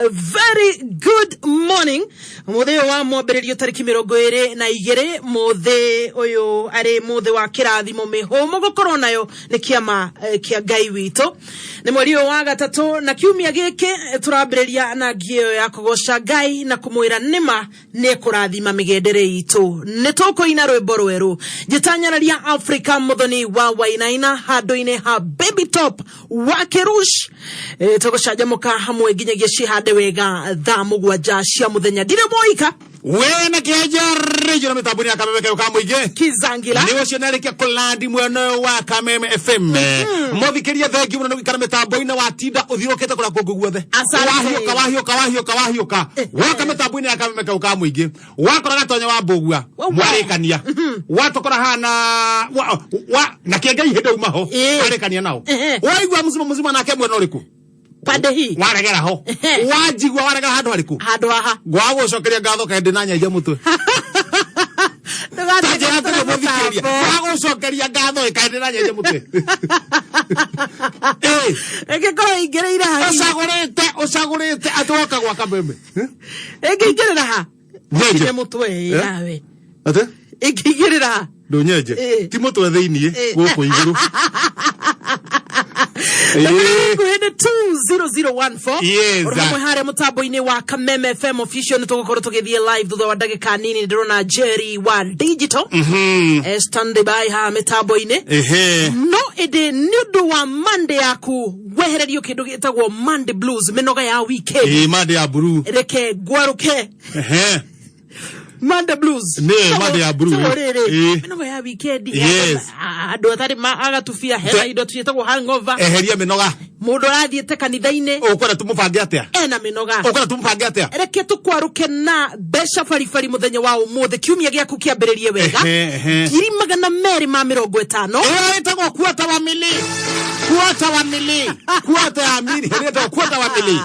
Very good morning muthĩ ũyũ wa mwambĩrĩrio tarĩki 22 muthĩ ũyũ arĩ muthĩ wa kĩrathimo mĩhũmũ gũkorwo nayo nĩ kĩama kĩa Ngai witũ. Nĩ mweri ũyũ wa gatatũ na kiumia gĩkĩ tũrambĩrĩria na ngiĩ ĩyo ya kũgoca Ngai na kũmwĩra nĩma nĩ ekũrathima mĩgendere itũ. Nĩ tũkũina rwĩmbo rwerũ njĩtanyararia Africa Muthoni wa Wainaina handũ-inĩ ha Baby Top wa Kĩrush. Tũgũcanjamũka hamwe nginyagia cihande wega thaa 7 cia mũthenya. Ndirĩ moika We na kĩenja rĩnjũ na mĩtambo-inĩ ya Kameme kayũ ka mũingĩ. Kizangila. Nĩ ũcio nĩarĩkia kũlandi mwena ũyũ wa Kameme FM. Mũthikĩrie, thengiũ mũno nĩ gũikara mĩtambo-inĩ, watinda ũthiũrũkĩte kũrĩa kũngĩ guothe. Asante. Wahiũka, wahiũka, wahiũka, wahiũka, woka mĩtambo-inĩ ya Kameme kayũ ka mũingĩ, wakora Gatonya wa Mbũgua. Wewe. Mwarĩkania watũkora hana na kĩenga ihĩndĩ uma ho. Warĩkania nao. Waigua mũcimo mũcima nake mwena ũrĩkũ? Pande hii. Waregera ho. Wanjigua waregera handũ harĩkũ? Handũ haha. Ngwaga gũcokeria ngatho kaĩ ndĩ na nyenje mũtwe. Ta njĩra atĩrĩ mũthikĩrĩria, ngwaga gũcokeria ngatho ĩ kaĩ ndĩ na nyenje mũtwe. Ĩ, Ĩngĩkorwo ingĩrĩire ha? Ũcagũrĩte atĩ woka gwa Kameme. Ĩngĩingĩrĩra ha? Nyenje. Nĩ mũtwe ĩ, Eh? nawe. Atĩ? Ĩngĩingĩrĩra ha? Ndũnyenje. Ti mũtwe thĩiniĩ, gũkũ igũrũ. Hakuhĩ nĩ 20014. Yes. Ũndũ hamwe harĩa mũtambo-inĩ wa Kameme FM Official nĩ tũgũkorwo tũgĩthiĩ live thutha wa ndagĩka nini. Ndĩrona Jerry wa digital stand by haha mĩtambo-inĩ. No ĩndĩ nĩ ũndũ wa Monday yaku wehererio kĩndũ gĩtagwo Monday blues, mĩnoga ya weekend. Ĩ, Monday ya blue. Reke ngwarũke. Monday blues. Nĩ, Monday ya blue, Tiguo eh. rĩrĩ mĩnoga ya weekend. Andũ atarĩ agatubia hena indo ciĩtagwo hangover. Eheria mĩnoga. Mũndũ arathiĩte kanitha-inĩ. Ũkwenda tũmũbange atĩa? Ena mĩnoga. Ũkwenda tũmũbange atĩa? Reke tũkwarũke na mbeca baribari mũthenya wa ũmũthĩ, kiumia gĩaku kĩambĩrĩrie wega. Ehe, ehe. 250,000. Ĩyo ĩtagwo kuota wa mili, kuota wa mili, kuota ya mili, ĩyo ĩtagwo kuota wa mili.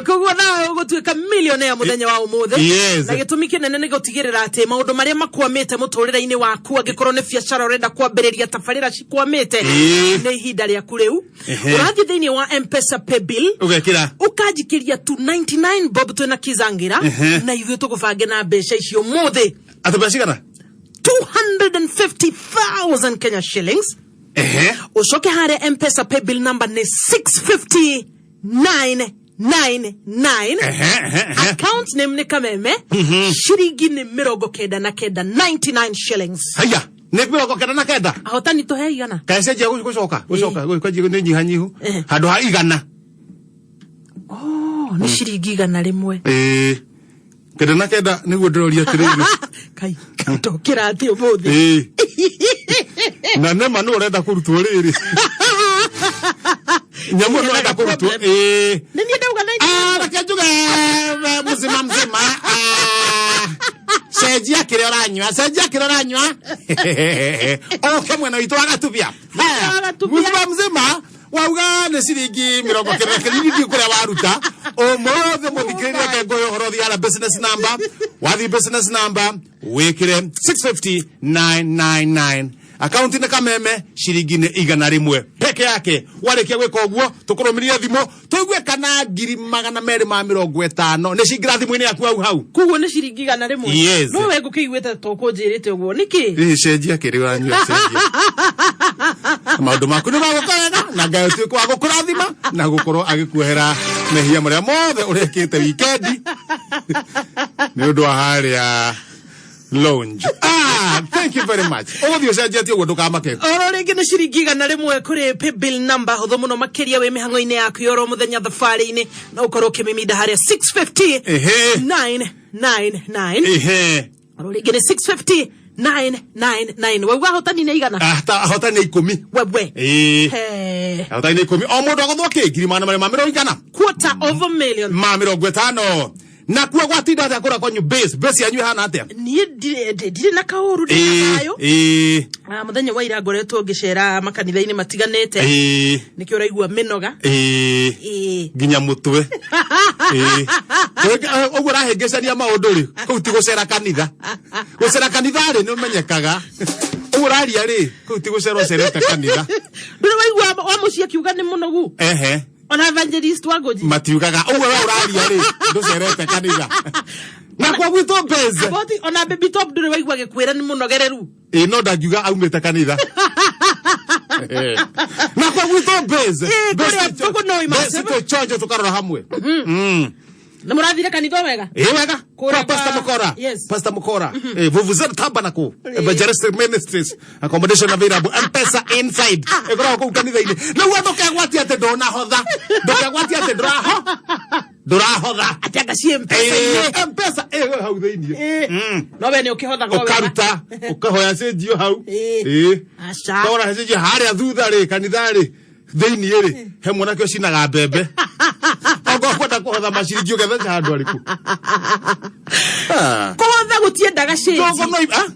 Koguo nawe ũgũtuĩka millionaire mũthenya wa ũmũthĩ. Na gĩtũmi kĩnene nĩ gũtigĩrĩra atĩ maũndũ marĩa makwamĩte mũtũrĩre-inĩ waku, angĩkorwo nĩ biacara ũrenda kwambĩrĩria, tabarĩra cikwamĩte, nĩ ihinda rĩaku rĩu. Ũrathiĩ thĩinĩ wa Mpesa paybill, ũgekĩra ũkanjikĩria 299 bob twĩna Kizangira, na ithuĩ tũgũbange na mbeca icio ũmũthĩ. Atĩ mbeca cigana? 250,000 Kenya shillings. Ũcoke harĩa Mpesa paybill number nĩ 65999. Ehe, ehe, ehe. Account name nĩ Kameme. Ciringi nĩ 99, 99 shillings. Haya, nĩ 99. Ahotani tũhe 100. Kaĩ cenjia gũcoka gũcoka nĩ nyihanyihu handũ ha 100. Oh, nĩ ciringi 100. Ĩĩ, 99 nĩguo ndĩroria atĩrĩrĩ. Kai ndokĩra atĩ ũmũthĩ. Ĩĩ, na nĩma nĩ ũrenda kũrutwo rĩrĩ nyamũ nĩ ũrenda kũrutwo, ĩĩ. Nĩ niĩ ndauga 99. Ah, reke njuge mzima mzima, ah, cenjia kĩrĩa ũranyua, cenjia kĩrĩa ũranyua, oke mwena witũ wa Gatubia. Wa Gatubia. Mzima mzima wauga nĩ ciringi 90 ndiũ kũrĩa waruta ũmũthĩ. Mũthikĩrĩria, reke ngũhe ũhoro. Thiara business number, wathiĩ business number wĩkĩre 650999, akaunti nĩ Kameme, ciringi nĩ 100 peke yake. Warĩkia gwĩka ũguo, tũkũrũmĩrĩrie thimũ tũigue kana 250,000 nĩ cingĩra thimũ-inĩ yaku hau hau. Koguo nĩ ciringi 100? Yes. No we ngũkĩiguĩte tũkũnjĩrĩte ũguo nĩkĩ? Ĩ, cenjia kĩrĩa ũranyua, cenjia, maũndũ maku nĩ magũka wega na Ngai ũtuĩke wa gũkũrathima na gũkorwo agĩkuohera mehia marĩa mothe ũrekĩte wikendi nĩ ũndũ wa harĩa lounge. Ah, thank you very much. Ũgũthiĩ ũcenjetie ũguo, ndũkamake. Oro rĩngĩ nĩ ciringi 100 kũrĩ paybill number hũthũ mũno makĩria wĩ mĩhang'o-inĩ yaku ya oro mũthenya thabarĩ-inĩ, no ũkorwo ũkĩmiminda harĩa 650 999. Oro rĩngĩ nĩ 650 999. Wauga ahotani nĩ 100? Ah, ta ahotani nĩ 10. Wewe. Ĩĩ. He. Ahotani nĩ 10, o mũndũ agũthwo kĩ 250,000. Quarter of a million. Ma 50. Na kuo gwatinda atĩa kũrĩa kwanyu? Base yanyu ĩhana atĩa? Niĩ ndirĩ na kaũru, ndĩ na thayũ. Ah, mũthenya wa ira ngoretwo ngĩcera makanitha-inĩ matiganĩte. Nĩkĩo ũraigua mĩnoga. Ĩĩ. Nginya mũtwe. Ĩĩ. Ũguo ũrahĩngĩcania maũndũ rĩ, kũu ti gũcera kanitha. Gũcera kanitha rĩ, nĩ ũmenyekaga. Ũguo ũraria rĩ, kũu ti gũcera ũcerete kanitha. Ndũrĩ waigua wa mũciĩ akiuga nĩ mũnogu? Ehe. Ona evangelist wa Ngũnji. Matiugaga ũguo we ũraria rĩ, ndũcerete kanitha na kwa gwitũ mbeze. Aboti ona baby top ndũrĩ waigua gĩkwĩra nĩ mũnogereru. Ĩ, no ndangiuga aumĩte kanitha na kwa gwitũ mbeze. Ĩ, kũrĩa tũkũnoi mace- Tũchonjo tũkarora hamwe. Nĩ mũrathire kanitha wega? Ĩ, wega. Kũrĩa Kwa Pastor Mukora. Yes. Pastor Mukora. Eh, Vuvuzela Tabernacle. Evangelistic Ministries. Accommodation available. M-Pesa inside. Ĩkoragwo kũu kanitha-inĩ. Nĩguo ndũkegwatie atĩ ndũnahotha. Ndũkegwatie atĩ ndũraho. Ndũrahotha. Atĩ anga ciĩ mpesa-inĩ. Eh, M-Pesa ĩyo hau thĩinĩ. Ĩ, no we nĩ ũkĩhothaga o wega. Ũkaruta, ũkahoya cĩnjio hau. Ĩ. Ĩ. Aca. Kogora cĩnjio harĩa thutha rĩ, kanitha rĩ, thĩinĩ rĩ, he mwanake ũcinaga mbembe. Okorwo kwenda kũhotha maciringi ũgetheca handũ arĩkũ? Ah. Kũhotha gũtiendaga cĩnji. Ndogo no ah?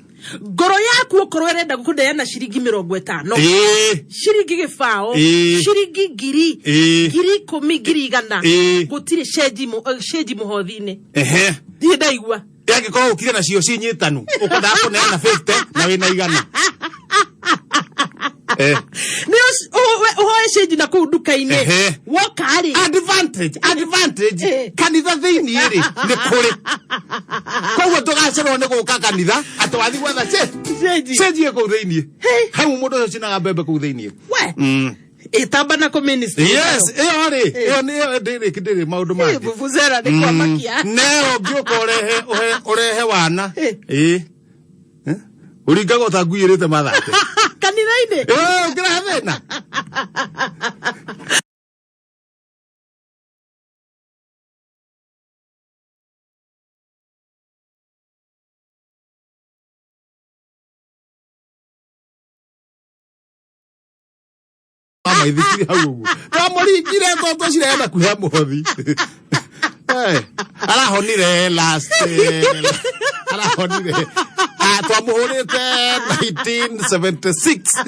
Ngoro yaku okorwo ĩrenda kũneana ciringi 50, Ĩĩ. ciringi 0. Ĩĩ. Ciringi 1000, Ĩĩ. 10,000, 100,000, Ĩĩ. gũtirĩ cenji cenji mũhothi-inĩ. Ehe. Ndirĩ ndaigua. Angĩkorwo ũkire nacio ci nyitanu, ũkwendaga kũneana 50 na wĩna 100. Eh. Nĩ ũhoe cenji na kũu nduka-inĩ. Ehe. Woka rĩ. Advantage, advantage. Eh. Kanitha thĩinĩ rĩ, nĩ kũrĩ. Koguo ndũgacererwo nĩ gũka kanitha, atĩ wathiĩ gwetha Cenji. cenji ĩ kũu thĩinĩ. Hey. Hau mũndũ ũcio ũcinaga mbembe kũu thĩinĩ. We. Ĩtamba kũ ministry. Yes, ĩyo rĩ, ĩyo nĩ ĩyo ndĩrĩ ndĩrĩ maũndũ mangĩ. Vuvuzela nĩ kwamakia. Neo ngĩũka ũrehe ũrehe wana. Eh. Ĩ. Eh? Ũringaga ta ngui ĩrĩte mathate. Kanitha-inĩ. Ĩ, ũngĩrehe thĩna. Amaithikiri hau ũguo twamũringire toto cirenda kuhe mũhothi. Eh, arahonire last arahonire. Ah, twamũhũrĩte 1976,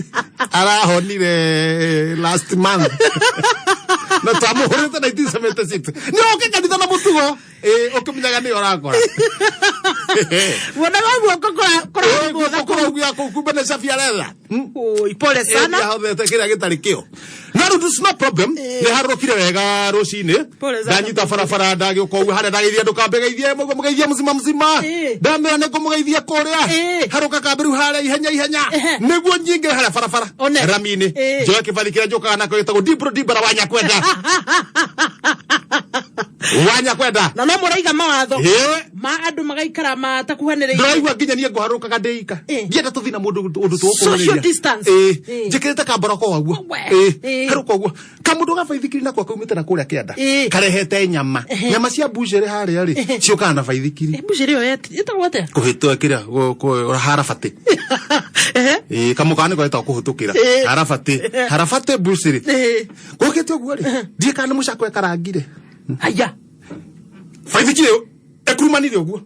arahonire last month na twamũhũrĩte 1976. Nĩ oke kanitha na mũtugo. Ĩ, ũkĩmenyaga nĩ ũrakora. Wonaga guoko kũragũtha. Kũraugia kũu kumbe nĩ cabia retha. Oi, pole sana. Ahothete kĩrĩa gĩtarĩ kĩo na rĩu it's no problem, nĩ harũrũkire wega rũcinĩ. Pole sana. Ndanyita barabara ndagĩũka ũguo harĩa ndageithia andũ kambe geithie mũguo mũgeithie mũcima mũcima. Ndamĩra nĩ ngũmũgeithia kũrĩa. Harũka kambe rĩu harĩa ihenya ihenya. Nĩguo nyingĩre harĩa barabara One. rami-inĩ, njoe kĩbathi kĩrĩa njũkaga nakĩo gĩtagwo Dibro Dibara wa Nyakwenda wa Nyakwenda. Na no mũraiga mawatho Ĩ. ma andũ magaikara matakuhanĩrĩirie. Ndĩraigua nginya niĩ ngũharũkaga ndĩ ika. Ndienda tũthiĩ na mũndũ ũndũ tũgũkũranĩria. Social distance. Njĩkĩrĩte kambaroko waguo. We. Harũka ũguo kamũndũ ga baithikiri nako kaumĩte na kũrĩa kĩanda. Karehete nyama. Nyama cia mbucĩrĩ harĩa rĩ, ciũkaga na baithikiri. Mbucĩrĩ ĩyo ĩtagwo atĩa? Kũhĩtwo kĩrĩa harabatĩ. Ĩ, kamũkawa nĩko getagwo kũhĩtũkĩra. Harabatĩ, harabatĩ mbucĩrĩ. Gũkĩte ũguo rĩ, ndiĩ kana nĩ mũcakwe ekarangire. Haya. Baithikiri ĩyo ĩkurumanire ũguo.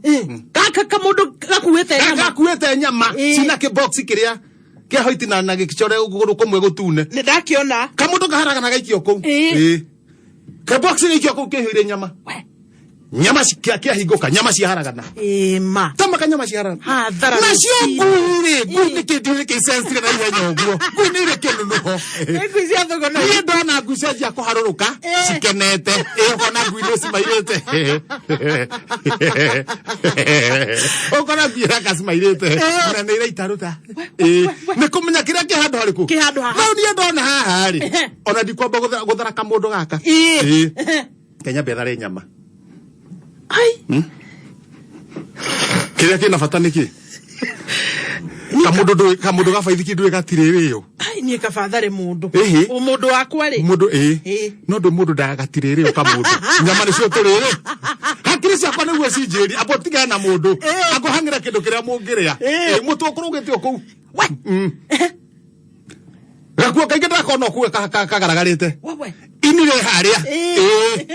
Gaka kamũndũ gakuĩte nyama. Gakuĩte nyama. Cina kĩbox kĩrĩa kĩa hoiti na gĩkicore kũgũrũ kũmwe gũtune. Nĩ ndakĩona. Kamũndũ kaharaga na gaikio kũu. Ĩ. Kabox gaikio kũu kĩihũire nyama. We. Nyama kĩahingũka, nyama ciaharagana. Ĩma. Tamaka nyama ciaharagana. Hathara Nacio rũcinĩ. ngui rĩ, ngui nĩ kĩndũ gĩkĩ sensire na ihenya ũguo. Ngui nĩ irĩ kĩnunuho. Nĩ ngui cia thogona. Niĩ ndona ngui cianjia kũharũrũka cikenete. Ĩ, ũkona ngui nĩ cimairĩte. Ũkona ngui ĩraka cimairĩte. Na nĩ iraitaruta. Ĩ, nĩ kũmenya kĩrĩa kĩ handũ harĩkũ. Kĩ handũ haha. Rĩu niĩ ndona haha rĩ, ona ndikwamba gũthara kamũndũ gaka. Ĩ. Kenya mbethare nyama. Ai. Kĩrĩa kĩna bata nĩ kĩ? Kamũndũ ndũĩ, kamũndũ ga baithikiri ndũĩ gatirĩ wĩyo. Ai, niĩ kabatharĩ mũndũ. Ĩhĩ. Ũ mũndũ wakwa rĩ. Mũndũ ĩ. No ndũ mũndũ ndagatirĩ rĩo kamũndũ. Nyama nĩcio tũrĩ rĩ. Hakiri ciakwa nĩguo cinjĩrie, amba ũtigane na mũndũ. Akũhang'ĩra kĩndũ kĩrĩa mũngĩrĩa. Ĩ, mũtwe ũkũrũgĩte o kũu. We. Gakuo kaingĩ ndakona ũkuo kagaragarĩte. Wewe. Ini rĩ harĩa. Ĩ,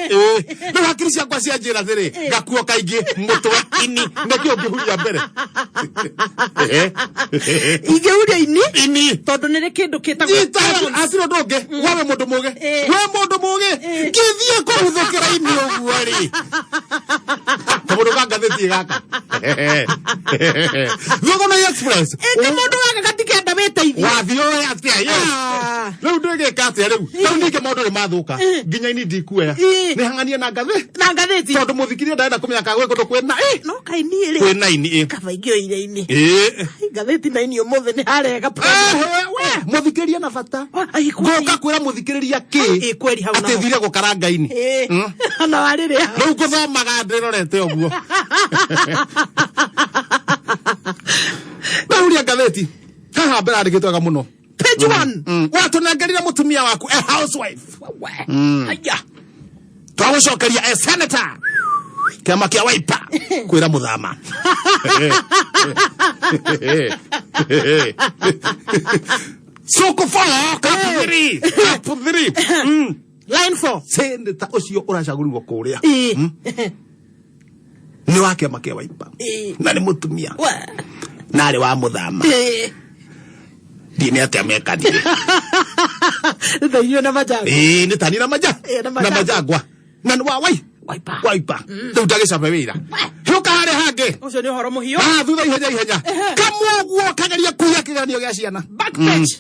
ĩ. Rĩu hakiri ciakwa cianjĩra atĩrĩ, gakuo kaingĩ mũtwe ini nĩkĩo ũngĩhuria mbere. Ingĩhuria ini. Ini. Tondũ nĩ rĩ kĩndũ kĩtagwo Nyita crowns. hatirĩ ũndũ ũngĩ. Wewe mũndũ mũgĩ. We mũndũ mũgĩ. Ngĩthiĩ kũhuthũkĩra ini ũguo rĩ. Kamũndũ ka ngathĩti gaka. Thogona Express. Ĩ, kamũndũ gaka gatikenda wĩte Iteithie. Wathiĩ ũĩ atĩa? Yes. Ah. Rĩu ndĩgĩka atĩa rĩu? Rĩu ningĩ maũndũ nĩ mathũka. Nginya ini ndikuoya. Nĩ hang'anie na ngathĩ. Na ngathĩti. Tondũ mũthikĩria ndarenda kũmenya kana gwĩ kũndũ kwĩna ĩ. No kaĩ niĩ rĩ. Kwĩna ini ĩ. Kaba ingĩoire ini. Ĩ. Ngathĩti na ini ũmũthĩ nĩ harega. Ehe, we mũthikĩrĩria na bata. Ai, kweli. Ngũka kwĩra mũthikĩrĩria kĩ? Ĩ, kweli hau Atĩ naho. thire gũkaranga ini. Ĩ. Na warĩrĩa. Rĩu ngũthomaga ndĩrorete ũguo. Ndahuria ngathĩti. Haha mbere andĩkĩtwo wega mũno. Page one. Watũnengerire mũtumia waku a housewife. Aya. Twagũcokeria a senator. Kĩama kĩa Wiper kwĩra mũthama. Soko four, cup three, cup three. Line four. Senator ũcio ũracagũrirwo kũrĩa Ĩ. nĩ wa kĩama kĩa Wiper Ĩ. na nĩ mũtumia We. na arĩ wa mũthama. Ĩ. Ndiĩ nĩ atĩa mekanire. Thainio na majangwa. Ĩĩ nĩ tani na maja Ĩĩ, na na majangwa. majangwa na nĩ wa wai Wiper. Wiper rĩu ndagĩcabe wĩra hĩũka harĩa hangĩ. Ũcio nĩ ũhoro mũhiũ. Ah, thutha ihenya ihenya kamwe ũguo kageria kũiya kĩgeranio gĩa ciana. Back page.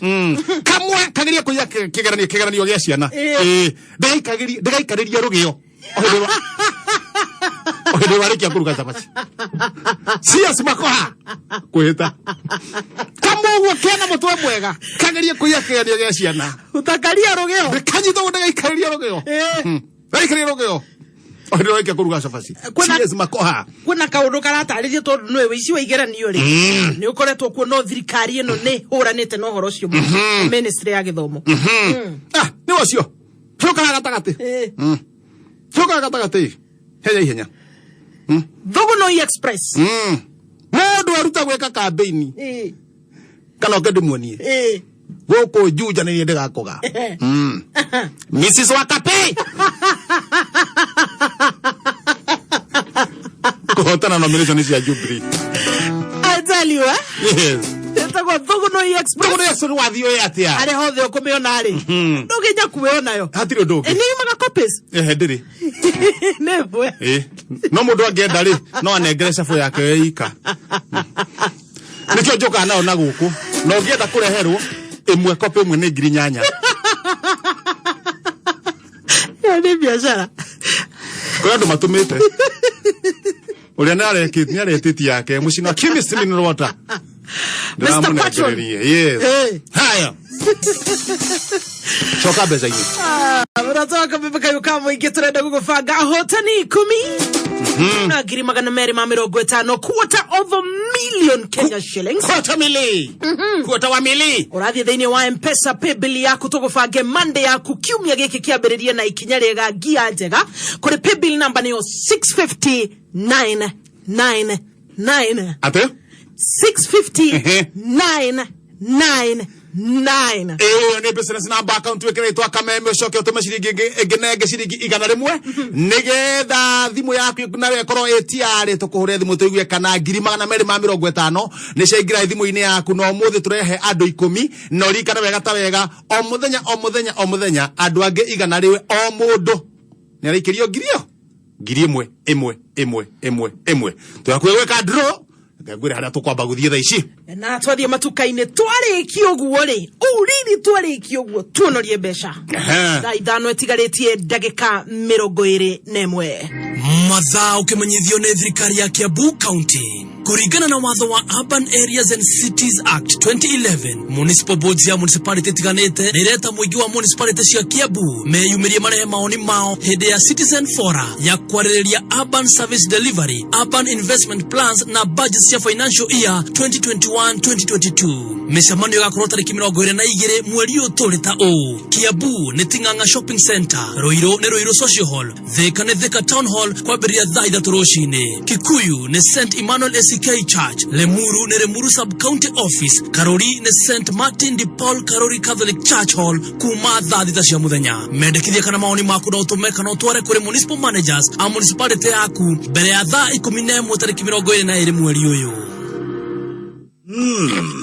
Kamwe kageria kũiya kĩgeranio gĩa ciana. Ĩĩ. Ĩĩ, ndĩgaikarĩrie rũgĩo o hĩndĩ o hĩndĩ warĩkia kũruga cabaci. Cias makoha kwĩhĩta kamwe ũguo kena mũtwe mwega kagerie kũiya kĩgeranio gĩa ciana. Utakaria rũgĩo. Ndĩkanyita ũguo ndĩgaikarĩrie rũgĩo. Ndĩgaikarĩrie rũgĩo o hĩndĩ warĩkia kũruga cabaci. Cias makoha. Kwĩna kaũndũ karatarĩria tondũ nĩwe wĩici wa igeranio rĩ nĩ ũkoretwo kuo no thirikari ĩno nĩ hũranĩte na ũhoro ũcio mũno. Ministry ya gĩthomo. Ah, nĩ ũcio cũkaga gatagatĩ. Cũkaga gatagatĩ henya ihenya. Thugunoi Express. Mũndũ aruta gwĩka kambĩini kana oke ndĩmuonie gũkũ Juja nĩ niĩ ndĩgakũga. Mrs. Wakape kũhotana nomination cia Jubilee. I tell you, eh? Yes. Ĩtagwo Thugunoi Express. Thugunoi Express wathiĩ ũĩ atĩa? Harĩa hothe ũkũmĩona rĩ ndũngĩnya kuoyo nayo. Hatirĩ ũndũ ũngĩ. Nĩ yumaga copies. Ehe, ndĩrĩ. Nĩ ĩmwe. Ĩ, no mũndũ angĩenda rĩ no anengere cabũ yake ye ika nĩkĩo njũkaga nayo na gũkũ na ũngĩenda kũreherwo ĩmwe kopi ĩmwe nĩ 8,000. Ĩyo nĩ biacara. Kũrĩ andũ matũmĩte ũrĩa nĩ aretĩtie yake mũcina chemist mineral water. Mr. Patron. Ndĩramũnengererie. Yes. Haya, coka mbeca-inĩ. Mũrata kameme kayũ ka mũingĩ tũrenda gũgũbanga ahotani 10 na 250,000, quarter of a million Kenya shillings. Quarter mili, quarter wa mili. Ũrathiĩ thĩinĩ wa Mpesa paybill yaku tũgũbange Monday yaku kiumia gĩkĩ kĩambĩrĩrie na ikinya rĩega ngia njega kũrĩ paybill number nĩyo 650999. Atĩ? 650999. Ĩyo nĩ business number account wĩkĩrĩtwo kameme ũcoke ũtũme ciringi ĩngĩ nenge ciringi 100 nĩgetha thimũ yaku nayo ĩkorwo ĩtiarĩ tũkũhũre thimũ tũigue kana 250,000 nĩ ciaingĩra thimũ-inĩ yaku na ũmũthĩ tũrehe andũ 10 na ũririkane wega ta wega o mũthenya o mũthenya o mũthenya andũ angĩ 100 o mũndũ nĩ araikĩrio ngiri ĩyo 1,000 ĩmwe ĩmwe ĩmwe ĩmwe tũgakuĩ gwĩka draw ngwĩre harĩa tũkwamba gũthiĩ thaa ici. Na twathiĩ matuka-inĩ twarĩkia ũguo rĩ ũriri twarĩkia ũguo tuonorie mbeca. Thaa 5 ĩtigarĩtie ndagĩka 21. Mathaa ũkĩmenyithio nĩ thirikari ya Kiambu County kũringana na watho wa Urban Areas and Cities Act 2011 municipal boards ya municipality itiganĩte nĩ ireta mũingĩ wa municipality cia Kiambu meyumĩrie marehe maoni mao hĩndĩ ya citizen fora ya kwarĩrĩria urban service delivery, urban investment plans na budget cia financial year 2021-2022. Mĩcemanio ĩgakorwo tarĩki 22 mweri ũyũ tũrĩ ta ũũ: Kiambu nĩ Ting'ang'a Shopping Center, Ruiru nĩ Ruiru Social Hall, Thika nĩ Thika Town Hall kwambĩrĩria thaa 3 rũcinĩ, Kikuyu nĩ St Emmanuel ACK Church, Limuru nĩ Limuru Sub County Office, Karuri nĩ St Martin de Paul Karuri Catholic Church Hall kuma thaa 6 cia mũthenya. Mendekithia kana maoni maku no ũtũme kana ũtware kũrĩ municipal managers a municipality yaku mbere ya thaa 11 tarĩki 22 mweri ũyũ.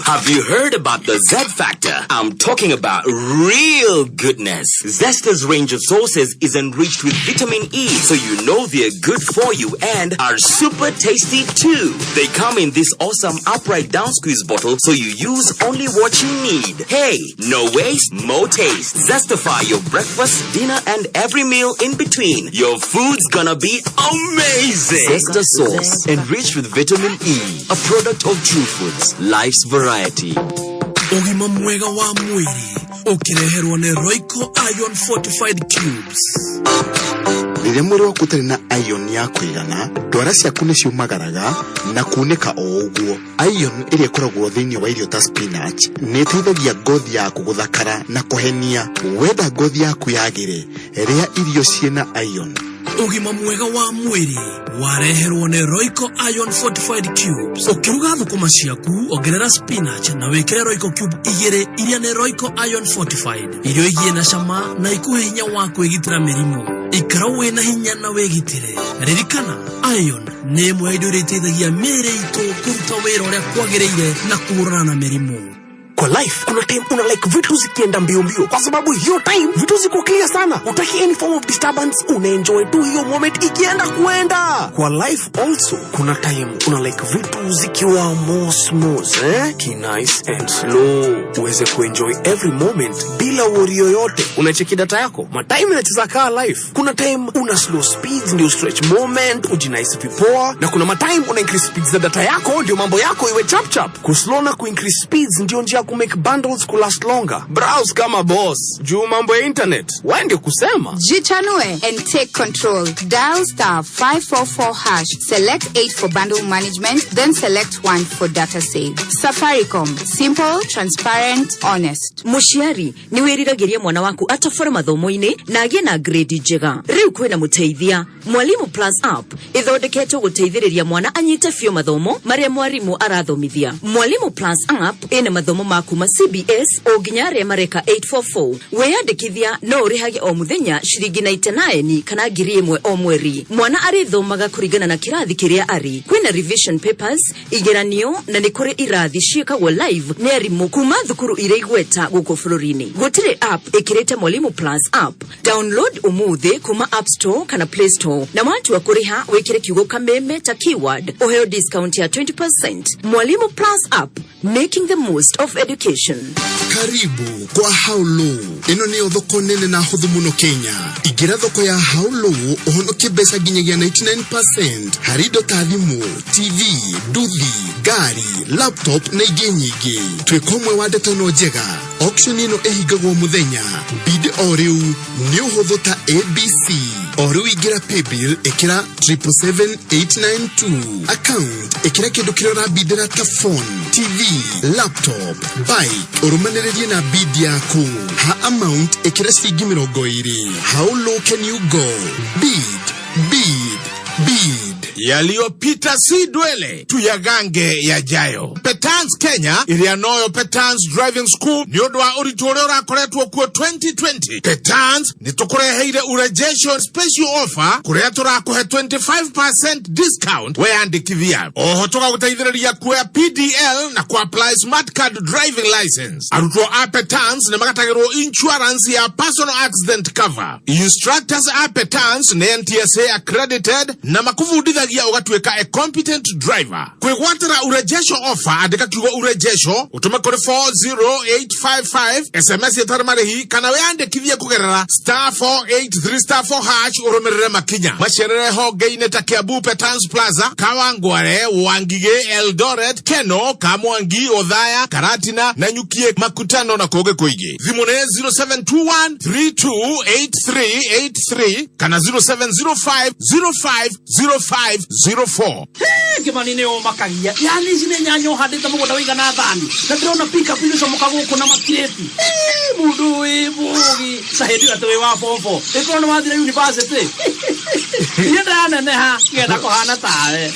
Have you heard about the Z Factor? I'm talking about real goodness. Zesta's range of sauces is enriched with vitamin E, so you know they're good for you and are super tasty too. They come in this awesome upright down squeeze bottle, so you use only what you need. Hey, no waste, more taste. Zestify your breakfast, dinner, and every meal in between. Your food's gonna be amazing. Zesta sauce, enriched with vitamin E, a product of True Foods, life's variety. Ũgima mwega wa mwĩrĩ ũkĩreherwo nĩ Royco Iron Fortified Cubes. Rĩrĩa mwĩrĩ waku ũtarĩ na iron ya kũigana, ndwara ciaku nĩ ciũmagaraga na kunĩka o ũguo. Iron ĩrĩa ĩkoragwo thĩinĩ wa irio ta spinach nĩ ĩteithagia ngothi yaku gũthakara na kũhenia. Wenda ngothi yaku yagĩre, rĩa irio ciĩna iron. Ũgima mwega wa mwĩrĩ wareherwo nĩ Royco Iron Fortified Cubes. Ũkĩruga thũkũma ciaku, ongerera spinach na wĩkĩre Royco cube igĩrĩ iria nĩ Royco Iron Fortified. Irio igie na cama na ikuhe hinya wa kwĩgitĩra mĩrimũ. Ikara wĩna hinya na wĩgitĩre. Ririkana, iron nĩ ĩmwe ya indo iria iteithagia mĩĩrĩ itũ kũruta wĩra ũrĩa kwagĩrĩire na kũhũrana na mĩrimũ. Kwa life kuna time una like vitu zikienda mbio mbio, kwa sababu hiyo time vitu ziko clear sana, utaki any form of disturbance, unaenjoy tu hiyo moment ikienda kuenda. Kwa life also kuna time una like vitu zikiwa more smooth, eh? Ki nice and slow, uweze kuenjoy every moment bila worry yoyote. Unacheki data yako, matime inacheza kaa life. Kuna time una slow speeds ndio stretch moment ujinice vipoa, na kuna matime una increase speeds za data yako ndio mambo yako iwe chap chap. Kuslow na kuincrease speeds ndio njia ya kumake bundles kulast longer. Browse kama boss juu mambo ya internet wewe ndio kusema. Jichanue and take control. Dial *544#. Select 8 for bundle management, then select 1 for data save. Safaricom. Simple, transparent, honest. Mũciari, nĩ wĩriragĩria mwana waku atobore mathomo-inĩ na agĩe na grade njega. Rĩu kwĩna mũteithia, Mwalimu Plus App ĩthondeketwo gũteithĩrĩria mwana anyite biũ mathomo marĩa mwarimũ arathomithia. Mwalimu Plus App ĩna mathomo ma kuma CBS o nginya arĩa mareka 844. Wĩyandĩkithia no ũrĩhage o mũthenya ciringi 99 kana 1,000 o mweri. Mwana arĩthomaga kũringana na kĩrathi kĩrĩa arĩ. Kwĩna revision papers, igeranio, na nĩ kũrĩ irathi ciĩkagwo live nĩ arimũ kuma thukuru iria igweta gũkũ bũrũri-inĩ. Gũtirĩ app ĩkĩrĩte Mwalimu Plus App. Download ũmũthĩ kuma App Store kana Play Store, na watua kũrĩha wĩkĩre kiugo "Kameme" ta keyword ũheo discount ya 20%. Mwalimu Plus App, making the most of education. Karibu kwa Haulo. Ĩno nĩyo thoko nene na hũthũ mũno Kenya. Ingĩra thoko ya Haulo ũhonokie mbeca nginyagia 99% harĩ indo ta thimũ, TV, nduthi, ngari, laptop na ingĩ nyingĩ. Twĩka ũmwe wa ndeto ĩno njega. Auction ĩno ĩhingagwo mũthenya. Bid o rĩu nĩ ũhũthũ ta ABC. O rĩu ingĩra paybill, ĩkĩra 777892, account ĩkĩra kĩndũ kĩrĩa ũrabindĩra ta phone, TV, laptop, bike, ũrũmanĩrĩrie na bid yaku. Ha amount ĩkĩra ciringi 20. How low can you go? Bid, bid, bid. Yaliyopita si ndwele, tuyagange yajayo. Petans Kenya, ĩrĩa noyo Petans Driving School, nĩ ũndũ wa ũritũ ũrĩa ũrakoretwo kuo 2020, Petans nĩ tũkũreheire urejesho special offer kũrĩa tũrakũhe 25% discount weyandĩkithia. Oho tũgagũteithĩrĩria kuoya PDL na kuapply smart card driving license. Arutwo a Petans nĩ magatagĩrwo insurance ya personal accident cover. Instructors a Petans nĩ NTSA accredited na makũbundithagia ũgatuĩka a competent driver. Kwĩgwatĩra urejesho offer, andĩka kiugo "urejesho" ũtũme kũrĩ 40855 SMS ĩtarĩ marĩhi, kana wĩyandĩkithie kũgerera *483*4# ũrũmĩrĩre makinya. Macerere honge-inĩ ta Kiambu Petans Plaza, Kawangware, Wangige, Eldoret, Keno, Kamwangi, Othaya, Karatina na Nyukie, Makutano na kũngĩ kũingĩ. Thimũ nĩ 0721 328383 kana 0705 050504. Kĩmani, nĩ ũmakagia. Yani ici nĩ nyanya ũhandĩte mũgũnda wĩigana thani, na ndĩrona pickup igĩcomoka gũkũ na makirĩti. Mũndũ wĩ mũgĩ ca hĩndĩ ĩyo atĩ wĩ wa form four, ĩkorwo nĩ wathire university. Niĩ ndĩraneneha ngenda kũhana tawe.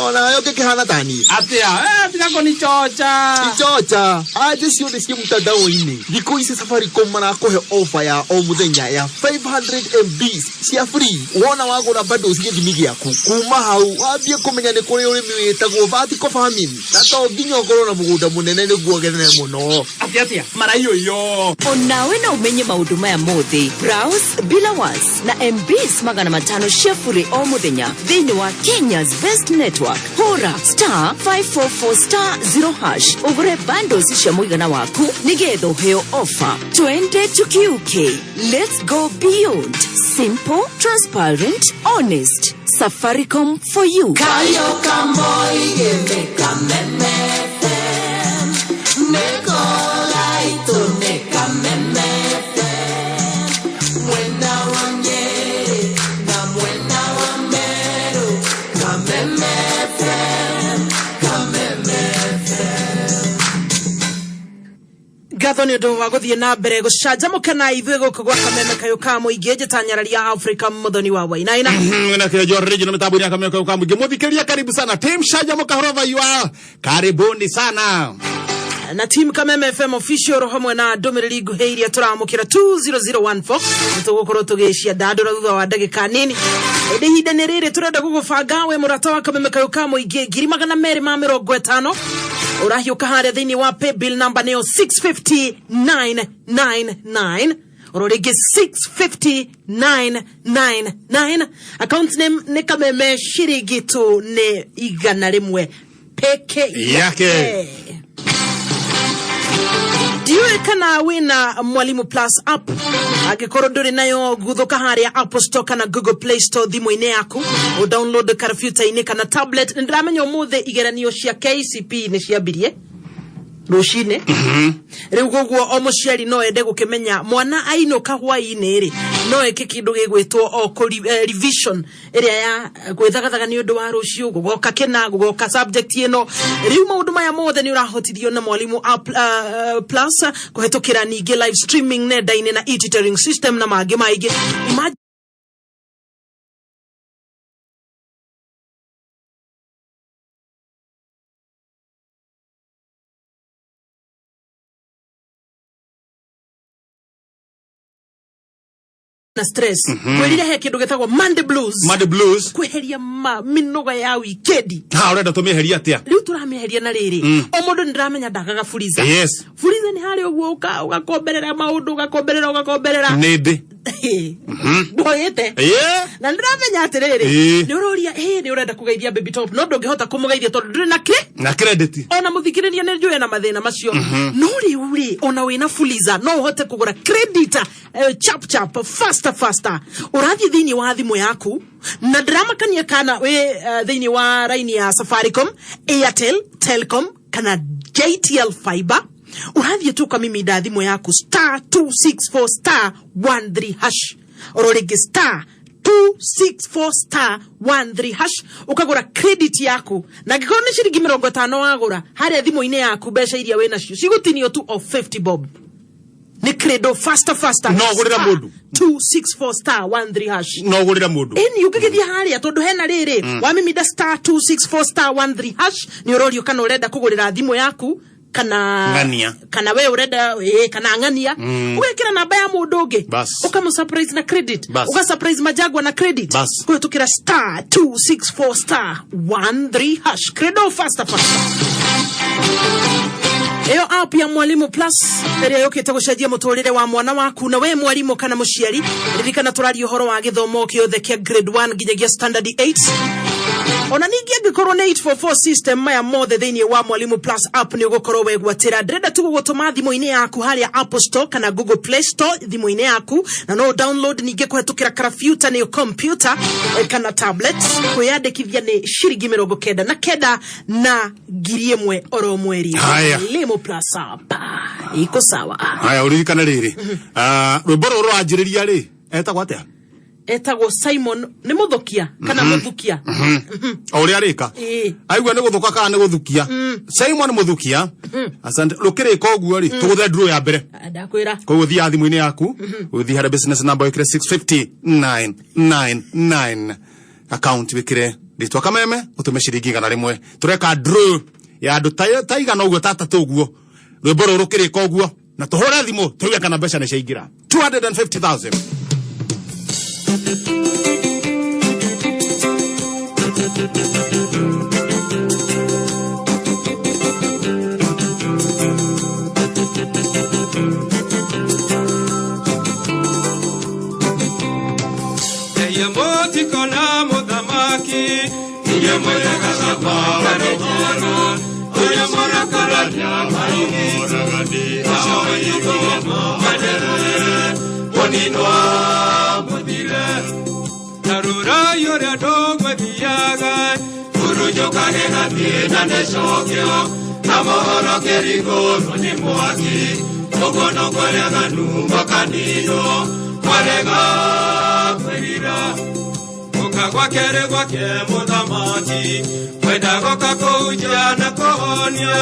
Onayo ngĩkĩhana tani. Atĩa? Tiga kũnichocha. Ichocha anje ciothe ciĩ mtandao-inĩ. Thikũ ici Safaricom marakũhe ofa ya o mũthenya ya 500 MBs cia free wona wagũra bundles gĩthimi gĩaku kuma Kuma hau wambie kũmenya nĩ kũrĩ ũrĩmi wĩtagwo vertical farming na to nginya ũkorwo na mũgũnda mũnene nĩguo ũgethe mũno. Atĩa atĩa maraiyũiyo. Onawe no ũmenye maũndũ maya mothe. Browse bila was na MBs 500 cia bure o mũthenya thĩinĩ wa Kenya's best network. Hũra star 544 star 0 hash ũgũre bundles cia mũigana waku nĩgetha ũheo offer. Twende tukiuke. Let's go beyond. Simple, transparent, honest. Safaricom for you. Ngatho nĩ ũndũ wa gũthiĩ na mbere gũcanjamũka na ithuĩ gũkũ gwa Kameme Kayũ ka Mũingĩ. Njĩtanyararia Africa Mũthoni wa Wainaina. Na kile original mitambo ya Kameme ka Mũingĩ. Mũthikĩrĩria, karibu sana team Shanjamuka wherever you are, karibuni sana. Na team Kameme FM official hamwe na ndũmĩrĩri nguhĩ iria tũramũkĩra 20014 nĩ tũgũkorwo tũgĩcia ndandũra thutha wa ndagĩka nini, ĩndĩ ihinda nĩ rĩrĩ tũrenda gũgũbanga we mũrata wa Kameme Kayũ ka Mũingĩ 250,000 ũrahiũka harĩa thĩinĩ wa paybill number nĩyo 650999, oro rĩngĩ 650999, account name nĩ Kameme, ciringi tu nĩ 100 peke yake. Ndiũĩ kana wĩna Mwalimu Plus app. Angĩkorwo ndũrĩ nayo, guthũka harĩa Apple Store kana Google Play Store thimũ-inĩ yaku, o download kompiuta-inĩ kana tablet. Nĩ ndĩramenya ũmũthĩ igeranio cia KCP nĩ ciambirie rũcinĩ rĩu, koguo o mũciari no ende gũkĩmenya mwana ainũka hwaĩ-inĩ rĩ, no eke kĩndũ gĩgwĩtwo o revision ĩrĩa ya gwĩthagathaga nĩ ũndũ wa rũciũ gũgoka kĩna gũgoka subject ĩno. Rĩu maũndũ maya mothe nĩ ũrahotithio na Mwalimu App Plus kũhetũkĩra ningĩ live streaming nenda-inĩ na e-tutoring system na mangĩ maingĩ. Imagine na stress kwĩrire he kĩndũ gĩtagwo Monday blues. Monday blues. Kweheria ma mĩnoga ya wikendi. Ha, ũrenda tũmĩeheria atĩa? Rĩu tũramĩeheria na rĩrĩ, o mũndũ nĩ ndĩramenya ndagaga Fuliza. Fuliza nĩ harĩa ũguo ũgakomberera maũndũ, ũgakomberera, ũgakomberera. Nĩ ndĩ Ndoyĩte na ndĩramenya atĩrĩrĩ, nĩ ũroria ĩ nĩ ũrenda kũgeithia Baby Top no ndũngĩhota kũmũgeithia tondũ ndũrĩ na kĩ na credit. Ona mũthikĩrĩria nĩ njũĩ na mathĩna macio, no rĩu rĩ, ona wĩna Fuliza no ũhote kũgũra credit chap chap, faster faster. Ũrathiĩ thĩinĩ wa thimũ yaku na ndĩramakania kana wĩ thĩinĩ wa raini ya Safaricom, Airtel, Telcom kana JTL Fiber. Ũrathiĩ tu ũkamimida thimũ yaku star 264 star 13 hash, oro rĩngĩ star 264 star 13 hash, ũkagũra credit yaku, na angĩkorwo nĩ ciringi 50 wagũra harĩa thimũ-inĩ yaku, mbeca iria wĩ nacio cigũtinio tu o 50 bob. Nĩ credo faster faster. No ũgũrĩre mũndũ. 264 star 13 hash. No ũgũrĩre mũndũ. Ĩni ũngĩgĩthiĩ harĩa tondũ hena rĩrĩ wamimida star 264 star 13 hash, nĩ ũrorio kana ũrenda kũgũrĩra thimũ yaku kana Ng'ania. kana we ũrenda ĩ kana ng'ania, ũgekĩra namba ya mũndũ ũngĩ, Bas. ũkamũ surprise na credit, Bas. ũga surprise Majagwa na credit. Bas. Kũhĩtũkĩra star 264 star 13 hash, credo faster faster. Ĩyo app ya Mwalimu Plus ĩrĩa yũkĩte gũcenjia mũtũrĩre wa mwana waku na we mwarimũ kana mũciari. Ririkana tũraria ũhoro wa gĩthomo gĩothe kĩa grade 1 nginyagia standard 8, ona ningĩ angĩkorwo nĩ 844 system, maya mothe thĩinĩ wa Mwalimu Plus app nĩ ũgũkorwo wegwatĩra. Ndĩrenda tu gũgũtũma thimũ-inĩ yaku harĩa Apple Store kana Google Play Store thimũ-inĩ yaku, na no download ningĩ kũhetũkĩra karabiuta nĩyo computer kana tablet. Kwĩyandĩkithia nĩ ciringi 99 na 1,000 oro mweri. Haya. Mwalimu Plus app iko sawa. Haya, ũririkane rĩrĩ, ah, rwĩmbo rũrũ rwanjĩrĩria rĩ, etagwo atĩa? Etagwo Simon nĩ Mũthukia kana Mũthukia. O ũrĩa arĩka. Aigua nĩ gũthũka kana nĩ gũthukia, Simon Mũthukia, asante. Rũkĩrĩka ũguo rĩ, tũgũthe nduro ya mbere. Ndakwĩra. Koguo thiaga thimũ-inĩ yaku, ũthiĩ harĩa business number, wĩkĩre 650999, account wĩkĩre rĩtwa Kameme, ũtũme ciringi 100. Tũreka draw ya andũ ta igana ũguo, ta atatũ ũguo, rwĩmbo rũrũ rũkĩrĩka ũguo, na tũhũre thimũ tũigue kana mbeca nĩ ciaingĩra 250,000. Eye mũtikona mũthamaki inyuĩ mwĩregaga kwaga njera ũrĩa mũrakarania maini ũcio wĩigwo maderere mũninwa mũthire ta rũrai ũrĩa ndũgwethiaga hurunjũkage gathiĩ na nĩcokio na mohoro kĩringũrwo nĩ mwaki ũguo noguo arĩa makaninwo marega kwĩrira gũka gwake rĩ gwake mũthamaki kwenda goka kũhunjia na kũhonia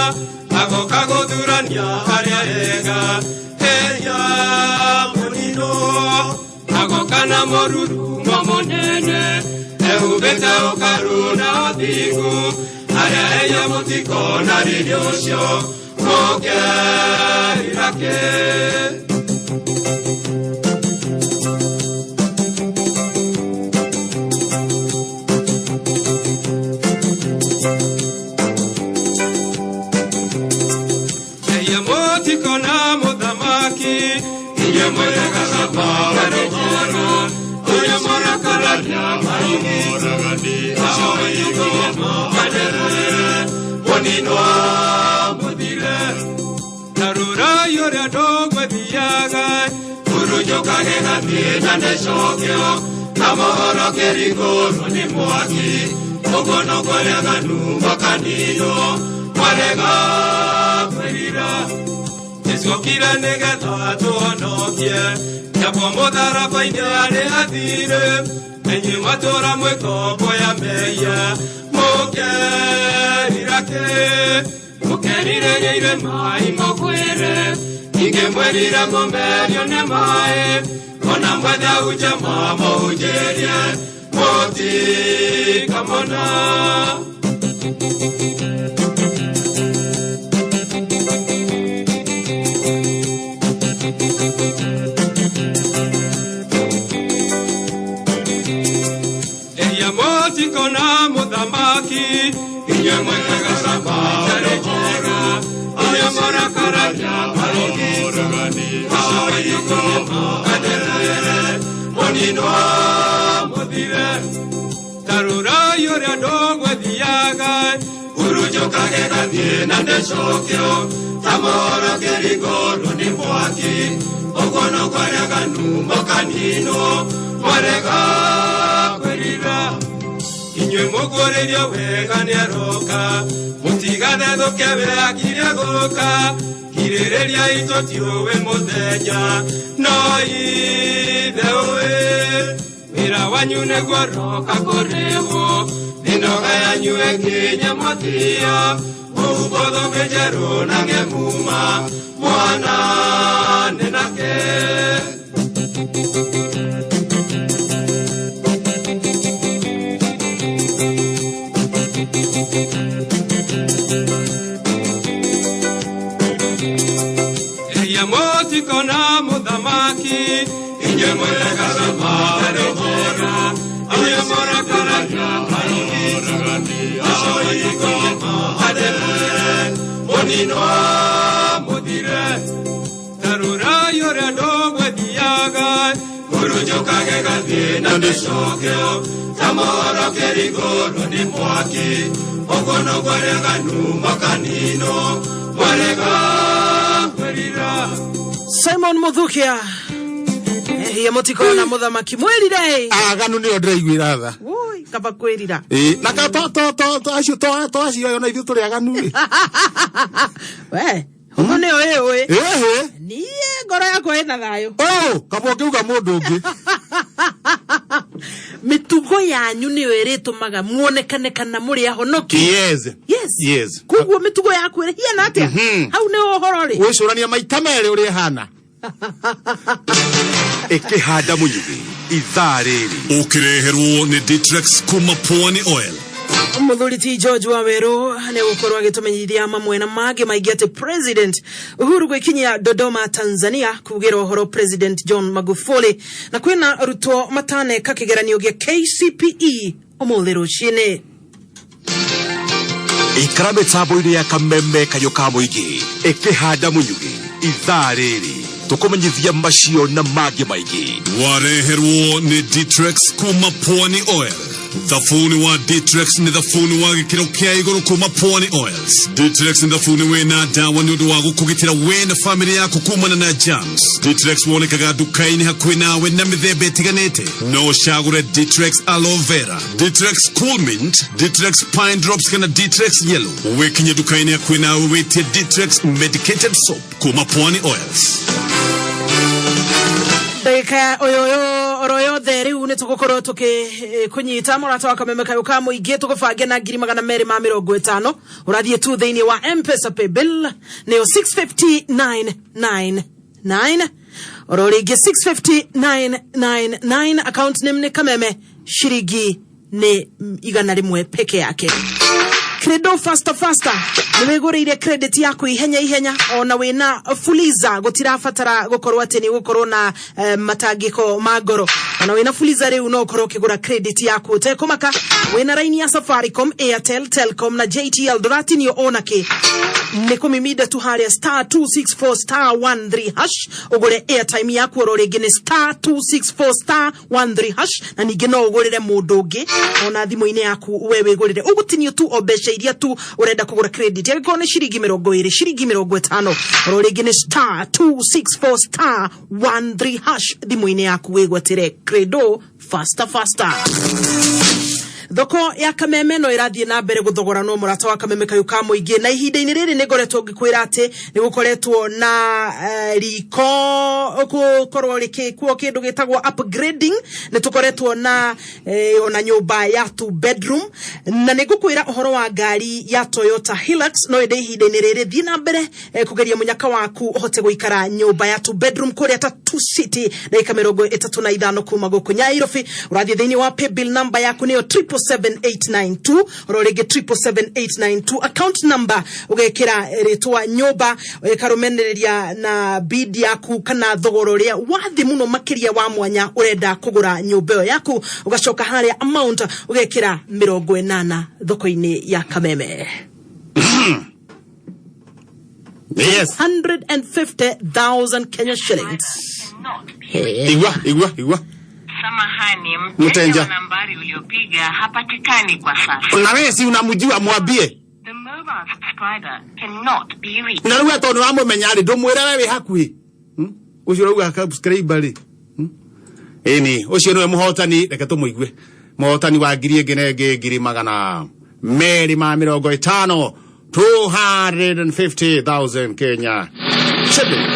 agoka gũthurania arĩa ega heya mũnino agoka na mũrurumo mũnene ehumbĩte ũkaru na ũthingu arĩa eya mũtikona riri ũcio mũkerira kĩ. Eya mũtikona mũthamaki inyuĩ mwĩregaga kwaga njera ũrĩa mũrakarania maini ũcio wĩigwo maderere mũninwa mũthire ta rũrai ũrĩa ndũgwethiaga hurunjũkage gathiĩ na nĩcokio na mohoro kĩringũrwo nĩ mwaki ũguo noguo arĩa aganu makaninwo marega kwĩrira Jesũ okire nĩgetha atũhonokie nyambo mũtharaba-inĩ arĩ athire inyuĩ matũra mwĩkombo ya mehia mũkerira kĩ mũkerirĩria maĩ mũkwĩre ningĩ mwĩrire mũmerio nĩ maĩ ona mwethe hunje mamũhunjĩrie mũtikamona. Eya mũtikona mũthamaki inyuĩ mwĩregaga kwaga njera ũrĩa mũrakarania maini ũcio wĩigwo maderere mũninwa mũthire ta rũrai ũrĩa ndũgwethiaga hurunjũkage gathiĩ na nĩcokio ta mohoro kĩringũrwo nĩ mwaki ũguo noguo arĩa aganu makaninwo marega kwĩrira inyuĩ mũguũrĩrio wega nĩaroka mũtigathethũke we akirie gũka kirĩrĩria itũ tiũĩ mũthenya no ithe ũĩ wĩra wanyu nĩguo roka kũrĩhwo mĩnoga yanyu ĩkinye mũthia mũhumbwo thũmbĩ njerũ na ng'emuma mwana nĩ nake. Eya mũtikona mũthamaki inyuĩ mwĩregaga kwaga njera inyuĩ mũrakarania maini ũcio wĩigwo maderere mũninwa mũthire ta rũrai ũrĩa ndũgwethiaga hurunjũkage gathiĩ na nĩcokio ta mohoro kĩringũrwo nĩ mwaki ũguo noguo arĩa aganu makaninwo marega kwĩrira. Simon Muthukia ehia mũtikona mũthamaki mwĩrire aganu nĩo ndĩraiguĩra tha. Woi, kaba kwĩrira. Ĩ, na ka to to to to acio to to acio ona ithuĩ tũrĩ aganu rĩ. We ũguo nĩyo ĩũĩ. Ĩhĩ. Niĩ ngoro yakwa ĩna thayũ. Oh, kaba ũngĩuga mũndũ ũngĩ. Mĩtugo yanyu nĩyo ĩrĩtũmaga muonekane kana mũrĩ ahonoki. Yes. Yes. Yes. Koguo mĩtugo yaku ĩrĩhiana atĩa? Hau nĩho ũhoro rĩ. Wĩcũrania maita merĩ ũrĩa ĩhana. Ĩkĩhanda mũnyugĩ ithaa rĩrĩ ũkĩreherwo nĩ Ditrex kuma Pwani Oil. Mũthuri ti George Waweru nĩ gũkorwo agĩtũmenyithia mamwe na mangĩ maingĩ atĩ President Uhuru gwĩkinyia Dodoma Tanzania kugĩra ũhoro President John Magufuli na kwĩna arutwo mataneka kĩgeranio gĩa KCPE ũmũthĩ rũcinĩ. Ikara mĩtambo-inĩ ya kameme kayũ ka mũingĩ ĩkĩhanda mũnyugĩ ithaa rĩrĩ tũkũmenyithia macio na mangĩ maingĩ. Wareherwo nĩ Ditrex kuma Pwani Oil. Thabuni wa Ditrex nĩ thabuni wa gĩkĩro kĩa igũrũ kuma Pwani Oils. Ditrex nĩ thabuni wĩna ndawa nĩ ũndũ wa gũkũgitĩra we na famĩlĩ yaku kumana na germs. Ditrex wonekaga nduka-inĩ hakuhĩ nawe na mĩthemba ĩtiganĩte. No ũcagũre Ditrex Aloe Vera, Ditrex Cool Mint, Ditrex Pine Drops kana Ditrex Yellow. Wĩkinye nduka-inĩ hakuhĩ nawe wĩtie Ditrex Medicated Soap kuma Pwani Oils. Ndagĩka ũyũ ũyũ oro yothe rĩu nĩ tũgũkorwo tũkĩkũnyita mũrata wa kameme kayũ ka mũingĩ tũgũbange na 250,000 ũrathiĩ tu thĩinĩ wa Mpesa paybill nĩyo 650999 oro rĩngĩ 650999 account name nĩ Kameme, ciringi nĩ 100 peke yake. Credo faster faster nĩ wĩgũrĩire credit yaku ihenya ihenya ona wĩna Fuliza, gũtirabatara gũkorwo atĩ nĩ gũkorwo na matangĩko ma ngoro. Ona wĩna Fuliza rĩu no ũkorwo ũkĩgũra credit yaku ũtekũmaka. Wĩna raini ya Safaricom, Airtel, Telcom na JTL, ndũratinio ona kĩ, nĩ kũmiminda tu harĩa star 264 star 13 hash ũgũre airtime yaku, oro rĩngĩ nĩ star 264 star 13 hash, na ningĩ no ũgũrĩre mũndũ ũngĩ ona thimũ-inĩ yaku we wĩgũrĩre. Ũgũtinio tu o mbeca iria tu ũrenda kũgũra credit, angĩkorwo nĩ ciringi 20, ciringi 50, oro rĩngĩ nĩ star 264 star 13 hash thimũ-inĩ yaku wĩgwatĩre credo faster faster. Thoko ya Kameme no ĩrathiĩ na mbere gũthogoranwo, mũrata wa Kameme kayũ ka mũingĩ, na ihinda-inĩ rĩrĩ nĩ ngoretwo ngĩkwĩra atĩ nĩ gũkoretwo na riko gũkorwo rĩkĩkwo kĩndũ gĩtagwo upgrading. Nĩ tũkoretwo na ona nyũmba ya two bedroom, na nĩ ngũkwĩra ũhoro wa ngari ya Toyota Hilux. No ĩndĩ ihinda-inĩ rĩrĩ thiĩ na mbere kũgeria mũnyaka waku ũhote gũikara nyũmba ya two bedroom kũrĩa Tatu City, ndagĩka 35 kuma gũkũ Nyairobi. Ũrathiĩ thĩinĩ wa paybill number yaku nĩyo 777892, oro rĩngĩ 777892, account number ũgekĩra rĩtwa nyũmba, ĩkarũmenĩrĩria na bid yaku kana thogora ũrĩa wathĩ mũno makĩria wa mwanya ũrenda kũgũra nyũmba ĩyo yaku, ũgacoka harĩa amount ũgekĩra 80 thoko-inĩ ya Kameme. Yes. 150,000 Kenya shillings. Igua, igua, igua. Samahani, mteja Mteja. wa nambari uliopiga hapatikani kwa sasa. Na wewe si unamjua, mwambie. The mobile subscriber cannot be reached. Na rĩu tondũ nĩwamũmenya rĩ, ndũmwĩre we wĩ hakuhĩ. Ũcio ũrauga subscriber rĩ. Ĩni, ũcio nĩwe mũhotani, reke tũmũigue. Mũhotani wa ngiri ĩngĩ na ĩngĩ 250,000, 250,000 Kenya shilling.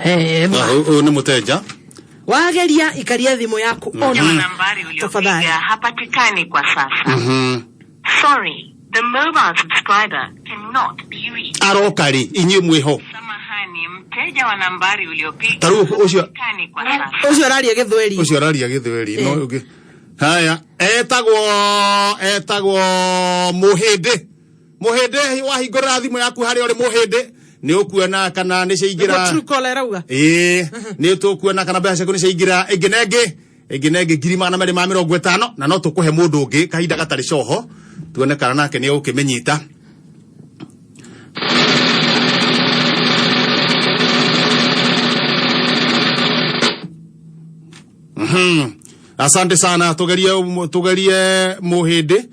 Ũyũ nĩ mũteja. Wageria ikaria thimũ yaku Mteja wa ona nambari tafadhali. uliopiga hapatikani kwa sasa. Sorry, the mobile subscriber cannot be reached. Aroka rĩ, inyuĩ mwĩho. Samahani, mteja wa nambari uliopiga Ta rĩu ũcio hapatikani kwa sasa. Ũcio araria gĩthweri. Ũcio araria gĩthweri no ũngĩ. Haya, etagwo Mũhĩndĩ. Mũhĩndĩ, wahingũrĩra thimũ yaku harĩa ũrĩ, Mũhĩndĩ, nĩ ũkuona kana nĩ ciaingĩra. Nĩguo Truecaller ĩrauga. Ĩĩ, nĩ tũkuona kana mbeca ciaku nĩ ciaingĩra ĩngĩ na ĩngĩ, ĩngĩ na ĩngĩ 250,000, na no tũkũhe mũndũ ũngĩ kahinda gatarĩ coho, tuone kana nake nĩ egũkĩmĩnyita. Asante sana, tugerie Mũhĩndĩ.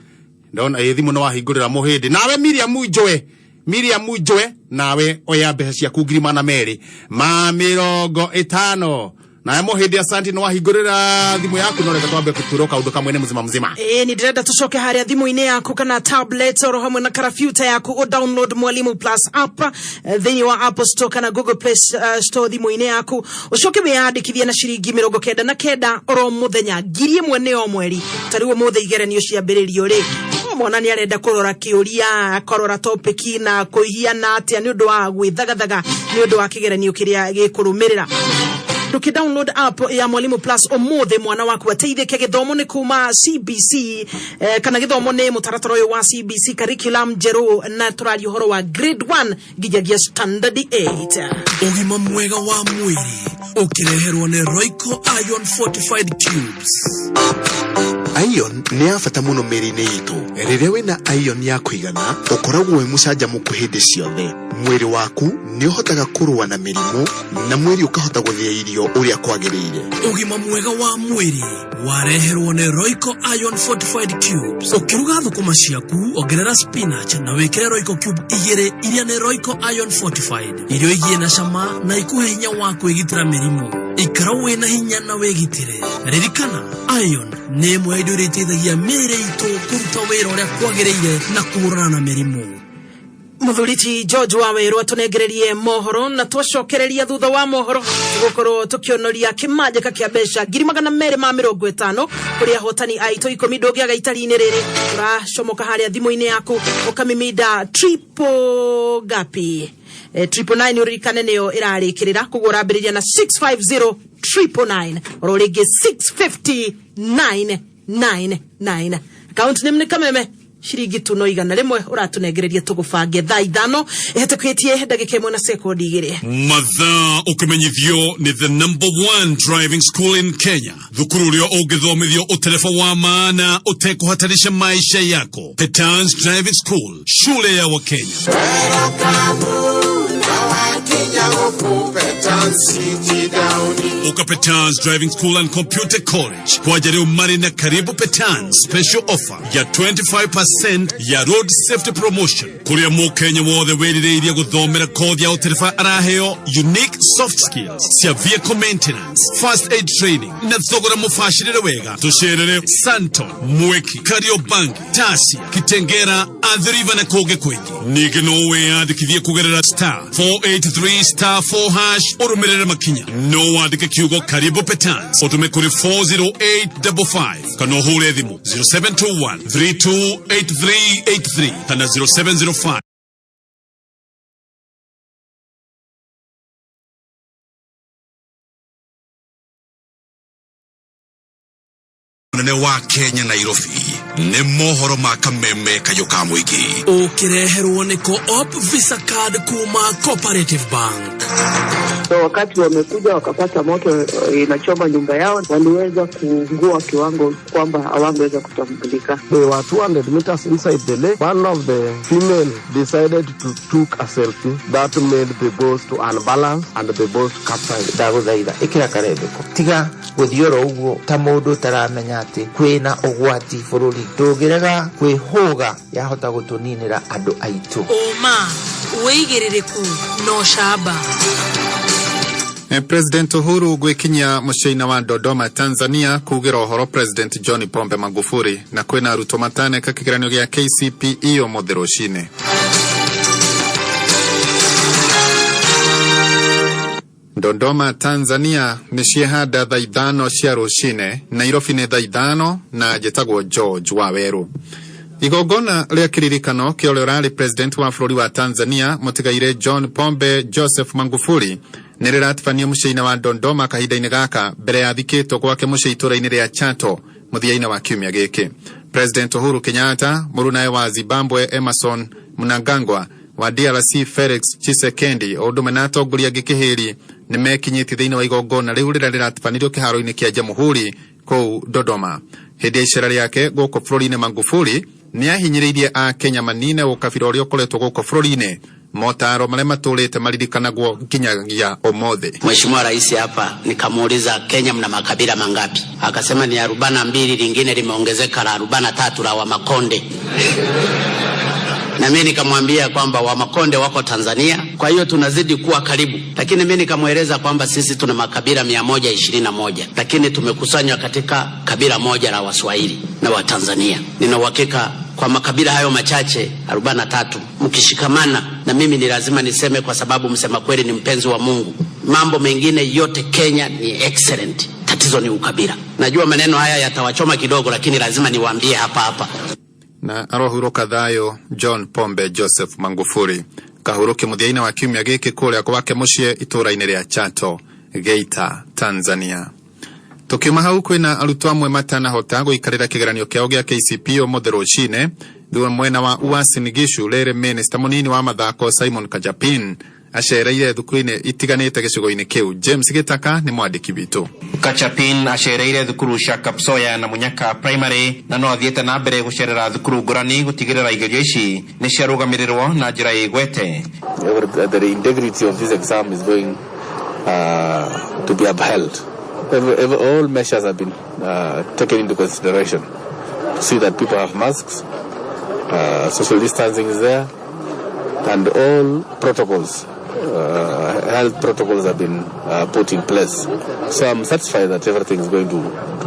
Ndona ĩ thimũ nĩ wahingũrĩra Mũhĩndĩ. Nawe Miriam Njoe, Miriam Njoe, nawe oya mbeca ciaku 250,000. Nawe Mũhĩndĩ, asante, nĩ wahingũrĩra thimũ yaku, no reke twambe kũturwo kaũndũ kamwe nĩ mzima mzima. Ĩĩ, nĩ ndĩrenda tũcoke harĩa thimũ-inĩ yaku kana tablet oro hamwe na karabiuta yaku ũ download Mwalimu Plus app thĩinĩ wa Apple Store kana Google Play Store thimũ-inĩ yaku, ũcoke wĩyandĩkithie na ciringi 99 oro mũthenya, 1,000 nĩ o mweri. Ta rĩu ũmũthĩ igeranio ciambĩrĩrio rĩ, mwana nĩ arenda kũrora kĩũria, akarora topic na kũihiana atĩa nĩ ũndũ wa gwĩthagathaga nĩ ũndũ wa kĩgeranio kĩrĩa gĩkũrũmĩrĩra. Ndũkĩ download app ya Mwalimu Plus ũmũthĩ, mwana waku ateithĩke. Gĩthomo nĩ kuma CBC kana gĩthomo nĩ mũtaratara ũyũ wa CBC curriculum njerũ, na tũraria ũhoro wa grade 1 nginyagia standard 8. Ũgima mwega wa mwĩrĩ. Ũkĩreherwo nĩ Royco Iron Fortified Cubes. Iron nĩ ya bata mũno mĩĩrĩ-inĩ itũ. Rĩrĩa wĩna iron ya kũigana, ũkoragwo wĩ mũcanjamũku hĩndĩ ciothe. Mwĩrĩ waku nĩ ũhotaga kũrũa na mĩrimũ na mwĩrĩ ũkahota gũthĩa irio ũrĩa kwagĩrĩire. Ũgima mwega wa mwĩrĩ wareherwo nĩ Royco Iron Fortified Cubes. Ũkĩruga thũkũma ciaku, ongerera spinach na wĩkĩre Royco cube igĩrĩ iria nĩ Royco Iron Fortified. Irio igie na cama na ikuhe hinya wa kwĩgitĩra mĩrimũ. Ikara wĩna hinya na wĩgitĩre. Ririkana, iron nĩ ĩmwe ya indo iria iteithagia mĩĩrĩ itũ kũruta wĩra ũrĩa kwagĩrĩire na kũhũrana na mĩrimũ. Muthuri ti George Waweru atunengererie mohoro na twacokereria thutha wa mohoro tugukorwo tukionoria kimanjika kia mbeca 250,000 kuri ahotani aitũ ikũmi. Ndũngĩaga itari-inĩ rĩrĩ, ũracomoka harĩa thimũ-inĩ yaku ũkamiminda triple ngapi? 999, ũririkane nĩyo ĩrarĩkĩrĩra, koguo ũrambĩrĩria na 650 999 oro rĩngĩ 650 999. Account name nĩ Kameme, ciringi tu no 100 ũratũnengereria tũgũbange thaa 5 ĩhetũkĩtie ndagĩka 1 na sekondi 2. Mathaa ũkĩmenyithio nĩ the number one driving school in Kenya, thukuru ũrĩa ũngĩthomithio ũtereba wa maana ũtekũhatarisha maisha yako, Petans Driving School, shule ya Wakenya. Uka Petans Driving School and Computer College kwaja rĩu marĩ na karibu Petans special offer ya 25% ya road safety promotion, kũrĩa mũkenya wothe wĩrirĩirie gũthomera kothi ya ũtereba araheo unique soft skills cia vehicle maintenance, first aid training na thogora mũbacĩrĩre wega. Tũcerere Santon, Mweki, Kariobangi, Tasia, Kitengera, Athi River na kũngĩ kwĩngĩ. Ningĩ no wĩyandĩkithie kũgerera star 483 star 4 hash, ũrũmĩrĩre makinya. No wandĩke kiugo "karibu Petans" ũtũme kũrĩ 40855 kana ũhũre thimũ 0721 328383 kana 0705. Mũnene wa Kenya, Nairobi, nĩ mohoro ma Kameme kayũ ka mũingĩ. Ũkĩreherwo nĩ Co-op Visa Card kuma Cooperative Bank. So wakati wamekuja wakapata moto inachoma nyumba yao, waliweza kuungua kiwango kwamba hawangeweza kutambulika. They were 200 meters inside the lake. One of the female decided to took a selfie that made the boat to unbalance and the boat capsized. Ndagũthaitha ĩkĩra karembeko, tiga gũthiĩ oro ũguo ta mũndũ ũtaramenya atĩ kwĩna ũgwati bũrũri. Ndũngĩrega kwĩhũga, yahota gũtũninĩra andũ aitũ. Ũma, wĩigĩrĩrĩku na ũcamba. President Uhuru gwĩkinyia mũciĩ-inĩ wa Dodoma, Tanzania, kuugĩra ũhoro President John Pombe Magufuli. Na kwĩna arutwo mataneka kĩgeranio gĩa KCPE ũmũthĩ rũcinĩ. Dodoma, Tanzania nĩ ciehanda thaa 5 cia rũcinĩ, Nairobi nĩ thaa 5, na njĩtagwo George Waweru. Igongona rĩa kĩririkano kĩa ũrĩa ũrarĩ president wa bũrũri wa Tanzania, mũtigaire John Pombe Joseph Magufuli, nĩ rĩratabanio mũciĩ-inĩ wa Dodoma kahinda-inĩ gaka mbere ya thikĩtwo gwake mũciĩ itũũra-inĩ rĩa Chato mũthia-inĩ wa kiumia gĩkĩ. President Uhuru Kenyatta, mũrunawe wa Zimbabwe Emerson Mnangagwa, wa DRC Felix Tshisekedi, o ũndũ ũmwe na atongoria angĩ kĩhĩri nĩ mekinyĩtie thĩinĩ wa igongona rĩu rĩrĩa rĩratabanĩrio kĩharo-inĩ kĩa Jamhuri kũu Dodoma. Hĩndĩ ya icera rĩake gũkũ bũrũri-inĩ, Magufuli nĩ ahinyĩrĩirie a Kenya manine ũkabira ũrĩa ũkoretwo gũkũ bũrũri-inĩ, motaro marĩa matũrĩte maririkanagwo nginyagia ũmũthĩ. Mheshimiwa Rais hapa nikamuuliza, Kenya mna makabila mangapi? Akasema ni 42, lingine limeongezeka la 43 la Wamakonde. Na mimi nikamwambia kwamba Wamakonde wako Tanzania, kwa hiyo tunazidi kuwa karibu. Lakini mimi nikamweleza kwamba sisi tuna makabila 121, lakini tumekusanywa katika kabila moja la Waswahili na Watanzania. Nina uhakika kwa makabila hayo machache 43 mkishikamana, na mimi ni lazima niseme, kwa sababu msema kweli ni mpenzi wa Mungu, mambo mengine yote Kenya ni excellent, tatizo ni ukabila. Najua maneno haya yatawachoma kidogo, lakini lazima niwaambie hapa hapa. Na arohurũka thayũ John Pombe Joseph Magufuli, kahurũke mũthia-inĩ wa kiumia gĩkĩ kũrĩa gwake mũciĩ itũũra-inĩ rĩa Chato, Geita, Tanzania. Tukiuma hau, kwĩna arutwo amwe matanahota gũikarĩra kĩgeranio kĩao gĩa KCPE ũmũthĩ rũcinĩ thutha mwena wa Uasin Gishu, rĩrĩ minista mũnini wa mathako Simon Kajapin Acereire thukuru-inĩ itiganĩte gĩcigo-inĩ kĩu. James Gĩtaka nĩ mwandĩki witũ. Kachapin acereire thukuru cia Kapsoya na Munyaka Primary na no athiĩte na mbere gũcerera thukuru ngũrani gũtigĩrĩra igerio ici nĩ ciarũgamĩrĩrwo na njĩra ĩgwete. The integrity of this exam is going to be upheld. All measures have been taken into consideration to see that people have masks, social distancing is there, and all protocols, health protocols have been put in place. So I'm satisfied that everything is going to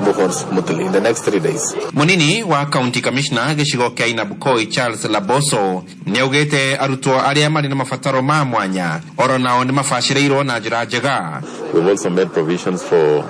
move on smoothly in the next 3 days. Munini wa county commissioner gĩcigo kĩa Ainabkoi Charles Laboso nĩaugĩte arutwo arĩa marĩ na mabataro ma mwanya oro nao nĩ mabacĩrĩirwo na njĩra njega. We've also made provisions for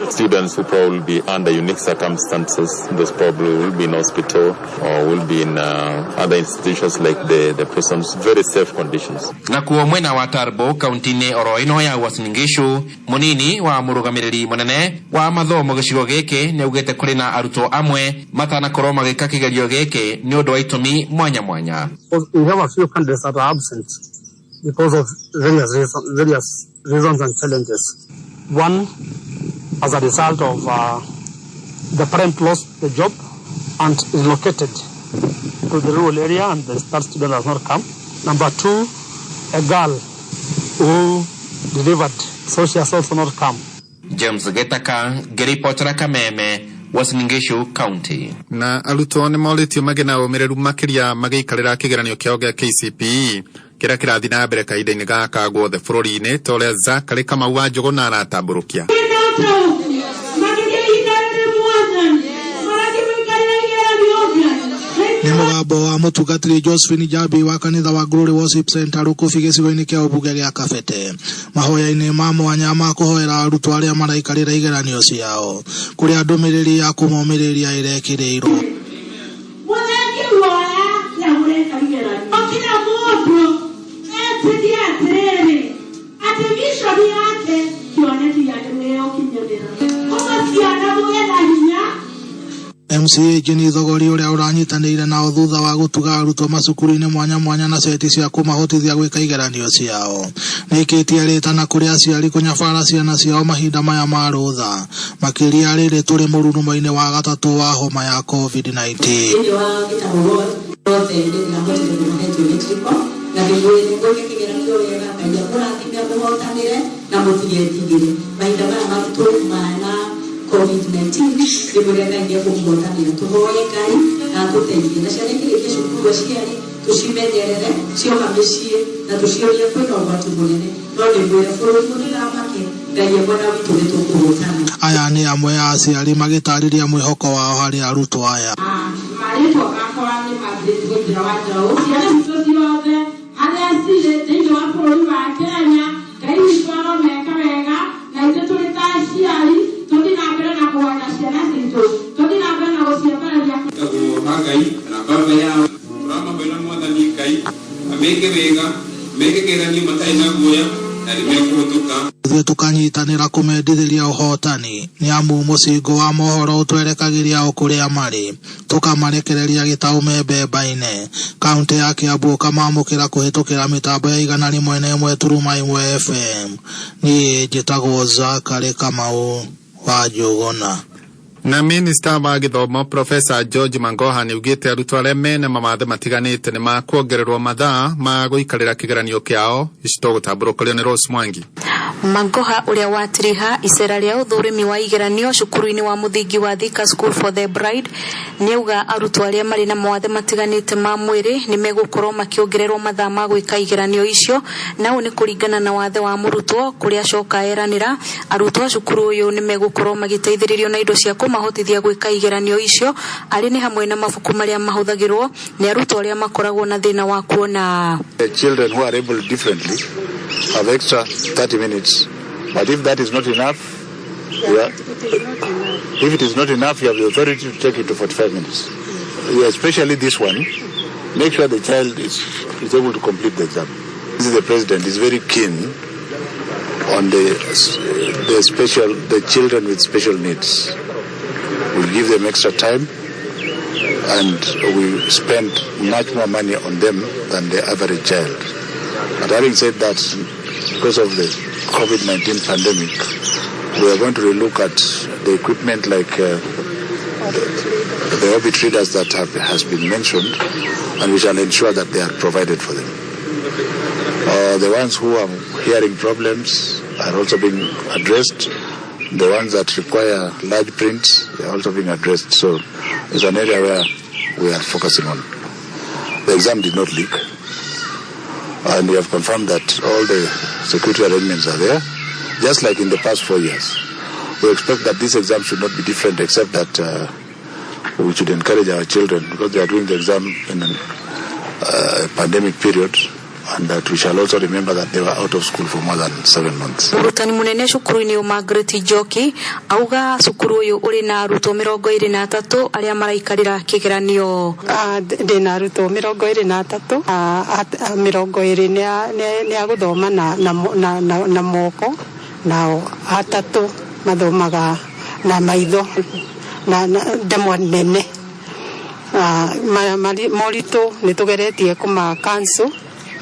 students who probably be under unique circumstances. Those probably will be in hospital or will be in other institutions like the prisons, very safe conditions. Nakuo mwena wa Turbo kaunti-inĩ oro ĩno ya Uasin Gishu, munini wa mũrũgamĩrĩri mũnene wa mathomo gĩcigo gĩkĩ nĩaugĩte kũrĩ na arutwo amwe matanakorwo magĩka kĩgerio gĩkĩ nĩ ũndũ wa itũmi mwanya mwanya. We have a few candidates that are absent because of various reasons and challenges. One, as a result of the parent lost the job and relocated to the rural area, and the that student has not come. Number two, a girl who delivered, so she has also not come. James Gitaka ngĩribotera Kameme, Uasin Gishu County. Na arutwo nĩ morĩtio magĩe na ũmĩrĩru makĩria magĩikarĩra kĩgeranio kĩao gĩa KCPE kĩrĩa kĩrathiĩ na mbere kahinda-inĩ gaka guothe bũrũri-inĩ, ta ũrĩa Zakary Kamau wa Njũgũna aratambũrũkia. Makĩria ihinda rĩrĩ mwathani marakĩmũikarĩra igeranio. Nĩ mũgambo wa mũtungatĩri Josephine Njambi wa kanitha wa Glory Worship Center Rũkũbi, gĩcigo-inĩ kĩa ũmbunge gĩa Kabete, mahoya-inĩ ma mwanya ma kũhoera arutwo arĩa maraikarĩra igeranio ciao, kũrĩa ndũmĩrĩri ya kũmomĩrĩria ĩrekĩrĩirwo. Mũthengi guoya rĩrĩa mũreka igeranio, o kila mũndũ etĩkie atĩrĩrĩ atĩ vision yake, kĩoneki gĩake nĩgĩgũkinyanĩra. Koguo ciana mũgĩe na hinya. MCA Jane Thogori, ũrĩa ũranyitanĩire nao thutha wa gũtuga arutwo macukuru-inĩ mwanya mwanya na ceti cia kũmahotithia gwĩka igeranio ciao, nĩikĩtie rĩtana kũrĩ aciari kũnyabara ciana ciao mahinda maya ma rũtha, makĩria rĩrĩ tũrĩ mũrurumo-inĩ wa gatatũ wa homa ya COVID-19. Thĩinĩ wa gĩtarũ wothe nĩ ndĩrahotire kũmahe geometrical na ndĩmwĩre mwĩke kĩgeranio wega, Ngai amũrathime, mũhotanĩre na mũtigetigĩre mahinda maya maritũ mana COVID-19. Ndĩmwĩre Ngai nĩ ekũmũhotanĩra. Tũhoe Ngai na atũteithie, na ciana ikĩrĩkia cukuru, aciari tũcimenyerere cioka mĩciĩ na tũciorie, kwĩna ũgwati mũnene, no ndĩmwĩre bũrũri mũtigamake, Ngai e mwena witũ, nĩ tũkũhotana. Aya nĩ amwe a aciari magĩtarĩria mwĩhoko wao harĩ arutwo aya. Marĩtwa makwa nĩ Margaret Gũithira wa Njaũ. Ciana citũ ciothe harĩa cirĩ thĩinĩ wa bũrũri wa Kenya, Ngai witũ aromeka wega, na ithuĩ tũrĩ ta aciari tũthiĩ na mbere na kũhoera ciana citũ, tũthiĩ na mbere na gũciambararia. Tagwo Hagai na baba yao, tũramahoera Mwathani Ngai ameke wega, meke kĩgeranio matarĩ na guoya na nĩmekũhĩtũka. Ithuĩ tũkanyitanĩra kũmendithĩria ũhotani, nĩ amu mũcingo wa mohoro ũtwerekagĩria o kũrĩa marĩ, tũkamarekereria gĩtaũ membemba-inĩ kaunti ya Kiambu, ũkamamũkĩra kũhĩtũkĩra mĩtambo ya 101.1 FM. Niĩ njĩtagwo Zakary Kamau wa Njũgũna. Na minista wa gĩthomo Profesa George Magoha nĩ augĩte arutwo arĩa mena mawathe matiganĩte nĩ makuongererwo mathaa ma gũikarĩra kĩgeranio kĩao. Ici tũgũtambũrũkĩrio nĩ Rose Mwangi. Magoha, ũrĩa watiriha icera rĩa ũthũrimi wa igeranio cukuru-inĩ wa mũthingi wa Thika School for the Blind, nĩauga arutwo arĩa marĩ na mawathe matiganĩte ma mwĩrĩ nĩ megũkorwo makĩongererwo mathaa ma gwĩka igeranio icio, na ũũ nĩ kũringana na wathe wa mũrutwo, kũrĩa acoka eranĩra arutwo a cukuru ũyũ nĩ megũkorwo magĩteithĩrĩrio na indo cia kũmahotithia gwĩka igeranio icio, arĩ nĩ hamwe na mabuku marĩa mahũthagĩrwo nĩ arutwo arĩa makoragwo na thĩna wa kuona. The children who are able differently have extra 30 minutes. But if that is not enough, yeah, if it is not enough, you have the authority to take it to 45 minutes. Yeah, especially this one, make sure the child is able to complete the exam. This is the president is very keen on the children with special needs. We give them extra time and we spend much more money on them than the average child. But having said that, because of the COVID-19 pandemic, we are going to relook at the equipment like the orbit readers that has been mentioned, and we shall ensure that they are provided for them. The ones who have hearing problems are also being addressed. The ones that require large prints, they are also being addressed. So it's an area where we are focusing on. The exam did not leak, and we have confirmed that all the security arrangements are there, just like in the past 4 years. We expect that this exam should not be different, except that we should encourage our children, because they are doing the exam in a pandemic period, and that we shall also remember that they were out of school for more than 7 months. Mũrutani mũnene cukuru-inĩ ũyũ Margaret Njoki auga cukuru ũyũ ũrĩ na arutwo 23 arĩa maraikarĩra kĩgeranio. Ndĩna arutwo 23, 20 nĩ a gũthoma na moko, nao atatũ mathomaga na maitho na ndemwa nene. Moritũ nĩ tũgeretie kũma cancel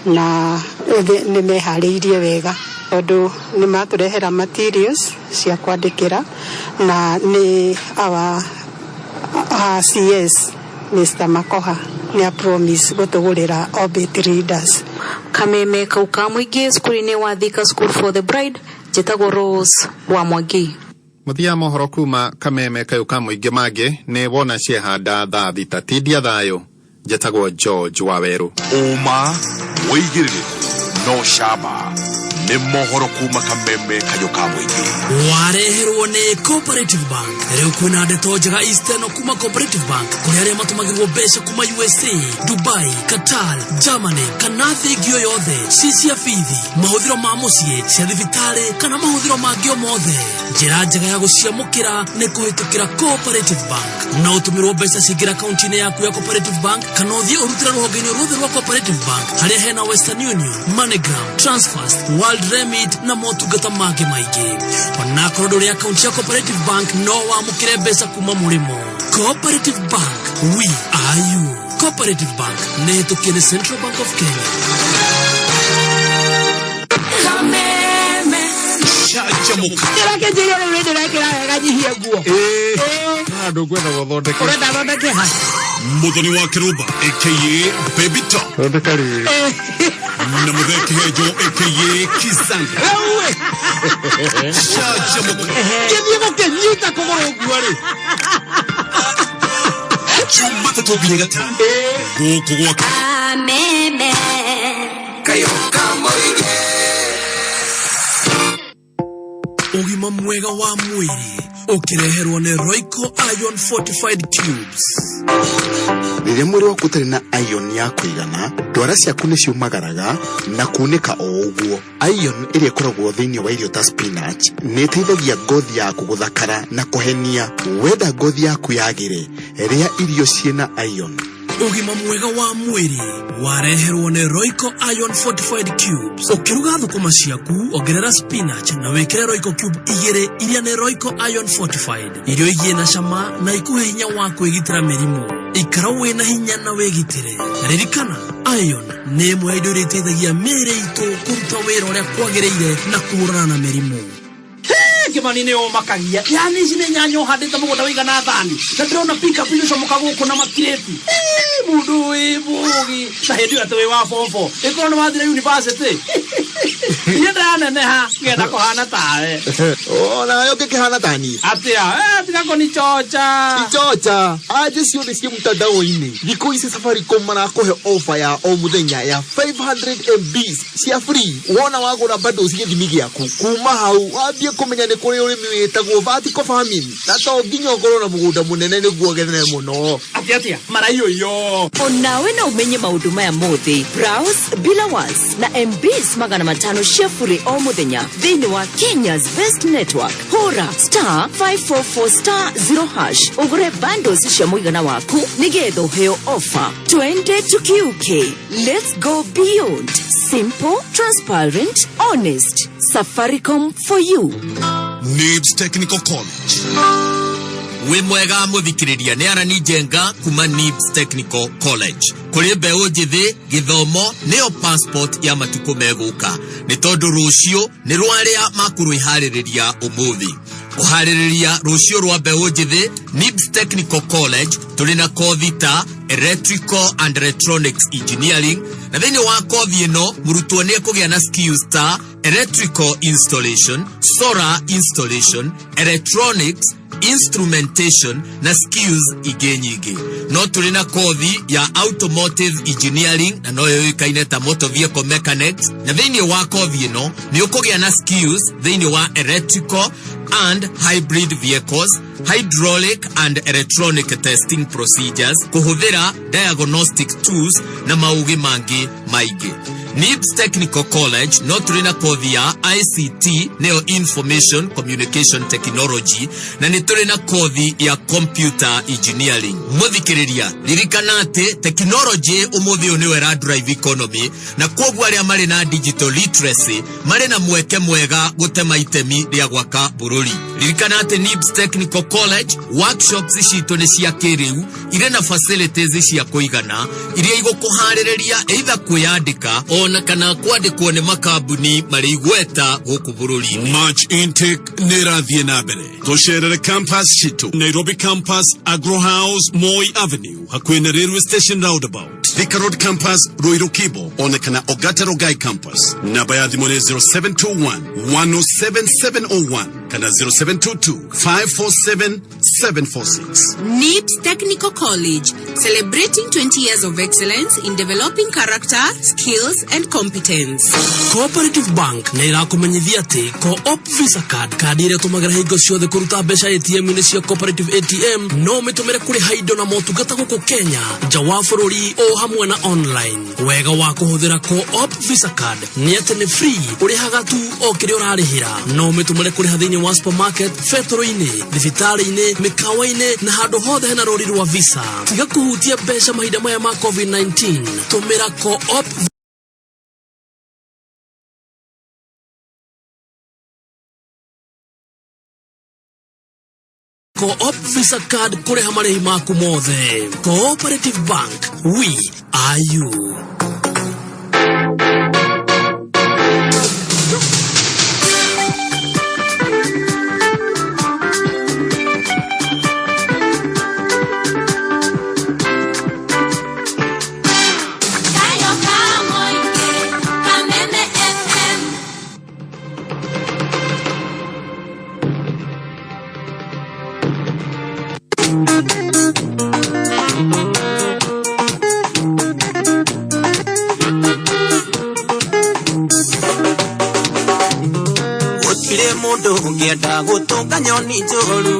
na nĩ meharĩirie wega tondũ nĩ matũrehera materials cia kwandĩkĩra, na nĩ our CS Mr. Makoha nĩ a promise gũtũgũrĩra Orbit readers. Kameme kau ka mũingĩ cukuru-inĩ wa Thika School for the Blind, njĩtagwo Rose wa Mwangi. Mũthia mohoro kuma kameme kayũ ka mũingĩ mangĩ nĩ wona ciehanda thaa thita tindia thayũ. Njĩtagwo George Waweru. Ũma wĩigĩrĩrĩku no camba nĩ mohoro kuma kameme kayũ ka mũingĩ. Wareherwo nĩ Cooperative Bank. Rĩu kwĩna ndeto njega Eastern kuma Cooperative Bank kũrĩ arĩa matũmagĩrwo mbeca kuma USA, Dubai, Qatar, Germany kana thĩ ĩngĩ o yothe, ci cia bithi, mahũthĩro ma mũciĩ, cia thibitarĩ kana mahũthĩro mangĩ o mothe. Njĩra njega ya gũciamũkĩra nĩ kũhĩtũkĩra Cooperative Bank. No ũtũmĩrwo mbeca cingĩra akaunti-inĩ yaku ya Cooperative Bank kana ũthiĩ ũrutĩre rũhonge-inĩ ruothe rwa Cooperative Bank harĩa hena Western Union, MoneyGram, Transfast, World Remit na motungata mangĩ maingĩ. Onakorwo ndũrĩ akaunti ya Cooperative Bank no wamũkĩre mbeca kuma mũrĩmo. Cooperative Bank, we are you. Cooperative Bank nĩ ĩhĩtũkie nĩ Central Bank of Kenya. Kameme. Canjamũka. Ndĩrakĩnjĩria rĩu nĩ ndĩrekĩra wega nyihie nguo. Ndũkwenda gũthondeka. Ũrenda thondeke ha? Muthoni wa Kĩrũmba aka Baby Top. Thondeka rĩrĩ. Na Mũthee Kĩhenjo aka Kizanga. Canjamũka. Ngĩthiĩ gũkĩnyita kũgũrũ ũguo rĩ. Jumatatũ nginya gatano. Gũkũ gwa Kameme. Kayũ ka mũingĩ. Ũgima mwega wa mwĩrĩ ũkĩreherwo nĩ Royco Iron Fortified Cubes. Rĩrĩa mwĩrĩ waku ũtarĩ na iron ya kũigana, ndwara ciaku nĩ ciũmagaraga na kunĩka o ũguo. Iron ĩrĩa ĩkoragwo thĩinĩ wa irio ta spinach nĩ ĩteithagia ngothi yaku gũthakara na kũhenia. Wenda ngothi yaku yagĩre, rĩa irio ciĩna iron. Ũgima mwega wa mwĩrĩ wareherwo nĩ Royco Iron Fortified Cubes. Ũkĩruga thũkũma ciaku, ongerera spinach na wĩkĩre Royco cube igĩrĩ iria nĩ Royco Iron Fortified. Irio igiĩ na cama na ikuhe hinya wa kwĩgitĩra mĩrimũ. Ikara wĩna hinya na wĩgitĩre. Ririkana, iron nĩ ĩmwe ya indo iria iteithagia mĩĩrĩ itũ kũruta wĩra ũrĩa kwagĩrĩire na kũhũrana na mĩrimũ. Kĩmani nĩ ũmakagia, yani ici nĩ nyanya ũhandĩte mũgũnda wĩigana thani na ndĩrona pickup igĩcomoka gũkũ na makirĩti. Mũndũ wĩ mũgĩ na hĩndĩ ĩyo atĩ wĩ wa form four ĩkorwo nĩ wathire university, niĩ ndĩraneneha ngenda kũhana tawe. Onawe ũngĩkĩhana ta niĩ. Atĩa? Tiga kũnichocha. Ichocha anje ciothe ciĩ mtandao-inĩ. Thikũ ici Safaricom marakũhe offer ya o mũthenya ya 500 MBs cia free wona wagũra bundles gĩthimi gĩaku. Kuma hau wambie kũmenya nĩ kũrĩ ũrĩmi wĩtagwo vertical farming, na to nginya ũkorwo na mũgũnda mũnene nĩguo ũgethe mũno. Atĩa atĩa maraiyo? Onawe no ũmenye maũndũ maya mothe. Browse bila was na MBs 500 cia bure o mũthenya thĩinĩ wa Kenya's best network. Hũra *544*0# ũgũre bundles cia mũigana waku nĩgetha ũheo offer. Twende tukiuke. Let's go beyond. Simple, transparent, honest. Safaricom for you. NIBS Technical College. Wĩ mwega mũthikĩrĩria, nĩ Arani Njenga kuma Nibs Technical College. Kũrĩ mbeũ njĩthĩ, gĩthomo nĩyo passport ya matukũ megũka, nĩ tondũ rũciũ nĩ rwa arĩa makũrwĩharĩrĩria ũmũthĩ. Kũharĩrĩria rũciũ rwa mbeũ njĩthĩ, Nibs Technical College tũrĩ na kothi ta Electrical and Electronics Engineering, na thĩinĩ wa kothi ĩno mũrutwo nĩ ekũgĩa na skills ta electrical installation, solar installation, electronics, instrumentation na skills ingĩ nyingĩ. No tũrĩ na kothi ya automotive engineering, na noyo yũĩkaine ta motor vehicle mechanics, na thĩinĩ wa kothi ĩno nĩ ũkũgĩa na skills thĩinĩ wa electrical and hybrid vehicles, hydraulic and electronic testing procedures, kũhũthĩra diagnostic tools na maũgĩ mangĩ maingĩ. Nibs Technical College no tũrĩ na kothi ya ICT, nĩyo Information Communication Technology, na nĩ tũrĩ na kothi ya Computer Engineering. Mũthikĩrĩria, ririkana atĩ tekinoronjĩ ũmũthĩ ũyũ nĩyo ĩra drive economy, na kwoguo arĩa marĩ na digital literacy marĩ na mweke mwega gũtema itemi rĩa gwaka bũrũri. Ririkana atĩ Nibs Technical College workshops citũ nĩ cia kĩrĩu, irĩ na facilities cia kũigana iria igũkũharĩrĩria either kwĩyandĩka ona kana kwandĩkwo nĩ makambuni marĩ igweta gũkũ bũrũri-inĩ. March intake nĩ ĩrathiĩ na mbere. Tũcerere campus citũ, Nairobi campus, Agro House, Moi Avenue, hakuhĩ na railway station roundabout, Thika Road campus, Ruiru Kibo, ona kana Ogata Rongai campus. Namba ya thimũ nĩ 0721 107 701 kana 0722 547 746. NIBS Technical College, celebrating 20 years of excellence in developing character, skills, and competence. Cooperative Bank nĩ ĩrakũmenyithia atĩ Co-op Visa Card, kandi ĩrĩa ũtũmagĩra hingo ciothe kũruta mbeca ATM-inĩ cia Cooperative ATM, no ũmĩtũmĩre kũrĩha indo na motungata gũkũ Kenya, nja wa bũrũri, o hamwe na online. Wega wa kũhũthĩra Co-op Visa Card nĩ atĩ nĩ free, ũrĩhaga tu o kĩrĩa ũrarĩhĩra. No ũmĩtũmĩre kũrĩha thĩinĩ wa supermarket, betũrũ-inĩ, thibitarĩ-inĩ, mĩkawa-inĩ na handũ hothe hena rũri rwa Visa. Tiga kũhutia mbeca mahinda maya ma COVID-19, tũmĩra Co-op Co-op Visa Card kũrĩha marĩhi maku mothe. Cooperative Bank, we are you. Kayo ka Mũingĩ, Kameme FM. Gũtirĩ mũndũ ũngĩenda gũtũnga nyoni njũru,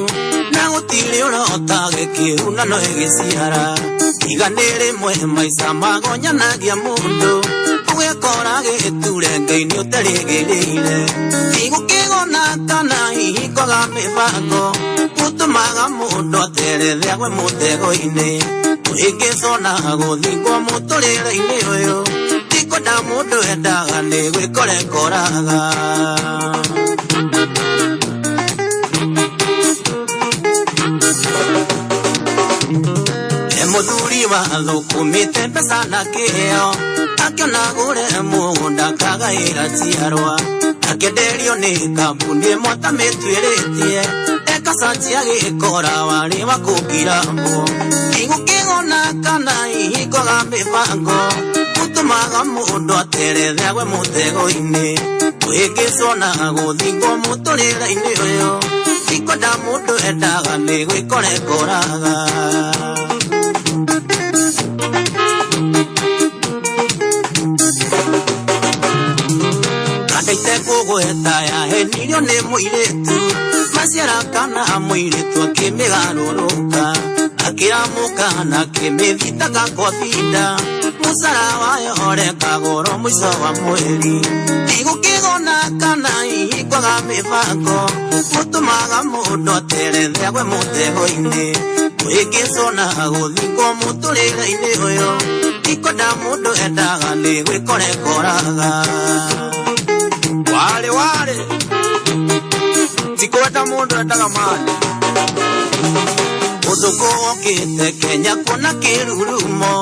na gũtirĩ ũrota gĩkĩruna no ĩgĩciara. Iga nĩ rĩmwe maica magonyanagia mũndũ, ũgekora gĩture Ngai nĩ ũtarĩgĩrĩire. Tigũkĩgona kana hihi kwaga mĩbango gũtũmaga mũndũ aterethe agwe mũtego-inĩ. Kũhĩngĩcwo na gũthingwo mũtũrĩre-inĩ ũyũ, ti kwenda mũndũ endaga, nĩ gwĩkora ekoraga. E mũthuri wa thũkũmĩte mbeca na kĩheo, akĩona gũre mũgũnda kagaĩra njiarwa, akĩenderio nĩ kambuni ĩmwe atamĩtuĩrĩtie, ekacanjia gĩkora warĩ wa kũngirambwo. Tigũkĩgona kana hihi kwaga mĩbango gũtũmaga mũndũ aterethe agwe mũtego-inĩ. Kũhĩngĩcwo na gũthingwo mũtũrĩre-inĩ ũyũ, ti kwenda mũndũ endaga, nĩ gwĩkora ekoraga. Kandaite kũgweta yahenirio nĩ mũirĩtu, maciara kana mũirĩtu akĩmĩgarũrũka, akĩramũka na akĩmĩthitanga kwa thinda, mũcara wayo ũrekagũrwo mũico wa mweri. Tigũkĩgona kana hihi kwaga mĩbango gũtũmaga mũndũ aterethe agwe mũtego-inĩ. Kũhĩngĩcwo na gũthingwo mũtũrĩre-inĩ ũyũ, ti kwenda mũndũ endaga, nĩ gwĩkora ekoraga. Warĩ warĩ, ti kwenda mũndũ endaga mali. Mũthũngũ okĩte Kenya kuona kĩrurumo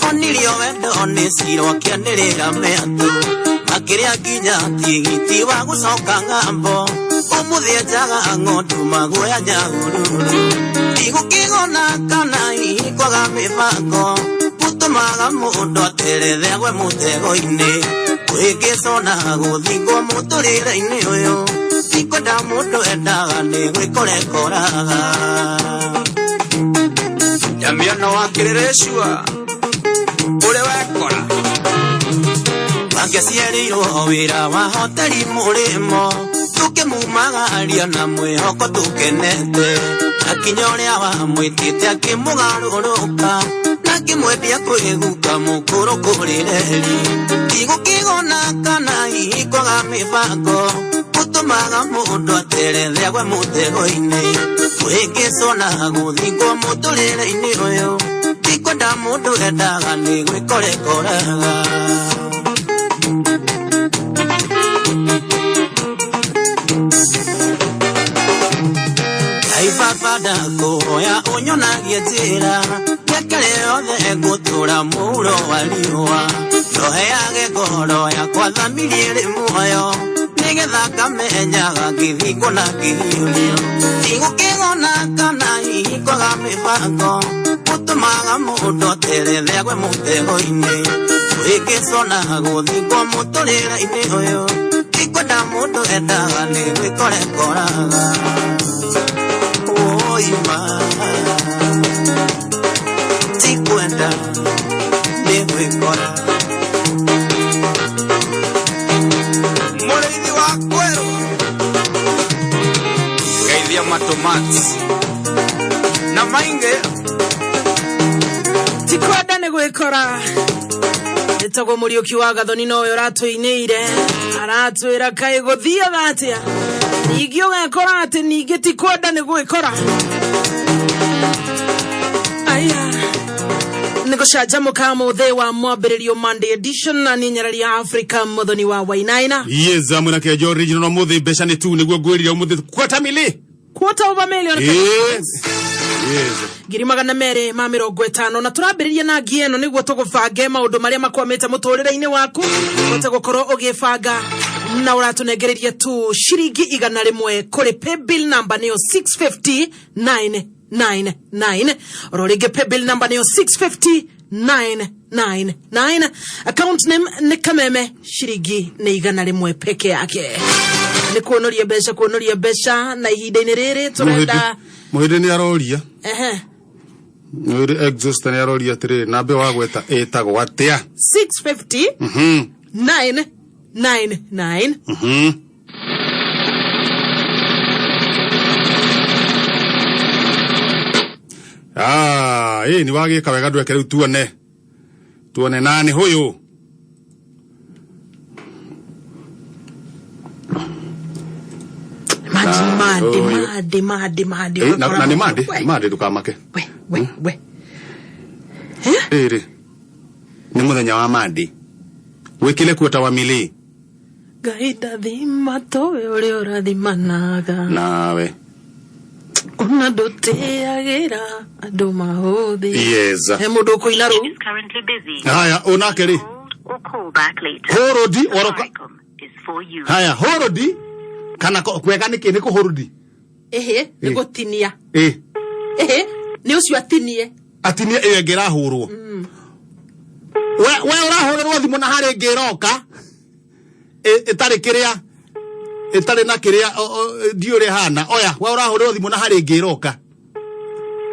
onirio wendo nĩ cira akĩanĩrĩra mĩatũ makĩrĩa nginya tigiti wa gũcoka ng'ambo ũmũthĩ enjaga ng'ondu maguoya nyahururu ndigũkĩgona kana hihi kwaga mĩbango gũtũmaga mũndũ aterethe agwe mũtego-inĩ kwĩhĩngĩcwo na gũthingwo mũtũrĩre-inĩ ũyũ tikwenda mũndũ endaga nĩ gwĩkora ekoraga. Damiano wakĩrĩrĩcua ũrĩ wekora. Angĩciarĩirwo wĩra wa hoteli mũrĩmo tũkĩmumagaria na mwĩhoko tũkenete akinya ũrĩa wamwĩtĩte akĩmũgarũrũka na akĩmwendia kwĩguka mũkũrũ kũrĩreri ndigũkĩgona kana hihi kwaga mĩbango gũtũmaga mũndũ aterethe agwe mũtego-inĩ kwĩhĩngĩcwo na gũthingwo mũtũrĩre-inĩ ũyũ tikwenda mũndũ endaga nĩ gwĩkora ekoraga. Ngai baba ndakũhoya ũnyonagie njĩra mĩaka yothe ngũtũra mũhuro wa riũa ndoheage ngoro yakwa thamiri ĩrĩ muoyo nĩgetha ngamenyaga ngĩthingwo na ngĩhiũrio ndigũkĩgona kana hihi kwaga mĩbango gũtũmaga mũndũ aterethe agwe mũtego-inĩ kwĩhĩngĩcwo na gũthingwo mũtũrĩre-inĩ ũyũ tikwenda mũndũ endaga nĩ gwĩkora ekoraga. Oima tikwenda nĩ gwĩkora. Mũrĩithi wa kwerũ geithia matomati na maingĩ. Tikwenda nĩ gwĩkora ĩtagwo Mũriũki wa Gathoni noyo ũratũinĩire aratwĩra kaĩ gũthiaga atĩa ningĩ ũgekora atĩ ningĩ ti kwenda nĩ gwĩkora aya nĩ gũcanjamũka mũthĩ wa mwambĩrĩrio Monday edition na nĩ nyarari ya Africa Mũthoni wa Wainaina. Yes, amwe na kejo original no muthi mbeca nĩ tu nĩguo ngwĩrire ũmũthĩ quarter mili. Quarter of a million. Yes. Yes. 250,000 na tũrambĩrĩria na ngi ĩno nĩguo tũgũbange maũndũ marĩa makwamĩte mũtũrĩre-inĩ waku ũhote gũkorwo ũgĩbanga na ũratũnengereria tu ciringi 100 kũrĩ paybill number nĩyo 650999 oro rĩngĩ paybill number nĩyo 650999 account name nĩ Kameme ciringi nĩ 100 peke yake nĩ kuonoria mbeca kuonoria mbeca na ihinda-inĩ rĩrĩ tũrenda. Mũhĩndĩ nĩ aroria. Ehe. Mũhĩndĩ exhaust nĩ aroria atĩrĩrĩ namba ĩyo wagweta ĩtagwo atĩa? 650 999. Ah, ĩ nĩ wagĩka wega ndweke rĩu tuone tuone nani huyu. Imagine. Ah, Mande. ũyũ. Mande mande mande. Eh, na ũgakora na nĩ mũndũ. mande. We, mande ndũkamake. We we. Rĩrĩ nĩ mũthenya wa mande wĩkĩre kuota wa mili. Ngai ndathima towe ũrĩa ũrathimanaga. Nawe. Ona ndũtĩagĩra andũ mahũthĩ. Yes. He mũndũ ũkũina rũu. Haya unake rĩ hũrũndi waroka haya hũrũndi kana kwega nĩkĩ nĩ kũhũrũndi. Ĩhĩ nĩ Eh. gũtinia. Ĩ. Ĩhĩ nĩ ũcio atinie. Atinie ĩyo ĩngĩ ĩrahũrwo we we ũrahũrĩrwo thimũ na harĩ ĩngĩ ĩroka ĩtarĩ kĩrĩa ĩtarĩ na kĩrĩa ndiũ ũrĩa ĩhana oya we ũrahũrĩrwo thimũ na harĩ ĩngĩ ĩroka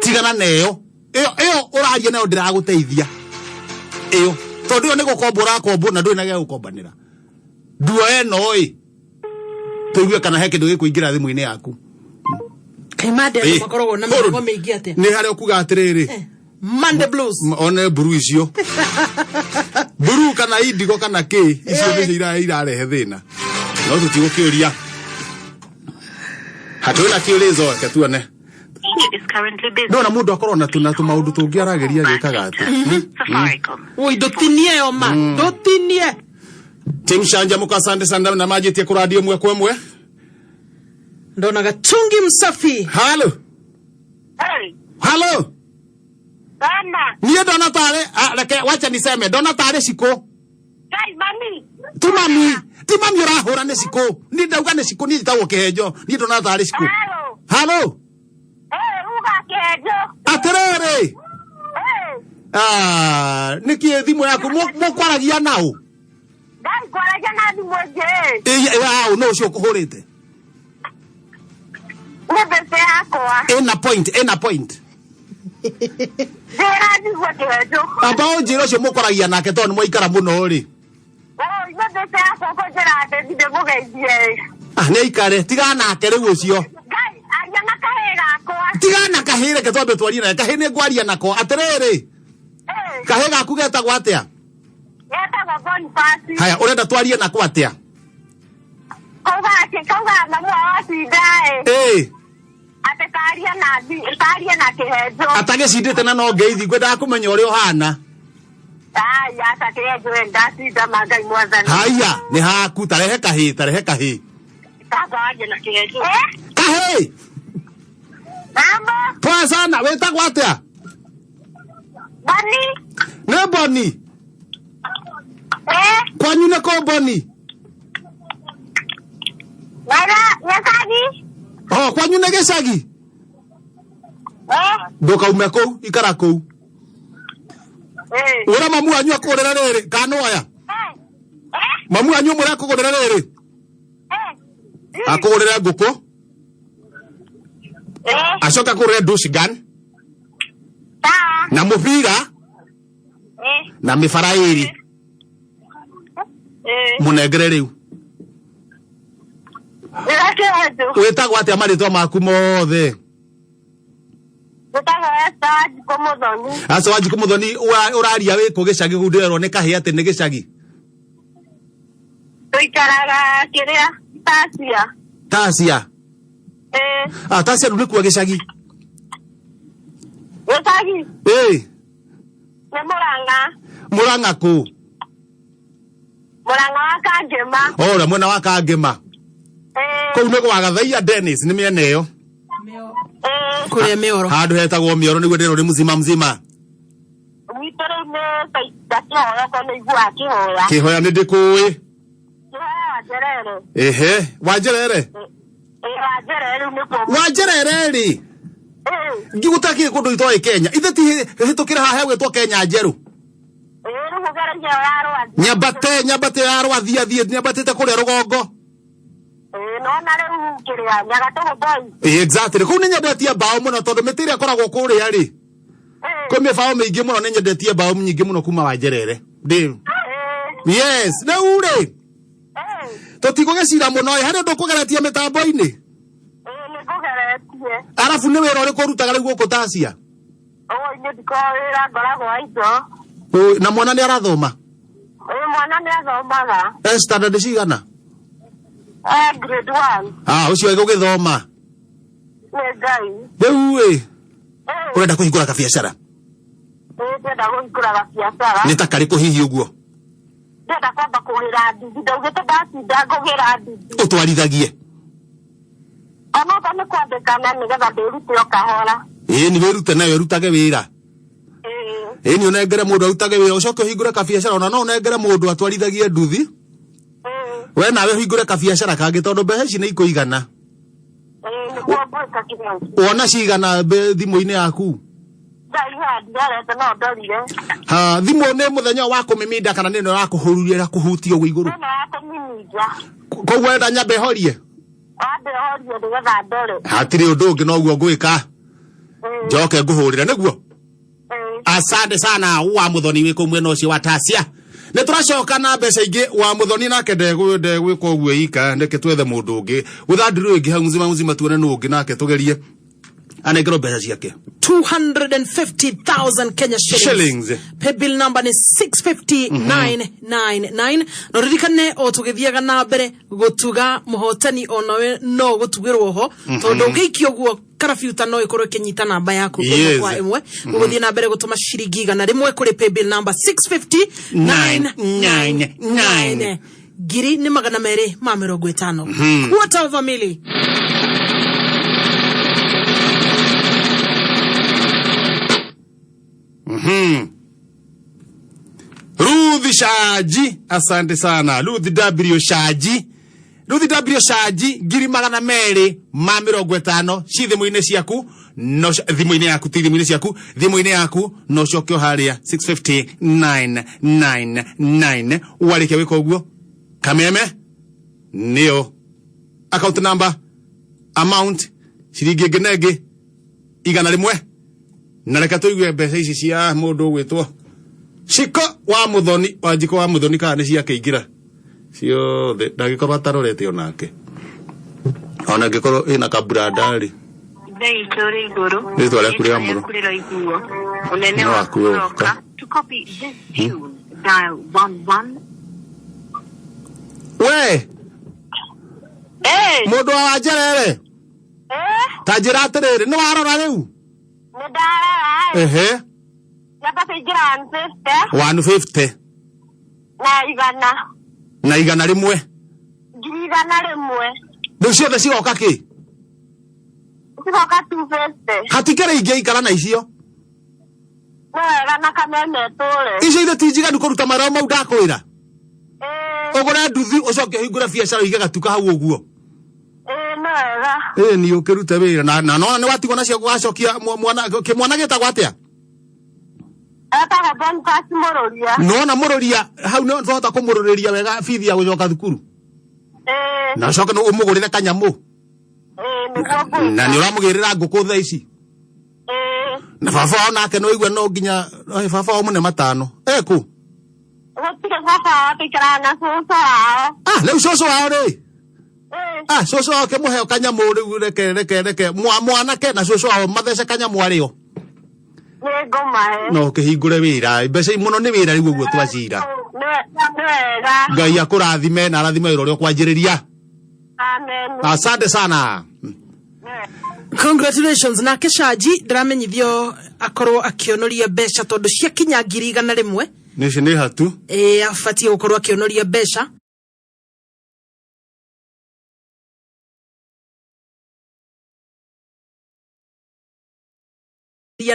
tigana na ĩyo ĩyo ĩyo ũraria nayo ndĩragũteithia ĩyo tondũ ĩyo nĩ gũkomba ũrakombwo na ndũrĩ na gĩa gũkombanĩra nduoya ĩno ĩ tũigue kana he kĩndũ gĩkũingĩra thimũ-inĩ yaku. Kaĩ mande andũ Eh, makoragwo na hold. mĩhang'o mĩingĩ atĩa? Nĩ harĩa ũkuga atĩrĩrĩ Monday blues. One mburu icio mburu kana indigo kana kĩ icio nĩcio irarehe thĩna no tũtigũkĩũria hatũrĩ na kĩũrĩzo reke tuone ndona mũndũ akorwo na tũna tũmaũndũ tũngĩ arageria gĩkaga atĩ. Ui ndũtinie yo ma ndũtinie. Tim Shanja mũkasande sanda na manjĩtie kũrandio ĩmwe kwa ĩmwe. Ndona Gatungi msafi. Halo. Hey, Halo. Bana. Niĩ ndona tarĩ ah, reke wacha niseme ndona tarĩ cikũ. Kai mami. Ti mami, ti mami ũrahũra nĩ cikũ. Niĩ ndauga nĩ cikũ, niĩ njĩtagwo kĩhenjo. Niĩ ndona tarĩ cikũ. Halo. Halo. Eh, uga kĩhenjo. Atĩrĩrĩ. Eh, Ah, nĩkĩ thimũ yaku mũkwaragia naũ? Ngai kwaragia na thimũ ĩngĩ. Ĩ, ĩ, aũ no ũcio ũkũhũrĩte. Nĩ mbeca yakwa. Ĩna point, ĩna point. Njĩra njigue kĩhenjo. Amba ũnjĩre ũcio mũkwaragia nake tondũ nĩ mwaikara mũno rĩ. Oi, nĩ mbeca yakwa ũkũnjĩra atĩ ndĩ mũgeithie. Ah, nĩ aikare, tigana nake rĩu ũcio. Ngai, aria na kahĩĩ gakwa. Tigana na kahĩĩ reke twambe twarie naye. Kahĩĩ nĩ ngwaria nako. Atĩrĩrĩ. Kahĩĩ gaku getagwo atĩa? Getagwo Boniface. Haya, ũrenda twarie nako atĩa? Kauga atĩ kauga mamu wao acinda ĩ. Ĩ. Atĩ karia na karia na kĩhenjo. Atagĩcindĩte na no ngeithi ngwendaga kũmenya ũrĩa ũhana. Ai, aca kĩhenjo we ndacinda ma Ngai mwathani. Haya, nĩ haku tarehe kahĩĩ, tarehe kahĩĩ. Kamba warie na kĩhenjo. Kahĩĩ. Mambo. Poa sana, wĩtagwo atĩa? Boni. Nĩ Boni. Eh. Kwanyu nĩ kũ Boni? Wera, gĩcagi. Oh, kwanyu nĩ gĩcagi? Eh. Ndũkaume kũu, ikara kũu. Eh. Ũra mamu wanyu akũgũrĩra rĩrĩ, kana aya? Mamu wanyu ũmwĩre akũgũrĩra rĩrĩ? Akũgũrĩre ngũkũ? Acoke akũgũrĩre dushigan na mũbira na mĩbara ĩrĩ. Mũnengere rĩu. Wĩra kĩhenjo. Wĩtagwo atĩa marĩtwa maku mothe? Njĩtagwo Esther Wanjikũ Mũthoni. Aca Wanjikũ Mũthoni ũraria wĩ kũ gĩcagi kũu ndĩrerwo nĩ kahĩĩ atĩ nĩ gĩcagi? Tũikaraga kĩrĩa Tasia. Tasia. Eh, Ah, Tasia rĩu nĩkuo gĩcagi. gĩcagi Ĩ, nĩ Mũrang'a. Mũrang'a kũ? Mũrang'a wa Kangema. O ũrĩa mwena wa Kangema. Kũu nĩ gwa Gathaiya Dennis nĩ mĩena ĩyo. Kũrĩa Mĩoro. Handũ hetagwo Mĩoro nĩguo ndĩrwo nĩ mzima mzima. Gwitũ rĩu nĩ ta kĩhoya okorwo nĩ iguaga kĩhoya. Kĩhoya nĩ ndĩkũĩ. Kĩhoya wa Njerere. Ehe, wa Njerere. Ĩ wa Njerere rĩu nĩkuo. Wa Njerere rĩ. Ngigũta kĩ kũndũ itoĩ Kenya. Ithe ti hĩtũkĩra haha hegwĩtwo Kenya njerũ. Ĩ rĩu ũgereire ĩyo ya Rwathi. Nyambate nyambate ya Rwathi athiĩ nyambatĩte kũrĩa rũgongo. Ĩ nona rĩu kĩrĩa Nyagatũgũ boys. Ĩ exactly. Kũu nĩ nyendetie mbaũ mũno tondũ mĩtĩ ĩrĩa ĩkoragwo kũrĩa rĩ. Kwĩ mĩbaũ mĩingĩ mũno nĩ nyendetie mbaũ nyingĩ mũno kuma wa Njerere. Ndĩ. Yes, rĩu rĩ. Tũtigũgĩcira mũno ĩ harĩ ũndũ ũkũgeretie mĩtambo-inĩ. Ĩ nĩ ngũgeretie. Arabu nĩ wĩra ũrĩkũ ũrutaga rĩu gũkũ Tasia? Oi nĩ ndikoragwo wĩra ngoragwo wa indo. Ũ, Na mwana nĩ arathoma? Ĩ mwana nĩ athomaga. E standard cigana? Eh, grade 1 Ah, ũcio egũgĩthoma. nĩ Ngai. Rĩu ĩ ũrenda kũhingũra kabiacara? Ĩ ndĩrenda kũhingũra gabiacara. Nĩ ta karĩkũ hihi ũguo? Ndĩrenda kwamba kũgĩra nduthi. Ndaugĩte ndatinda ngũgĩra nduthi. Ũtwarithagie. Ona okorwo nĩ kwandĩkana nĩgetha ndĩrute o kahora. Ĩ nĩ wĩrute nayo ĩrutage wĩra. Ĩ nĩ ũnengere mũndũ arutage wĩra ũcoke ũhingũre kabiacara ona no ũnengere mũndũ atwarithagie nduthi. We nawe ũhingũre kabiacara kangĩ tondũ mbeca ici nĩ ikũigana. Ĩ nĩguo ngwĩka kĩrĩa. Wona cigana thimũ-inĩ yaku? Ngai haha ndirarete no ndorire. Ha, thimũ nĩ mũthenya wa kũmiminda kana nĩ ĩno ya kũhururia kũhutia ũguo igũrũ? Ĩno ya kũmiminja. Koguo wenda nyambe horie? Wambe horie nĩgetha ndore. Hatirĩ ũndũ ũngĩ noguo ngwĩka. Njoke ngũhũrĩre nĩguo? Asante sana wa Muthoni wĩ kũu mwena ũcio wa Tasia. Nĩ tũracoka na mbeca ingĩ wa Muthoni nake ndegwĩka ũguo ika reke twethe mũndũ ũngĩ. Gũthandĩrwo ĩngĩ hau mzima mzima tuone nũ ũngĩ nake tũgerie anengerwo mbeca ciake. 250,000 Kenya shillings. Shillings. Paybill number nĩ 65999. Na ũririkane o tũgĩthiaga na mbere gũtuga mũhotani onawe no gũtugĩrwo ho tondũ ũngĩikia ũguo karabiuta no ĩkorwo ĩkĩnyita namba yaku ĩmwe kwa ĩmwe. Ũgũthiĩ na mbere gũtũma ciringi 100 kũrĩ paybill number 65999. Ngiri nĩ 250. Quarter of a milli. Ruth Shaji, asante sana. Ruth W Shaji. Ruth W Shaji 250,000 ci thimũ-inĩ ciaku no thimũ-inĩ yaku ti thimũ-inĩ ciaku thimũ-inĩ yaku no ũcoke o harĩa 650,999 warĩkia gwĩka ũguo kameme nĩyo account number amount ciringi ĩngĩ na ĩngĩ 100 na reke tũigue mbeca ici cia mũndũ ũgwĩtwo Ciko wa Muthoni wa Njiko wa Muthoni kana nĩ ciakĩingĩra ciothe ndangĩkorwo atarorete onake ona angĩkorwo ĩna kaburanda rĩ Ithe witũ ũrĩ igũrũ Rĩtwa rĩaku rĩamũrwo. rĩaku rĩroiguo ũnene Nĩ waku waku ũroka ũroka. to copy this tune dial 11 we mũndũ wa wanjerere ta njĩra atĩrĩrĩ nĩ warora rĩu nĩ ndarora ehe ciamba kũingĩra 150 150 na igana na 100 100,000 rĩu ciothe cigoka kĩ cigoka 250 hatikĩrĩ ingĩ ikara na icio nĩ wega na kameme tũre icio ithe ti njiganu kũruta marĩa mau ndakwĩra ũgũre nduthi ũcoke ũhingũre biacara ũige gatuka hau ũguo ĩĩ nĩ wega ĩĩ ni ũkĩrute wĩra na na nona nĩ watigwo nacio wacokia mwana kĩmwana gĩtagwo atĩa etagwo Boniface Mũrũria nona mũrũria hau no twahota kũmũrũrĩria wega bithi ya gũcoka thukuru ĩĩ na ũcoke ũmũgũrĩre kanyamũ ĩĩ nĩguo ngwĩka na nĩ ũramũgĩrĩra ngũkũ thaa ici ĩĩ na baba wao nake no igua no nginya eh, baba wao mũne matano ekũ gũtirĩ baba wao tũikaraga na cũcũ wao ah rĩu cũcũ wao rĩ ah cũcũ wao kĩmũheo kanyamũ rĩu reke reke reke mwanake na cũcũ wao mathece kanyamũ arĩo nĩ ngũmahe no ũkĩhingũre wĩra mbeca mũno nĩ wĩra rĩu ũguo twacira nĩ nĩ wega ngai akũrathime na arathime wĩra ũrĩa ũkwanjĩrĩria amen asante sana Congratulations nake Shaji ndĩramenyithio akorwo akĩonoria mbeca tondũ ciakinya 100,000 nĩcio nĩ hatu ĩĩ abatiĩ gũkorwo akĩonoria mbeca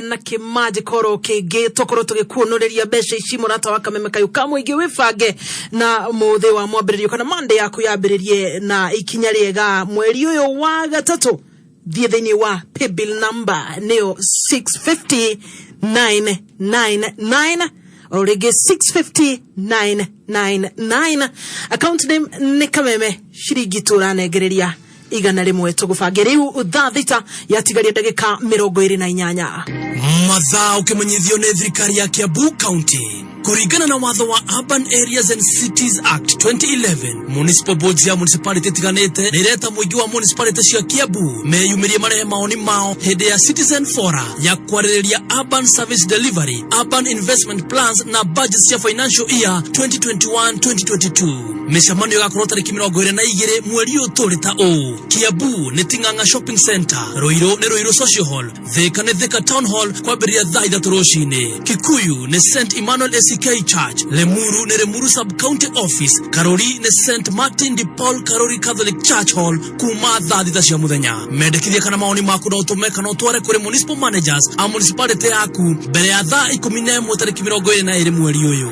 na kĩmanjĩ koro kĩngĩ tũkorwo tũgĩkuonoreria mbeca ici mũrata wa kameme kayũ ka mũingĩ wĩbange na mũthĩ wa mwambĩrĩrio kana mande yaku yambĩrĩrie na ikinya rĩega mweri ũyũ wa gatatũ thiĩ thĩinĩ wa paybill number nĩyo 650999 o rĩngĩ 650999 account name nĩ kameme ciringi tũranengereria 100 tũgũbange rĩu thaa 6 yatigaria ndagĩka 28 mathaa ũkĩmenyithio nĩ thirikari ya Kiambu County kũringana na watho wa Urban Areas and Cities Act 2011 municipal boards ya municipality itiganĩte nĩ ireta mũingĩ wa municipality cia Kiambu meyumĩrie marehe maoni mao hĩndĩ ya Citizen Fora ya kwarĩrĩria urban service delivery, urban investment plans na budget cia financial year 2021-2022 mĩcemanio ĩgakorwo tarĩki 22 mweri ũyũ tũrĩ ta ũũ Kiambu nĩ Ting'ang'a Shopping Center, Ruiru nĩ Ruiru Social Hall, Thika nĩ Thika Town Hall kwambĩrĩria thaa 3 rũcinĩ, Kikuyu nĩ St Emmanuel ACK Church, Limuru nĩ Limuru Sub County Office, Karuri nĩ St Martin de Paul Karuri Catholic Church Hall kuma thaa 6 cia mũthenya. Mendekithia kana maoni maku no ũtũme kana ũtware kũrĩ municipal managers a municipality yaku mbere ya thaa 11 tarĩki 22 mweri ũyũ.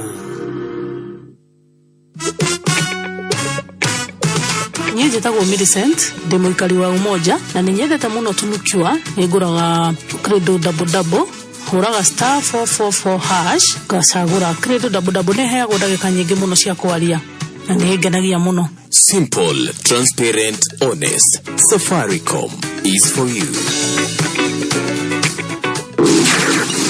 Niĩ njĩtagwo Millicent ndĩ mũikari wa Umoja na nĩ nyendete mũno Tunukiwa nĩ ngũraga Credo double double hũraga star 444 hash ngacagũra Credo double double nĩ heagwo ndagĩka nyingĩ mũno cia kwaria na nĩ ngenagia mũno. Simple, transparent, honest. Safaricom is for you.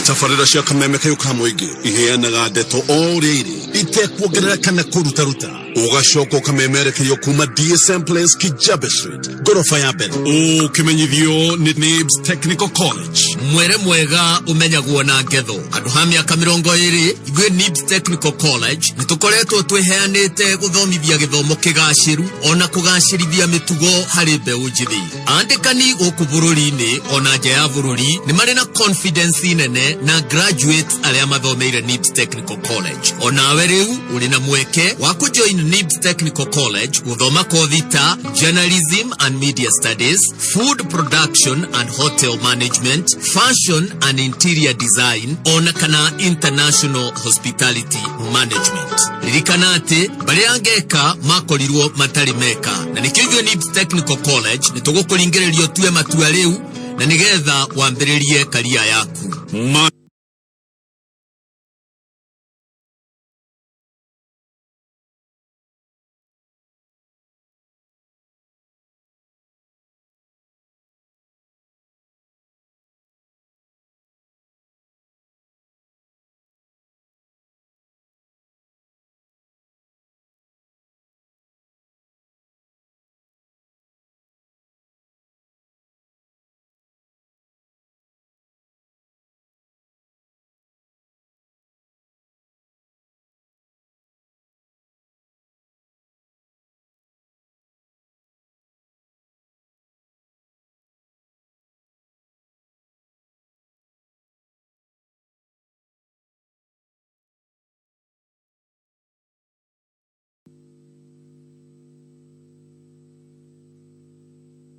Tabarĩra cia kameme kayũ ka mũingĩ iheanaga ndeto o ũrĩa irĩ itekuongerera kana kũrutaruta ũgacoka ũkamemerekerio kuma DSM Place Kijabe Street ngoroba ya mbere ũkĩmenyithio nĩ NIBS Technical College Mwere mwega ũmenyagwo na ngetho handũ ha mĩaka 20 ithuĩ NIBS Technical College nĩ tũkoretwo twĩheanĩte gũthomithia gĩthomo kĩgacĩru ona kũgacĩrithia mĩtugo harĩ mbeũ njĩthĩ andĩkani gũkũ bũrũri-inĩ ona nja ya bũrũri nĩ marĩ na confidence nene na graduates arĩa mathomeire NIBS Technical College onawe rĩu ũrĩ na mweke wa kũjoin NIBS Technical College gũthoma kothi ta journalism and media studies, food production and hotel management, Fashion and Interior Design ona kana International Hospitality Management. Ririkana atĩ mbarĩ ya ngeka makorirwo matarĩ meka, na nĩkĩo ithuĩ NIBS Technical College nĩ tũgũkũringĩrĩria ũtue matua rĩu na nĩgetha wambĩrĩrie karia yaku.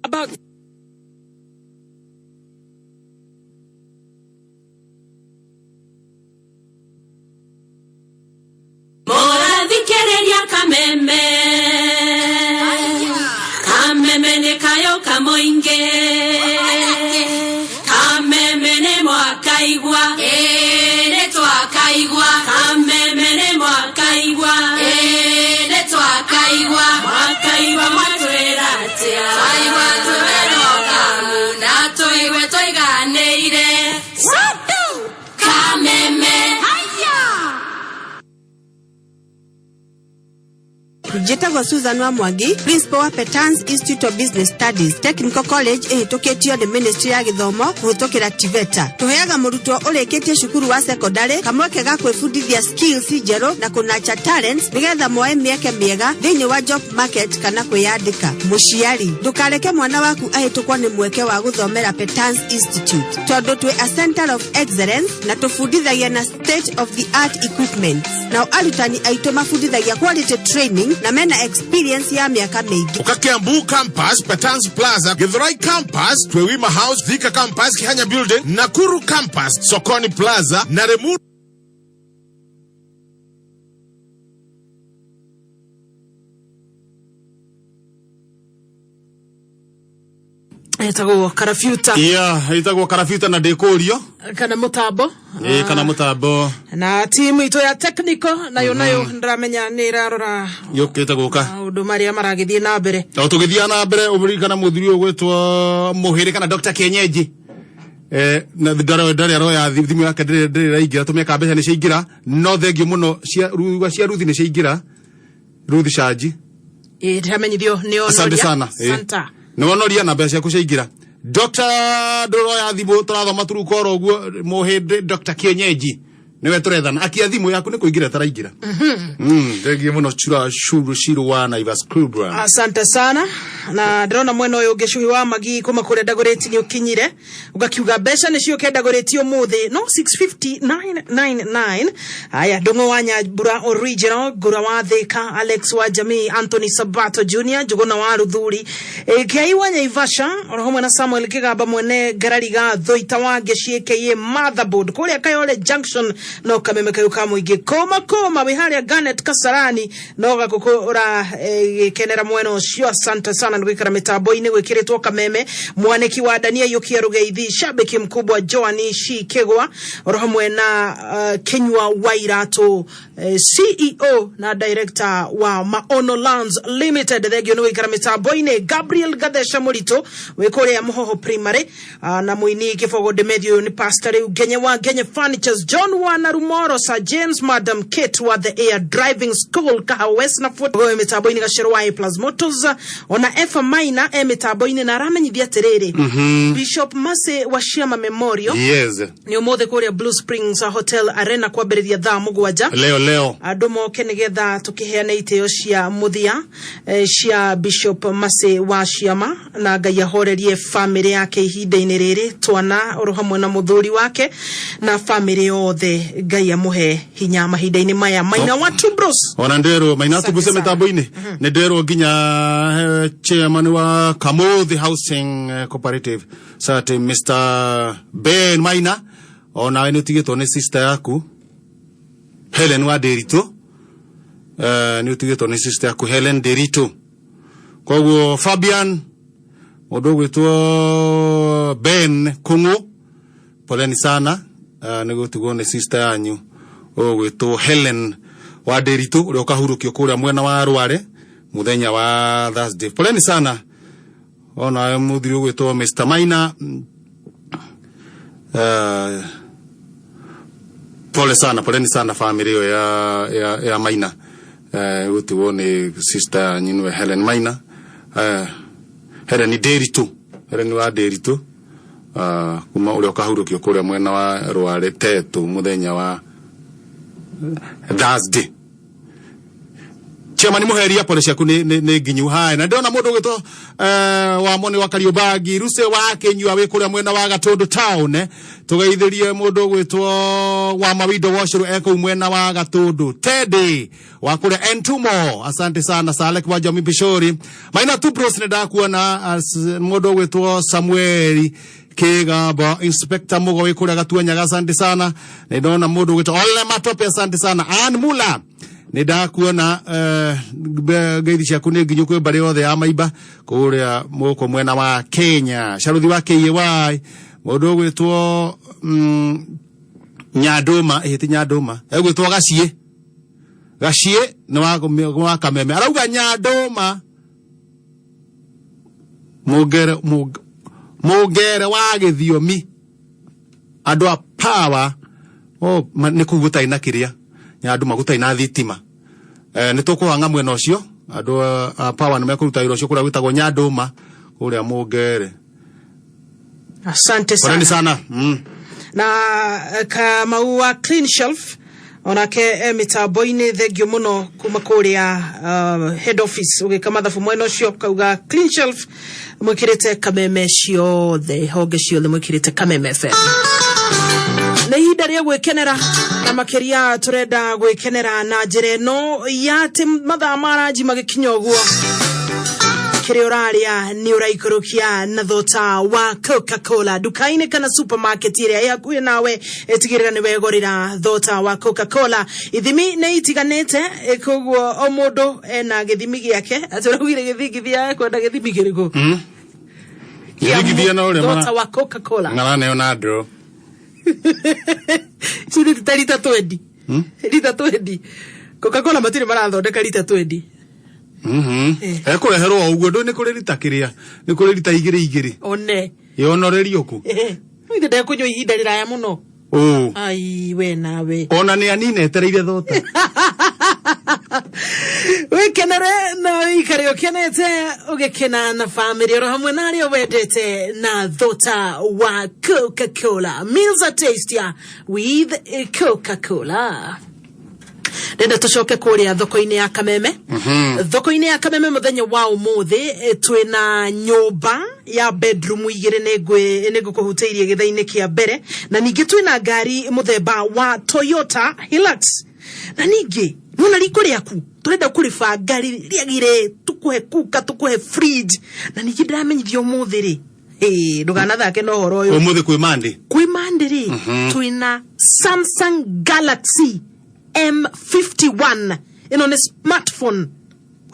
About Mũrathikĩrĩria kameme kameme nĩ kayo kamoingĩ kameme nĩ mwakaigua ĩĩ nĩ twakaigua kameme nĩ mwakaigua ĩĩ nĩ twakaigua mwakaigua mwatwĩra atĩa twaigua tũwerwo kamu na tũigue tũiganĩire kameme Njĩtagwo Susan wa Mwangi, principal wa Petans Institute of Business Studies Technical College ĩhĩtũkĩtio nĩ Ministry ya Gĩthomo kũhĩtũkĩra TVETA. Tũheaga mũrutwo ũrĩkĩtie cukuru wa secondary kamweke ga kwĩbundithia skills njerũ na kũnacha talents nĩgetha moe mĩeke mĩega thĩinĩ wa job market kana kwĩyandĩka. Mũciari, ndũkareke mwana waku ahĩtũkwo nĩ mweke wa gũthomera Petans Institute tondũ twĩ a center of excellence na tũbundithagia na state of the art equipment. Nao arutani aitũ mabundithagia quality training na mena experience ya mĩaka mĩingĩ. Uka Kiambu Campus, Petans Plaza, Githurai Campus, Twewima House, Thika Campus, Kihanya Building, Nakuru Campus, Sokoni Plaza na Remuru. Etagwo karabiuta. Iya, ĩtagwo karabiuta na ndĩkũrio. Kana mũtambo. Ĩ, kana mũtambo. Na timu itũ ya technical nayo nayo ndĩramenya nĩ ĩrarora yũkĩte gũka maũndũ marĩa maragĩthiĩ na mbere. O tũgĩthiaga na mbere, ũririkana mũthuri ũyũ gwĩtwo mũhĩrĩ kana Dr. Kienyeji, na ndarĩ aroya thimũ yake, ndĩrĩ ĩraingĩra. Tũmeka mbeca nĩ ciaingĩra, no thengio mũno cia ruga cia Ruthi nĩ ciaingĩra, Ruthi Shanji. Ĩ, ndĩramenyithio nĩ Asante Onoria. sana. Santa. Nĩ wonoria na mbeca ciaku ciaingĩra. Dr. ndũroya thimũ, tũrathoma turuka oro ũguo. Mũhĩndĩ Dr. Kienyeji nĩwe tũrethana, akia thimũ yaku nĩ kũingĩra ĩtaraingĩra. Thengiũ mũno cura curu ciru wa Naivas Kubra. Asante sana. Na ndĩrona mwena ũyũ ũngĩ, cuhi wa magi kuma kũrĩa ndagũrĩti nĩ ũkinyire, ũgakiuga mbeca nĩ ciũke ndagũrĩti ũmũthĩ no 650999. Aya, ndũng'ũ wa Nyambura original, ngũra wa Thĩka, Alex wa Jamii, Anthony Sabato Junior, Njũgũna wa Ruthuri, Ngai wa Nyaivasha, oro hamwe na Samuel Kĩgamba mwene Ngarariga Thũita wa Ngeci aka Motherboard kũrĩa Kayole Junction, no kameme kayũ ka mũingĩ kũma kũma wĩ harĩa Garnet Kasarani, no gakũkũ ũragĩkenera mwena ũcio. Asante sana nĩ gwĩkara mĩtambo-inĩ gwĩkĩrĩtwo kameme. Mwanĩki wa Dania Yukia Rugeithi, shabiki mkubwa Joani Shi Kĩgwa, oro hamwe na Kinyua Wairatu, CEO na director wa Maono Lands Limited, thengio nĩ gũikara mĩtambo-inĩ. Gabriel Gathesha Mũritũ wĩ kũrĩa Mũhoho Primary, na mũini Kĩbogo Demethi, ũyũ nĩ pastor rĩu Ngenye wa Ngenye Furnitures, John wa Narumoro, Sir James, Madam Kate wa The Air Driving School Kahawa West na Fort wĩ mĩtambo-inĩ, Gacero wa A Plus Motors, ona Efa Maina e mĩtambo-inĩ na aramenyithia atĩrĩrĩ, Bishop Mercy wa Ciama Memorial nĩ ũmũthĩ kũrĩa Blue Springs Hotel Arena kwambĩrĩria thaa 7. Leo leo. Andũ moke nĩgetha tũkĩheane itĩo cia mũthia cia Bishop Mercy wa Ciama, na Ngai ahorerie famĩlĩ yake ihinda-inĩ rĩrĩ, twana oro hamwe na mũthuri wake na famĩlĩ yothe. Ngai amũhe hinya mahinda-inĩ maya. Maina wa Tubros. Ona nderwo Maina Tubuse mitambo-inĩ nĩ nderwo nginya chairman wa Kamuthi Housing Cooperative Society, Mr Ben Maina, onawe nĩ ũtigĩtwo nĩ sister yaku Helen wa Ndĩritũ. Nĩ ũtigĩtwo nĩ sister yaku Helen Ndĩritũ. Koguo Fabian, mũndũ ũgwĩtwo Ben Kung'u, poleni sana, nĩ gũtigwo nĩ sister yanyu ũgwĩtwo Helen wa Ndĩritũ, ũrĩa ũkahurũkio kũrĩa mwena wa Rware mũthenya wa Thursday. Poleni sana onawe mũthuri ũgwĩtwo Mr Maina. Pole sana, poleni sana family ĩyo ya Maina, gũtigwo nĩ sister yanyu nĩwe Helen Maina, Helen Ndĩritũ, Helen wa Ndĩritũ, kuma ũrĩa ũkahurũkio kũrĩa mwena wa Rware Tetu mũthenya wa Thursday. Chairman Muheria, pole ciaku nĩ nginyu. Haya, na ndĩrona mũndũ ũgwĩtwo wa Moni wa Kariũmbangi, Ruse wa Kĩnyua, wĩ kũrĩa mwena wa Gatũndũ town, tũgeithĩrie mũndũ ũgwĩtwo wa Mawindo Wacũrũ e kũu mwena wa Gatũndũ, Teddy wa kũrĩa Entumo, asante sana. Salek wa Jomi Bishori, Maina Tubros, nĩ ndakuona. Mũndũ ũgwĩtwo Samueli Kĩgamba, Inspector Mugo wĩ kũrĩa Gatuanyaga, asante sana. Nĩ ndona mũndũ ũgwĩtwo Ole Matope, asante sana. Ann Mula, nĩ ndakuona. Ngeithi ciaku nĩ nginyu kwĩ mbarĩ yothe ya Maimba kũrĩa mũkũ mwena wa Kenya. Caruthi wa KAY, mũndũ ũgwĩtwo Nyandũma, ĩhĩti Nyandũma, egwĩtwo Gaciĩ. Gaciĩ nĩ wa Kameme, arauga Nyandũma mũngere mũngere wa gĩthiomi, andũ a power. Oh, nĩ kũu gũtarĩ na kĩrĩa Nyandũma, gũtarĩ na thitima. Nĩ tũkũhanga mwena ũcio, andũ a power nĩ mekũruta wĩra ũcio kũrĩa gwĩtagwo Nyandũma kũrĩa Mũngere. Asante Poleni sana. Sana. Na Kamau wa Clean Shelf onake mitambo-inĩ, thengio mũno kuma kũrĩa head office ũgĩka mathabu mwena ũcio, kauga Clean Shelf mwĩkĩrĩte Kameme ciothe, honge ciothe mwĩkĩrĩte Kameme FM. Nĩ ihinda rĩa gwĩkenera, na makĩria tũrenda gwĩkenera na njĩra ĩno ya atĩ mathaa ma ranji magĩkinya ũguo, kĩrĩa ũrarĩa nĩ ũraikũrũkia na thota wa Coca-Cola. Nduka-inĩ kana supermarket ĩrĩa ĩ hakuhĩ nawe, ĩtigĩrĩra nĩ wegũrĩra thota wa Coca-Cola. Ithimi nĩ itiganĩte, koguo o mũndũ ena gĩthimi gĩake. Atĩ ũraugire gĩthingithia ekwenda gĩthimi kĩrĩkũ? Gĩthingithia na ũrĩa thota wa Coca-Cola. Maraneo na ndro. Cithi ta rita 20, rita 20. Coca-Cola matirĩ marathondeka rita 20. Ekũreherwo o ũguo, ndũ nĩ kũrĩ rita kĩrĩa, nĩ kũrĩ rita igĩrĩ igĩrĩ. One. Yonorerio kũ? Ithe ndekũnyua ihinda rĩraya mũno. Ũ. Ai, we nawe. Ona nĩ anine etereire thota. Wikenere na wikare ũkenete, ũgĩkena na famĩlĩ oro hamwe na arĩa wendete na thota wa Coca-Cola. Meals are tastier with Coca-Cola. Ndenda tũcoke kũrĩa thoko-inĩ ya Kameme. Thoko-inĩ ya Kameme mũthenya wa ũmũthĩ, twĩna nyũmba ya bedroom igĩrĩ, nĩ ngũkũhutĩirie gĩtha-inĩ kĩa mbere, na ningĩ twĩna ngari mũthemba wa Toyota Hilux, na ningĩ nona riko rĩaku tũrenda kũrĩbanga rĩagĩre, tũkũhe kuka, tũkũhe fridge, na ningĩ ndĩramenyithio ũmũthĩ rĩ, ndũkanathake na ũhoro ũyũ. Ũmũthĩ kwĩ mandi. Kwĩ mandi rĩ, twĩna Samsung Galaxy M51. Ĩno nĩ smartphone.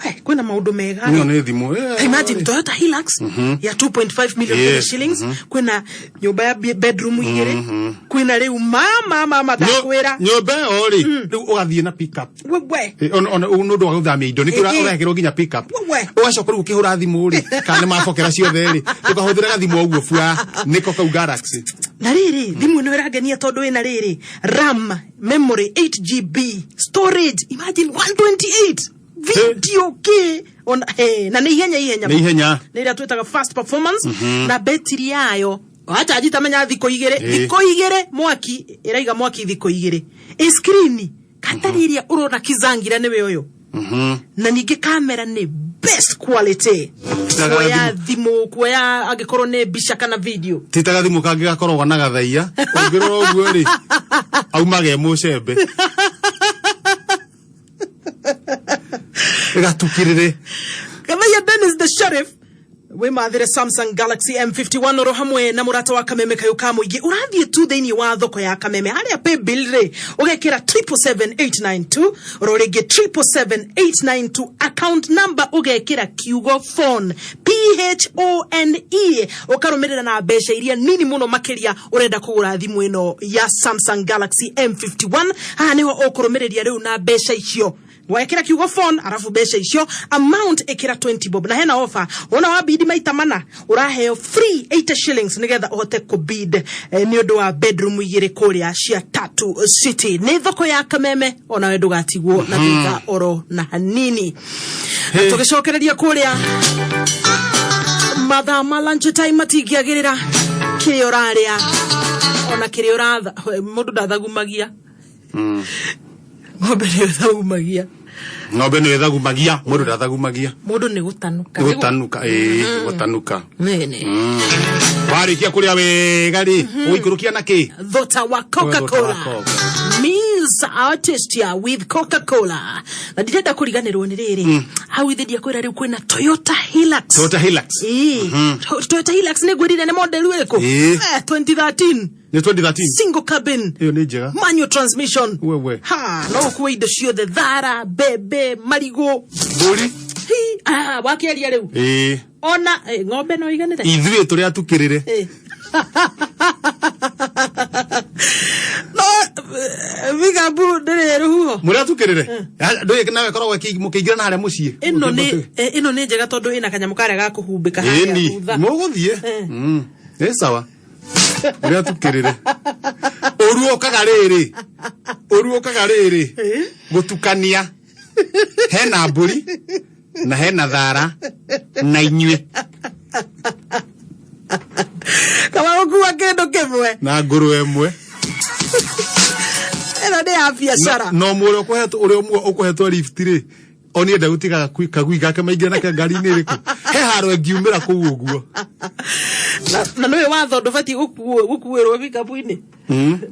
We, kwĩna maũndũ mega. Ĩno nĩ thimũ. Imagine Toyota Hilux ya 2.5 million Kenya shillings, kwĩna nyũmba ya bedroom igĩrĩ, kwĩna rĩu mama mama ndakwĩra. Nyũmba ĩyo rĩ, rĩu ũgathiĩ na pick up. Wewe. Ona nĩ ũndũ wa gũthamia indo nĩkĩo ũrekĩrwo nginya pick up. Wewe. Ũgacoka rĩu ũkĩhũra thimũ rĩ, kana nĩ mabokera ciothe rĩ, ũkahũthĩra gathimũ o ũguo bua, nĩko kau Galaxy. Na rĩrĩ, thimũ ĩno ĩrangenia tondũ ĩna rĩrĩ RAM memory 8 GB, storage imagine 128, video kĩ ona he, na nĩ ihenya ihenya. Nĩ ihenya. Nĩ ĩrĩa twĩtaga fast performance. Na betiri yayo wachanji tamenya thikũ igĩrĩ. Thikũ igĩrĩ mwaki ĩraiga mwaki, thikũ igĩrĩ. Ĩ screen katarĩ ĩrĩa ũrona kizangira nĩwe ũyũ. Na ningĩ kamera nĩ best quality. Titaga Kuoya thimũ, kuoya angĩkorwo nĩ mbica kana video. Ti ta gathimũ kangĩ gakoragwo na gathaiya ũngĩrora ũguo rĩ aumaga e mũcembe gatukĩrĩre. Gathaiya Dennis the Sheriff wĩmathĩre Samsung Galaxy M51 oro hamwe na mũrata wa Kameme kayũ ka mũingĩ. Ũrathiĩ tu thĩinĩ wa thoko ya Kameme harĩa paybill rĩ, ũgekĩra 777892 oro rĩngĩ 777892, account number ũgekĩra kiugo phone, PHONE, ũkarũmĩrĩra na mbeca iria nini mũno makĩria ũrenda kũgũra thimũ ĩno ya Samsung Galaxy M51. Haha nĩho ũkũrũmĩrĩria rĩu na mbeca icio wekĩra kiugo phone, arabu mbeca icio amount ĩkĩra 20 bob. Na hena offer, wona wa bid maita mana ũraheo free 80 shillings nĩgetha ũhote kũbid nĩ ũndũ wa bedroom igĩrĩ kũrĩa cia Tatu City. Nĩ thoko ya Kameme, onawe ndũgatigwo na thutha oro na hanini. Na tũgĩcokereria kũrĩa mathaa ma lunch time matingĩagĩrĩra kĩrĩa ũrarĩa ona kĩrĩa ũratha. Mũndũ ndathagumagia, ng'ombe nĩyo ĩthagumagia. Ng'ombe nĩyo ĩthagumagia, mũndũ ndathagumagia. Mũndũ nĩ gũtanuka. Gũtanuka, ĩĩ, gũtanuka. Nene. Warĩkia kũrĩa wega rĩ, ũikũrũkia na kĩ? Thota wa Coca-Cola. Meals are tastier with Coca-Cola. Na ndirenda kũriganĩrwo nĩ rĩrĩ, hau ithe ndiakwĩra rĩu kwĩna Toyota Hilux. Toyota Hilux. Ĩĩ. Toyota Hilux nĩ ngwĩrire nĩ model ĩrĩkũ? Ĩĩ. 2013. Nĩ 2013. Single cabin. Ĩyo nĩ njega. Manual transmission. Wewe. Ha, no ũkue indo ciothe, thara, mbembe, marigũ. Mbũri. Hi, ah, wakĩaria rĩu. Ĩĩ. Ona ng'ombe no iganĩre. Ithuĩ tũrĩa tukĩrĩre. No bigambu ndĩrĩ rũhuho. Mũrĩa tukĩrĩre. Ndũĩ nawe koragwo mũkĩingĩra na harĩa mũciĩ. Ĩno nĩ ĩno nĩ njega tondũ ĩna kanyamũ karĩa ga kũhumbĩka harĩa Ĩni, thutha. mũgũthiĩ. Nĩ sawa. Mũrĩa tukĩrĩre. Ũru ũkaga rĩrĩ. Ũru ũkaga rĩrĩ. Gũtukania. Hena mbũri na hena thara na inyuĩ. Kaba gũkua kĩndũ kĩmwe. Na ngũrwe ĩmwe. Ĩno nĩ ya biacara. No mũrĩa ũkũhetwo, ũrĩa ũmwe ũkũhetwo lift rĩ, oni enda gũtiga kagui gake maingĩra nake ngari-inĩ ĩrĩkũ, he haro ĩngiumĩra kũu ũguo. Na nĩũĩ watho ndũbatiĩ gũkuĩrwo bikabu-inĩ.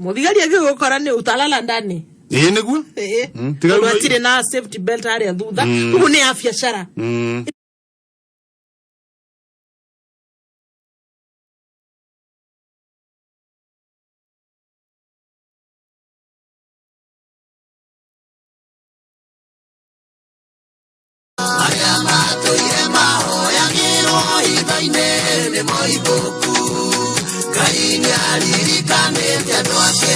Mũthigari angĩgũkora nĩ utalala ndani. Ĩĩ nĩguo. Ĩĩ. Tiga Tondũ rĩu- hatirĩ na safety belt harĩa thutha. Ũguo nĩ ya biacara. Arĩa matũire mahoyagĩrwo hitho-inĩ nĩ moimbũku, Ngai nĩ aririkanĩte andũ ake.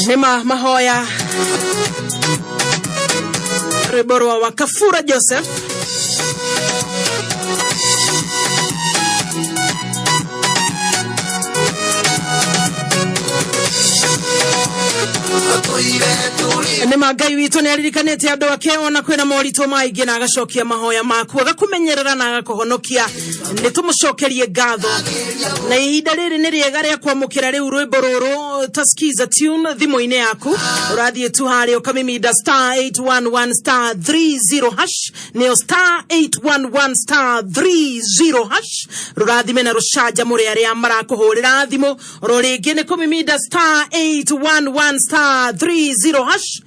Nĩma mahoya rwĩmbo rwa Wakafura Joseph. Nĩma Ngai witũ nĩ aririkanĩte andũ ake ona kwĩna moritũ maingĩ, na agacokia mahoya maku, agakũmenyerera na agakũhonokia. Nĩ tũmũcokerie ngatho, na ihinda rĩrĩ nĩ rĩega rĩa kwamũkĩra rĩu rwĩmbo rũrũ tasikiza tune thimũ-inĩ yaku. Ũrathiĩ tu harĩa ũkamimida star 811 star 30 hash, nĩyo star 811 star 30 hash, rũrathime na rũcanjamũre arĩa marakũhũrĩra thimũ. Oro rĩngĩ nĩ kũmiminda star 811 star 30 hash.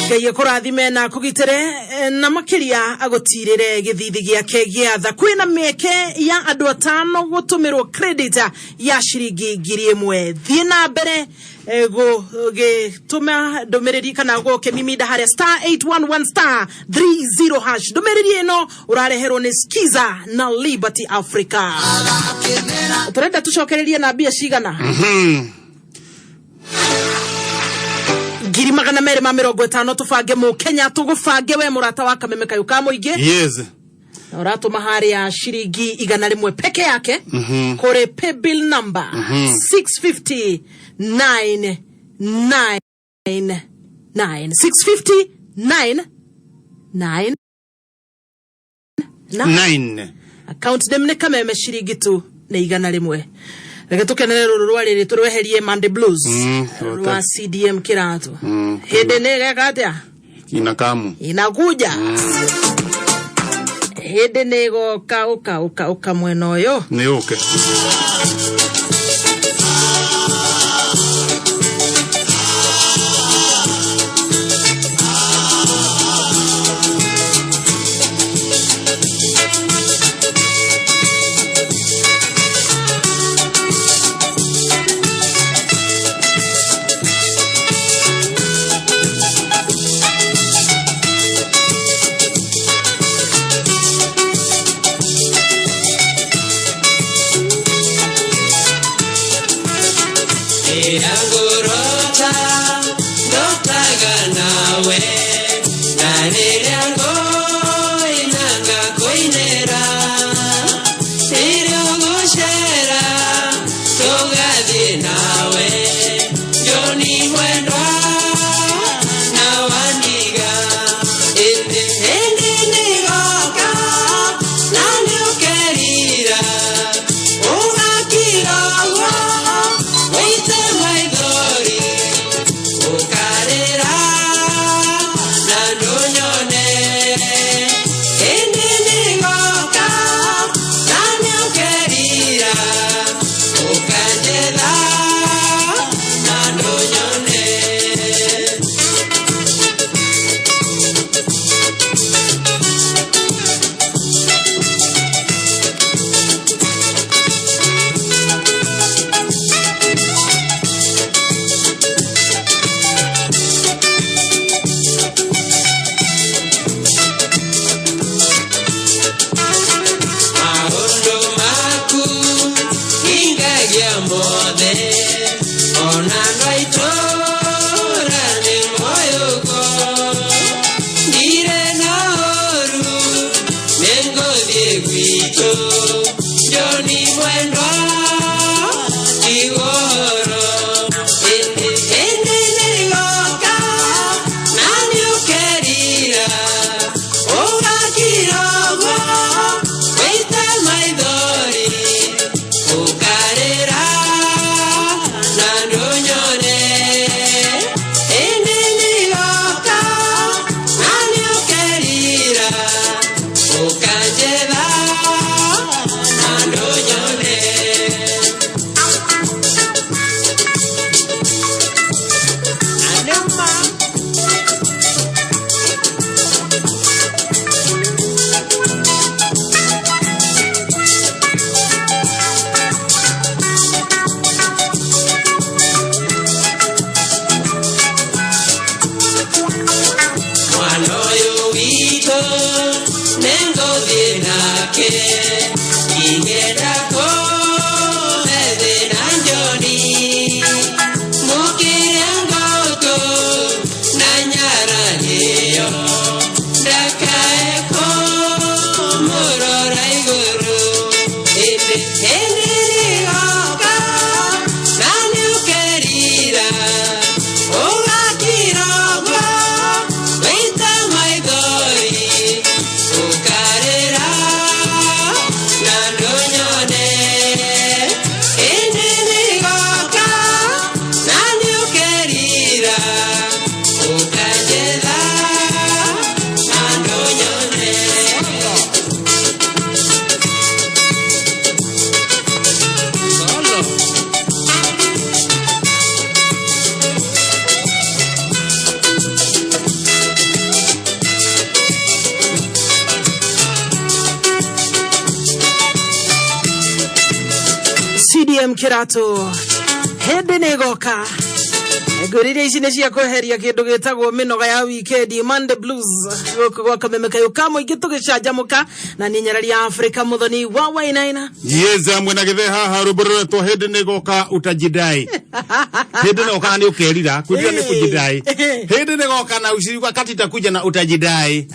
Ngai akũrathime na akũgitĩre, na makĩria agũtirĩre gĩthithi gĩake gĩa tha. Kwĩna mĩeke ya andũ atano gũtũmĩrwo credit ya ciringi 1,000. Thiĩ na mbere gũgĩtũma ndũmĩrĩri kana gũkĩmiminda harĩa star 811 star 30 hash. Ndũmĩrĩri ĩno ũrareherwo nĩ Skiza na Liberty Africa. Tũrenda tũcokererie na mbia cigana? 250,000. Tũbange mũkenya, tũgũbange we mũrata wa Kameme kayũ ka mũingĩ. Yes. Na ũratũma harĩa ciringi 100 peke yake kũrĩ paybill number 650 9 9 9, 650 9 9 9. Account name nĩ Kameme, ciringi tu nĩ 100. Reke tũkenere rũrũ rwa rĩrĩ, tũrweherie Monday Blues. Rwa CDM Kĩratũ. Hĩndĩ nĩ geka atĩa? Inakamu. Inakuja. Hĩndĩ nĩ ĩgoka. Ũka, ũka, ũka mwena ũyũ. Nĩ ũke. Ngurota ndotaga nawe, na rĩrĩa ngũina ngakũinĩra, rĩrĩa ũgũcera tũgathiĩ nawe, Joni mwendwa, na wandiga. Ĩndĩ hĩndĩ nĩgoka na nĩũkerira, ũgakira ũguo wĩite maithori, ũkarĩra na ndũnyone. Hĩndĩ nĩgoka na nĩũkerira, ũkanjetha na ndũnyone. Maũndũ maku hingagia mothe, ona no itũũra nĩ moyũgo. Ndirĩ na ũru, nĩngũthiĩ gwitũ, Joni mwendwa, tigwo ũhoro. Ĩndĩ hĩndĩ nĩgoka na nĩũkerira, ũgakira ũguo wĩite maithori, ũkarĩra na ndũnyone. Ĩndĩ nĩgoka na nĩũkerira, ũkanjetha na ndũnyone. Na nĩma. Mwana ũyũ witũ nĩngũthiĩ nake, ingĩenda kũhe thĩna Njoni, mũkĩre ngũkũ na nyaranĩyo, ndakae kũmũrora igũrũ. Ĩndĩ hĩndĩ nĩgoka na nĩũkerira, ũgakira ũguo wĩite maithori, ũkarĩra na ndũnyone. Ĩndĩ nĩgoka na nĩũkerira, ũkanjetha na ndũnyone. Solo. CDM Kĩratũ, hĩndĩ nĩ ĩgoka. Ngwĩrĩria ici nĩ cia kweheria kĩndũ gĩtagwo mĩnoga ya wikendi, Monday Blues, gũkũ gwa Kameme kayũ ka mũingĩ, tũgĩcanjamũka na niĩ Nyarari ya Afrika, Mũthoni wa Wainaina. Yeza mwena githe haha, rwĩmbo rũretwo "Hĩndĩ nĩ goka utajidai". Hĩndĩ nĩ goka na nĩ ũkerira. Kwĩrira nĩ kujidai. Hĩndĩ nĩ goka na wakati itakuja na utajidai.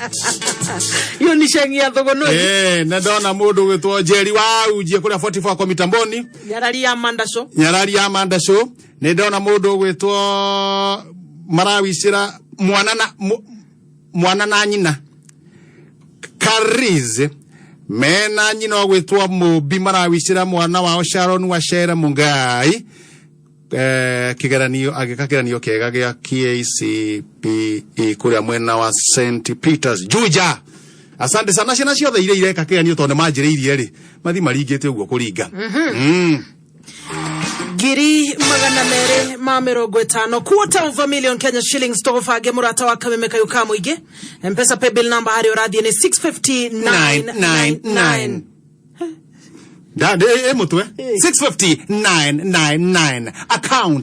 Hiyo ni shengi ya thogonoi. Eh, na ndona mũndũ ũgwĩtwo Njeri wa Unjie kũrĩa 44 kwa mitamboni. Nyarari ya Mandasho. Nyarari ya Mandasho. Nĩ ndona mũndũ ũgwĩtwo marawicĩra mwana na mwana na nyina Kariz. Mena nyina wa gwĩtwo Mũmbi marawicĩra mwana wao Sharon Wacera Mungai kigeranio agĩka kĩgeranio kĩega gĩa KCPE kũrĩa mwena wa St Peters Juja. Asante sana ciana ciothe iria ireka kĩgeranio tondũ nĩ manjĩrĩirie rĩ mathi maringĩte ũguo kũringa. 250,000, quarter of a million Kenya shillings. Tũgũbange mũrata wa kameme kayũ ka mũingĩ. Mpesa paybill number harĩa ũrathiĩ nĩ 650999. Da, de, e mutwe 650999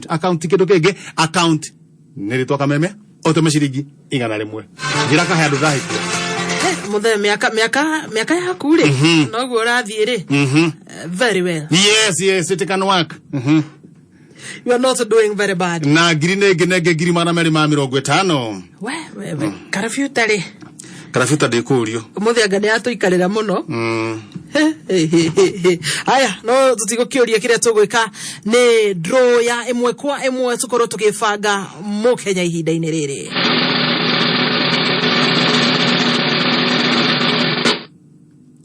account kindu kingi account nĩ rĩtwa kameme ũtũme ciringi 100 njĩra kahe andũ ndahĩtia. Mũthee, mĩaka yaku rĩ, noguo ũrathiĩ rĩ. Very well. Yes, it can work. You are not doing very bad. Na ngiri nĩ ngĩ nenge 250,000. We karabiuta rĩ? Karabuta ndĩkũrio. Ũmũthĩ anga nĩ yatũikarĩra mũno. Aya, no tũtigũkĩũria kĩrĩa tũgwĩka nĩ draw ya ĩmwe kwa ĩmwe tũkorwo tũgĩbanga mũkenya ihinda-inĩ rĩrĩ.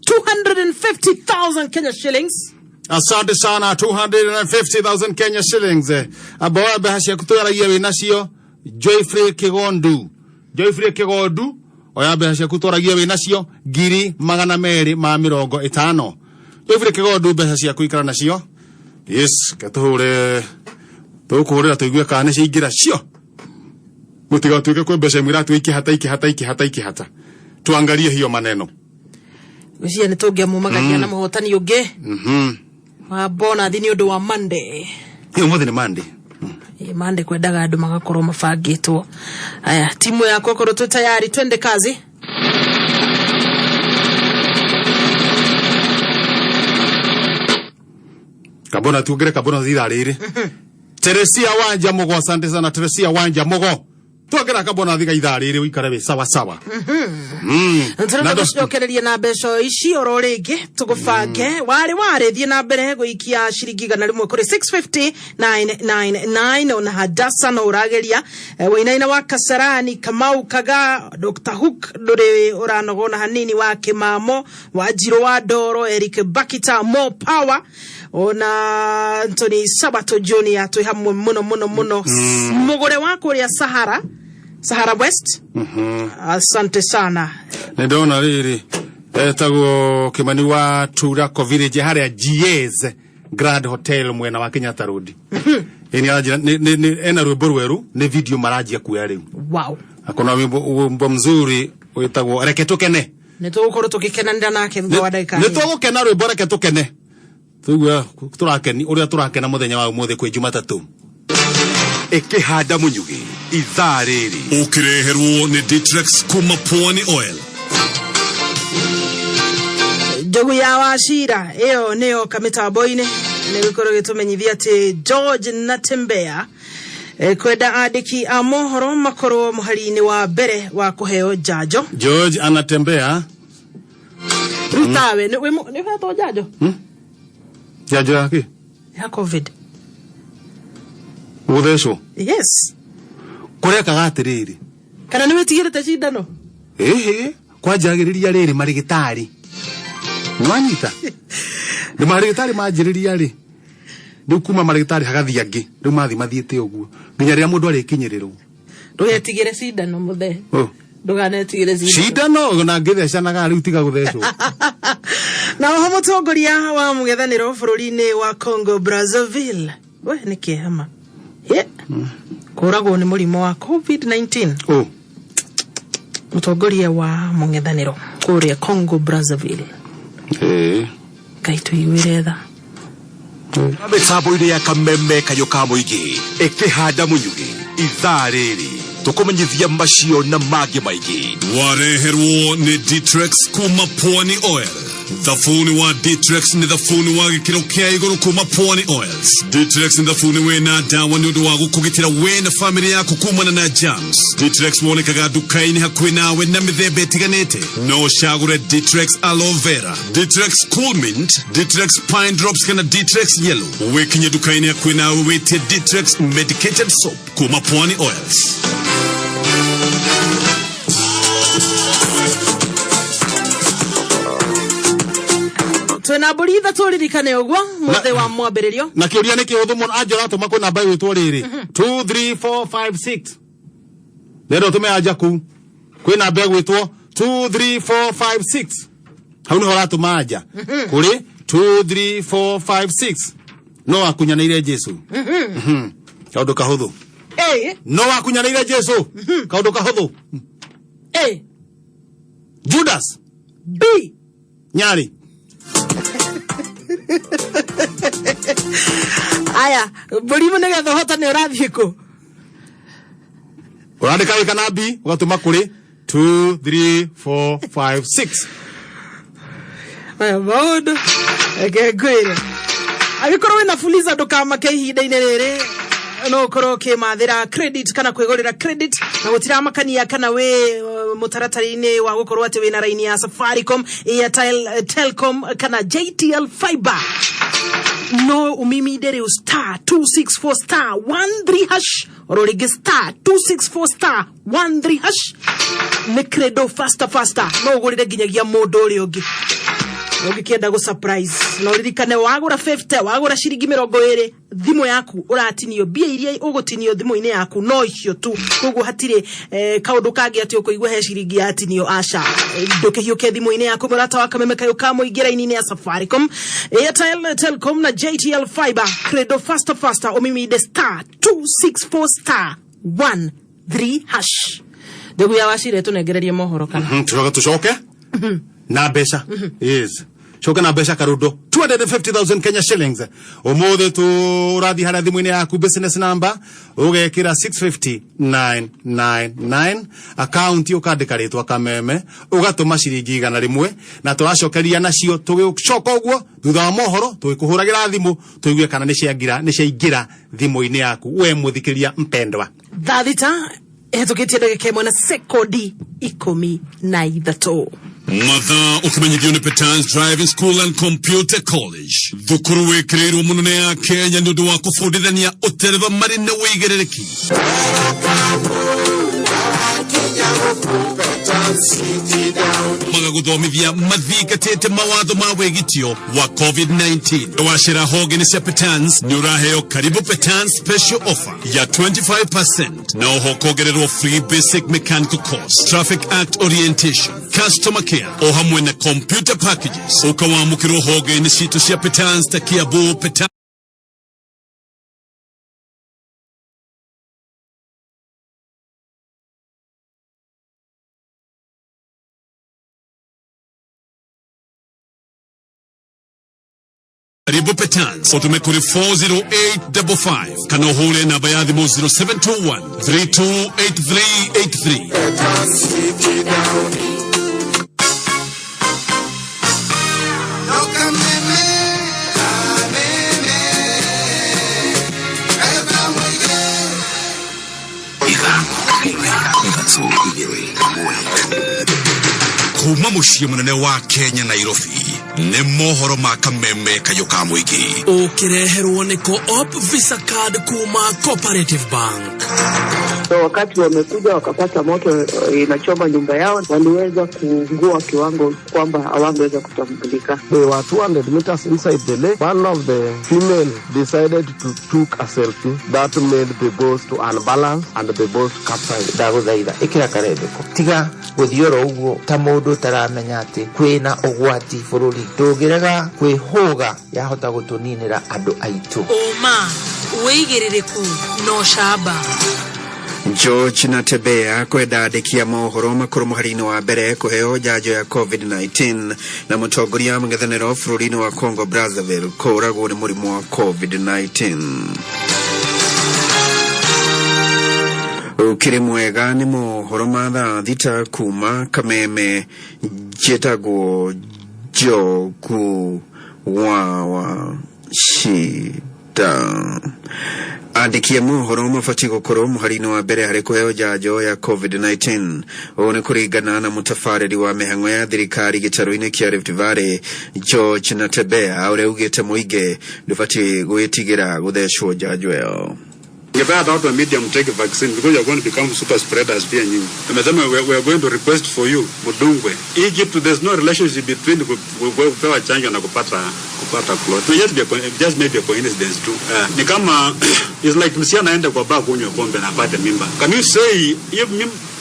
250,000 Kenya shillings. Asante sana, 250,000 Kenya shillings. Amba mbeca ciaku twaragia wĩ nacio. Joyfrey Kigondu, Joyfrey Kigondu, oya mbeca ciaku twaragia wĩ nacio, 250,000. Joyfrey Kigondu, mbeca ciaku ikara nacio. Yes, ketũhũre tũkũhũrĩra tũigue kana nĩ ciaingĩra cio. Mũtigatuĩke kwĩ mbeca imwe iratue ikĩhata ikĩhata ikĩhata ikĩhata, tuangalie hiyo maneno. Gwĩciria nĩ tũngĩamumagaria na mũhotani ũngĩ wa bonathi nĩ ũndũ wa Monday. Ũmũthĩ nĩ Monday. Ĩ, Monday kwendaga andũ magakorwo mabangĩtwo. Aya, timu yakwa, korwo twĩ tayari, twende kazi. Kabona tuongere kabona thira rĩrĩ. Teresia Wanja Mugo, asante sana Teresia Wanja Mugo, twongera kabona thiga ithaa rĩrĩ ũikare wĩ sawa sawa. Tũrenda gũcokereria na mbeca ici oro rĩngĩ tũgũbange warĩ thiĩ na mbere gũikia ciringi 100 kũrĩ 650999. Ona Hadasa no ũrageria. Wainaina wa Kasarani, Kamau Kaga, Dr Hook ndũrĩ ũranogona hanini, wa Kĩmamo wa Njirũ wa Ndoro, Eric Bakita, More Power, ona Anthony Sabato Junior, twĩ hamwe mũno mũno mũno. Mũgũre wa kũrĩa Sahara West, asante sana. Nĩ ndona rĩrĩ etagwo Kimani wa Turako Village harĩa GAs Grand Hotel mwena wa Kenyatta Road. Ĩ nĩ aranjĩra ena rwĩmbo rwerũ, nĩ video maranjia kuoya rĩu. Akona wimbo mzuri wĩtagwo Reke Tukene. Nĩ tũgũkorwo tũgĩkenanĩra nake thutha wa ndagĩka Nĩ nini. Tũgũkena rwĩmbo Reke Tukene, tũigua tũrakeni ũrĩa tũrakena mũthenya wa ũmũthĩ kwĩ Jumatatũ. Ĩkĩhanda mũnyugĩ ithaa rĩrĩ. Ũkĩreherwo nĩ Ditrex kuma Pwani Oil. Njogu ya Wacira ĩyo nĩyo kamĩtambo-inĩ nĩ gũkorwo gĩtũmenyithia atĩ George Natembea kwenda andĩki a mohoro makorwo mũhari-inĩ wa mbere wa kũheo njanjo. George anatembea. Rĩu tawe nĩ ũhetwo njanjo? Njanjo yake? Ya COVID. Gũthecwo? Yes. Kũrekaga atĩrĩrĩ. Kana nĩ wĩtigĩrĩte cindano? Ĩhĩ, kwanjagĩrĩria rĩrĩ marĩgĩtarĩ nĩwanyita nĩ marĩgĩtarĩ manjĩrĩria rĩ, rĩu kuma marĩgĩtarĩ hagathiĩ angĩ, rĩu mathi mathiĩte ũguo nginya rĩrĩa mũndũ arĩkinyĩrĩrwo. Ndũgetigĩre cindano, mũthee. Oh. Ndũkanetigĩre cindano. Cindano na ngĩthecanaga rĩu tiga gũthecwo. Na oho mũtongoria wa mũng'ethanĩro bũrũri-inĩ wa Congo Brazzaville, we nĩ kĩhama kũragwo nĩ mũrimũ wa COVID-19. Oh. Mũtongoria wa mũng'ethanĩro kũrĩa Congo Brazzaville. Ngai tũiguĩre tha. Mĩtambo-inĩ ya kameme kayũ ka mũingĩ ĩkĩhanda mũnyugĩ ithaa rĩrĩ tũkũmenyithia macio na mangĩ maingĩ. Wareherwo nĩ Ditrex kuma Pwani Oil. Thabuni wa Ditrex nĩ thabuni wa gĩkĩro kĩa igũrũ kuma Pwani Oils. Ditrex nĩ thabuni wĩna ndawa nĩ ũndũ wa gũkũgitĩra we na famĩlĩ yaku kumana na germs. Ditrex wonekaga nduka-inĩ hakuhĩ nawe na mĩthemba ĩtiganĩte. No ũcagũre Ditrex Aloe Vera, Ditrex Cool Mint, Ditrex Pine Drops kana Ditrex Yellow. Wĩkinye nduka-inĩ hakuhĩ nawe wĩtie Ditrex Medicated Soap kuma Pwani Oils. Twĩna mbũri ithatũ, ririkane ũguo mũthĩ wa mwambĩrĩrio. Na kĩũria nĩ kĩhũthũ mũno. Anja ũratũma kwĩ namba ĩgwĩtwo rĩrĩ 2 3 4 5 6. Nenda ũtũme anja kuu kwĩ namba ĩgwĩtwo 2 3 4 5 6. Hau nĩho ũratũma anja kũrĩ 2 3 4 5 6. No wakunyanĩire Jesu. Kaũndũ kahũthũ. Ĩ. No wakunyanĩire Jesu, kaũndũ kahũthũ. A. Judas. B. Nyarĩ. Aya, mbũri nĩgetha ũhotane ũrathiĩ kũ? Ũrandĩka A kana B, ũgatũma kũrĩ 2 3 4 5 6. Maya maũndũ, reke ngwĩre, angĩkorwo wĩna Fuliza ndũkamake, ihinda-inĩ rĩrĩ no ũkorwo ũkĩmathĩra credit kana kwĩgũrĩra credit, na gũtiramakania kana wĩ mũtaratara-inĩ wa gũkorwo atĩ wĩna raini ya Safaricom, Airtel, Telcom kana JTL Fiber. No umiminde rĩu star 264 star 13 hash, oro rĩngĩ star 264 star 13 hash. Nĩ credo faster faster, no ũgũrĩre nginyagia mũndũ ũrĩa ũngĩ ũngĩkĩenda gũ surprise. Na ũririkane, wagũra 50, wagũra ciringi 20, thimũ yaku ũratinio mbia iria ũgũtinio thimũ-inĩ yaku no icio tu. Koguo hatirĩ kaũndũ kangĩ atĩ ũkũigua he ciringi yatinio, aca. Ndũkĩhiũke thimũ-inĩ yaku, mũrata wa Kameme kayũ ka mũingĩ, raini-inĩ ya Safaricom, Airtel, Telcom na JTL Fiber. Credo faster faster, ũmiminde star 264 star 13 hash. Ndugu ya Wacire, tũnengererie mohoro kana? Tucoke tucoke na mbeca. Yes, coke na mbeca karundo 250,000 Kenya shillings umuthi. Turathi haria thimu-inĩ yaku, business number ugekira 650999, account ukandika ritwa Kameme, ugatuma ciringi 100, na turacokeria nacio tugicoka uguo thutha wa mohoro, tugikuhuragira thimu tuigue kana nĩ ciaingĩra thimũ-inĩ yaku, we mũthikĩria mpendwa. Thaa 6 ĩhetũkĩtie ndagĩka 1 na sekondi 13. Mathaa ũkĩmenyithio nĩ Petans Driving School and Computer College, thukuru wĩkĩrĩirwo mũno nĩ ya Kenya nĩ ũndũ wa kũbundithania ũtereba marĩ na wĩigĩrĩrĩki. Magagũthomithia mathingatĩte mawatho ma wĩgitio wa COVID-19. Wacera honge-inĩ cia Petans nĩ ũraheo karibu Petans special offer ya 25%, na oho kongererwo free basic mechanical course, traffic act orientation, customer care, o hamwe na computer packages. Ũkawamũkĩrwo honge-inĩ citũ cia Petans ta Kiambu Petans. Karibu Petans, utume kuri 40855 kana ũhũre namba ya thimũ 0721 328383. Kuma muciĩ mũnene wa Kenya, Nairobi, nĩ mohoro ma Kameme kayũ ka mũingĩ. Ũkĩreherwo nĩ Co-op Visa Card kuma Cooperative Bank. So wakati wamekuja wakapata moto inachoma nyumba yao, waliweza kuungua kiwango kwamba hawangeweza kutambulika. They were 200 meters inside the lake. One of the female decided to took a selfie that made the boat to unbalance and the boat capsized. Ndagũthaitha ĩkĩra karembeko, tiga gũthiĩ oro ũguo ta mũndũ ũtaramenya atĩ kwĩna ũgwati bũrũri. Ndũngĩrega kwĩhũga, yahota gũtũninĩra andũ aitũ. Ũma, wĩigĩrĩrĩku na ũcamba. George Natembea kwenda andĩki a mohoro makorwo mũhari-inĩ wa mbere kũheo njanjo ya COVID-19, na mũtongoria wa mũng'ethanĩro bũrũri-inĩ wa Congo Brazzaville kũũragwo nĩ mũrimũ wa COVID-19. Ũkĩrĩ mwega, nĩ mohoro ma thaa 6 kuma Kameme. Njĩtagwo Njogu wa Shida. Andĩki a mohoro mabatiĩ gũkorwo mũhari-inĩ wa mbere harĩ kũheo njanjo ya COVID-19. Ũũ nĩ kũringana na mũtabarĩri wa mĩhang'o ya thirikari gĩtarũ-inĩ kĩa Rift Valley, George Natembea, ũrĩa ugĩte mũingĩ ndũbatiĩ gwĩtigĩra gũthecwo njanjo ĩyo. Ningependa hata watu wa media mtake vaccine because you are going to become super spreaders pia nyinyi. Tumesema we are going to request for you mudungwe. Hii kitu, there's no relationship between kupewa chanjo na kupata clot. It just maybe a coincidence too. Ni kama it's like msichana aende kwa bar kunywa pombe na apate mimba. Can you say hiyo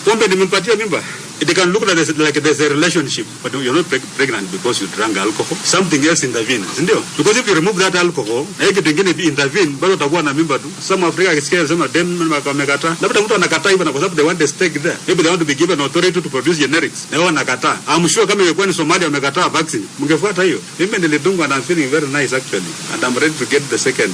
pombe nimempatia mimba? It can look like there's a relationship, but you're not pregnant because you drank alcohol. Something else intervenes, ndio? Because if you remove that alcohol, na kitu kingine intervene, bado utakuwa na mimba tu. Some Africa akisikia sema dem wamekataa. Labda mtu anakataa hivyo na kwa sababu they want the stake there. Maybe they want to be given authority to produce generics. Na wao wanakataa. I'm sure kama ingekuwa ni Somalia wamekataa vaccine, mngefuata hiyo. Mimi nilidungwa and I'm feeling very nice actually. And I'm ready to get the second.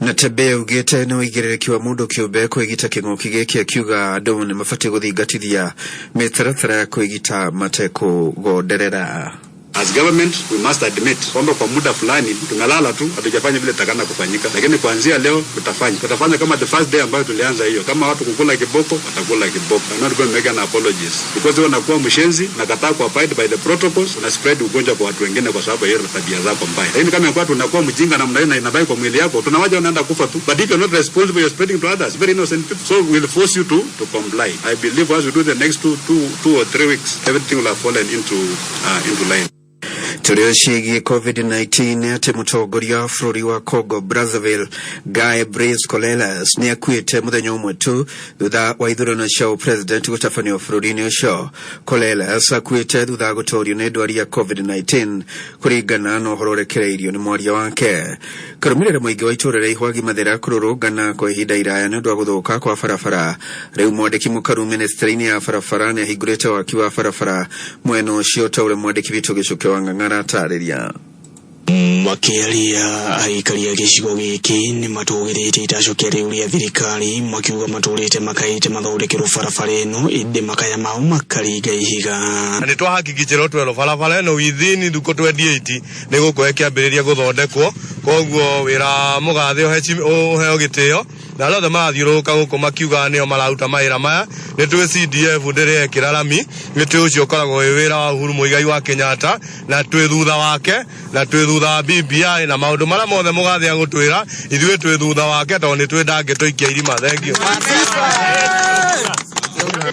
Natembeya augĩte nĩ ũigĩrĩrĩki wa mũndũ kĩũmbe kwĩgita kĩng'ũki gĩkĩ, akiuga andũ nĩ mabatiĩ gũthingatithia mĩtaratara ya kwĩgita matekũgonderera. As government we must admit kwamba kwa muda fulani tumelala tu, hatujafanya vile takana kufanyika, lakini kuanzia leo tutafanya. Tutafanya kama the first day ambayo tulianza hiyo. Kama watu kukula kiboko, watakula kiboko. I'm not going to make an apologies because wewe unakuwa mshenzi, nakataa ku abide by the protocols, una spread ugonjwa kwa watu wengine kwa sababu ya hiyo tabia zako mbaya. Lakini kama ingekuwa tunakuwa mjinga namna hiyo na inabaki kwa mwili yako, tunawaja unaenda kufa tu. But if you're not responsible, you're spreading to others, very innocent people. So we'll force you to comply. I believe as we do the next 2 or 3 weeks, everything will have fallen into line. Tũrĩ ciĩgiĩ COVID-19, atĩ mũtongoria wa bũrũri wa Congo Brazzaville Guy Brice Colelas nĩ akuĩte mũthenya ũmwe tu thutha wa ithurano cia ũpresident gũtabanio bũrũri-inĩ ũcio. Colelas akuĩte thutha wa gũtorio nĩ ndwari ya COVID-19, kũringana na ũhoro ũrekereirio nĩ mwaria wake. Karũmĩrĩra mũingĩ wa itũũra rĩa Ihwagi Mathĩra kũrũrũngana kwa ihinda iraya nĩ ũndũ wa gũthũka kwa barabara. Rĩu mwandĩki mũkaru ministry-inĩ ya barabara nĩ ahingũrĩte waki wa barabara mwena ũcio, ta ũrĩa mwandĩki witũ Gĩcũke wa Ng'ang'ara atarĩria. Makĩaria, aikari a gĩcigo gĩkĩ nĩ matũgĩrĩtie itacokia rĩu rĩa thirikari, makiuga matũrĩte makaĩte mathondekerwo barabara ĩno, ĩndĩ makaya mao makaringa ihiga. Na nĩ twahakikicĩrwo twerwo barabara ĩno within thukũ 28 nĩ gũkorwo ĩkĩambĩrĩria gũthondekwo. Koguo wĩra mũgathe ũheo gĩtĩo na arĩa othe marathiũrũrũka gũkũ makiugaga nĩo mararuta mawĩra maya. Nĩ twĩ CDF ndĩrekĩra rami, nĩ twĩ ũcio ũkoragwo wĩ wĩra wa Uhuru Muigai wa Kenyatta, na twĩ thutha wake na twĩ thutha wa BBI na maũndũ marĩa mothe mũgathe agũtwĩra, ithuĩ twĩ thutha wake tondũ nĩ twĩ ndangĩtũikia irima. Thengio.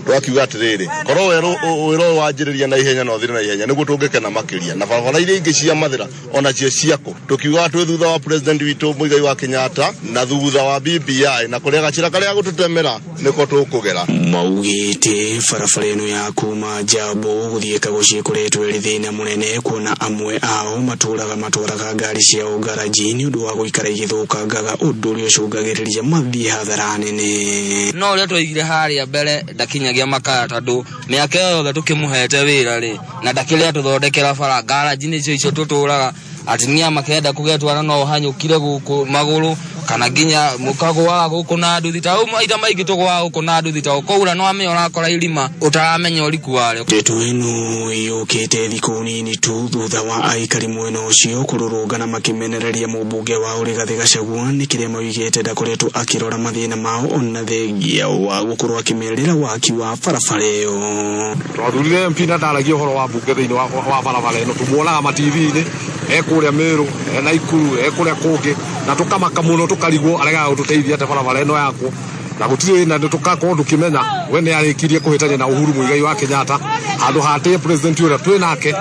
Twakiuga atĩrĩrĩ, korwo werũ wĩra ũyũ wanjĩrĩria na ihenya na ũthire na ihenya, nĩguo tũngĩkena makĩria, na barabara iria ingĩ cia Mathĩra onacio ciakwo. Tũkiugaga twĩ thutha wa president witũ Muigai wa Kenyatta na thutha wa BBI, na kũrĩa gacĩra karĩa gũtũtemera nĩko tũkũgera. Maugĩte barabara ĩno ya kuma Njambo gũthiĩ Kagoci ĩkoretwo ĩrĩ thĩna mũnene, kuona amwe ao matũraga matwaraga ngari ciao ngaraji nĩ ũndũ wa gũikara igĩthũkangaga, ũndũ ũrĩa ũcũngagĩrĩria mathiĩ hathara nene. No ũrĩa twaigire harĩa mbere ndakinyagia makaya, tondũ mĩaka ĩyo yothe tũkĩmũhete wĩra rĩ, na ndakĩrĩ atũthondekera bara. Ngaraji nĩcio icio tũtũraga atumia makenda kũgetwara no ũhanyũkire gũkũ magũrũ kana nginya mũkagũaga gũkũ na nduthi ta ũũ. Maita maingĩ tũgũaga gũkũ na nduthi ta ũkwaura no amenya ũrakora irima ũtaramenya ũriku warĩo. Ndeto ĩno yũkĩte thikũ nini tu thutha wa aikari mwena ũcio kũrũrũngana makĩmenereria mũmbunge wao Rigathĩ Gachagua nĩ kĩrĩa maugĩte ndakoretwo akĩrora mathĩna mao, ona thengia wa gũkorwo akĩmerĩra waki wa barabara ĩyo. Twathurire MP na ndaragia ũhoro wa mbunge thĩinĩ wa barabara ĩno. Tumuonaga ma-TV-inĩ e kũrĩa Meru, e Naikuru, e kũrĩa kũngĩ, na tũkamaka mũno, tũkarigwo aregaga gũtũteithia atĩa barabara ĩno yakwo na gũtirĩ na tũkakorwo tũkĩmenya we nĩ arĩkirie kũhĩtania na Uhuru Muigai wa Kenyatta. Handũ hatĩe president ũrĩa twĩ nake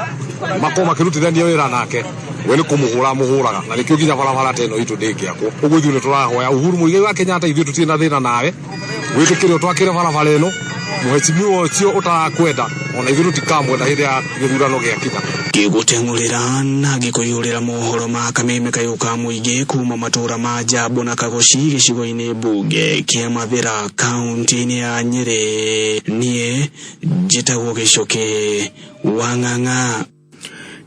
makorwo makĩrutithania wĩra nake, we nĩ kũmũhũra mũhũraga, na nĩkĩo nginya barabara ta ĩno itũ ndĩngĩakwo. Ũguo ithuĩ nĩ tũrahoya Uhuru Muigai wa Kenyatta, ithuĩ tũtirĩ na thĩna nawe, wĩtĩkĩre ũtwakĩre barabara ĩno. Mũhecimiwa ũcio ũtarakwenda, ona ithuĩ tũtikamwenda hĩndĩ ya gĩthurano gĩakinya. Ngĩgũteng'ũrĩra na ngĩkũiyũrĩra mohoro ma kameme kayũ ka mũingĩ kuma matũra ma Njambo na Kagoci gĩcigo-inĩ mbunge kĩa Mathĩra, kaunti-inĩ ya Nyĩrĩ, niĩ njĩtagwo Gĩcũkĩ wa Ng'ang'a.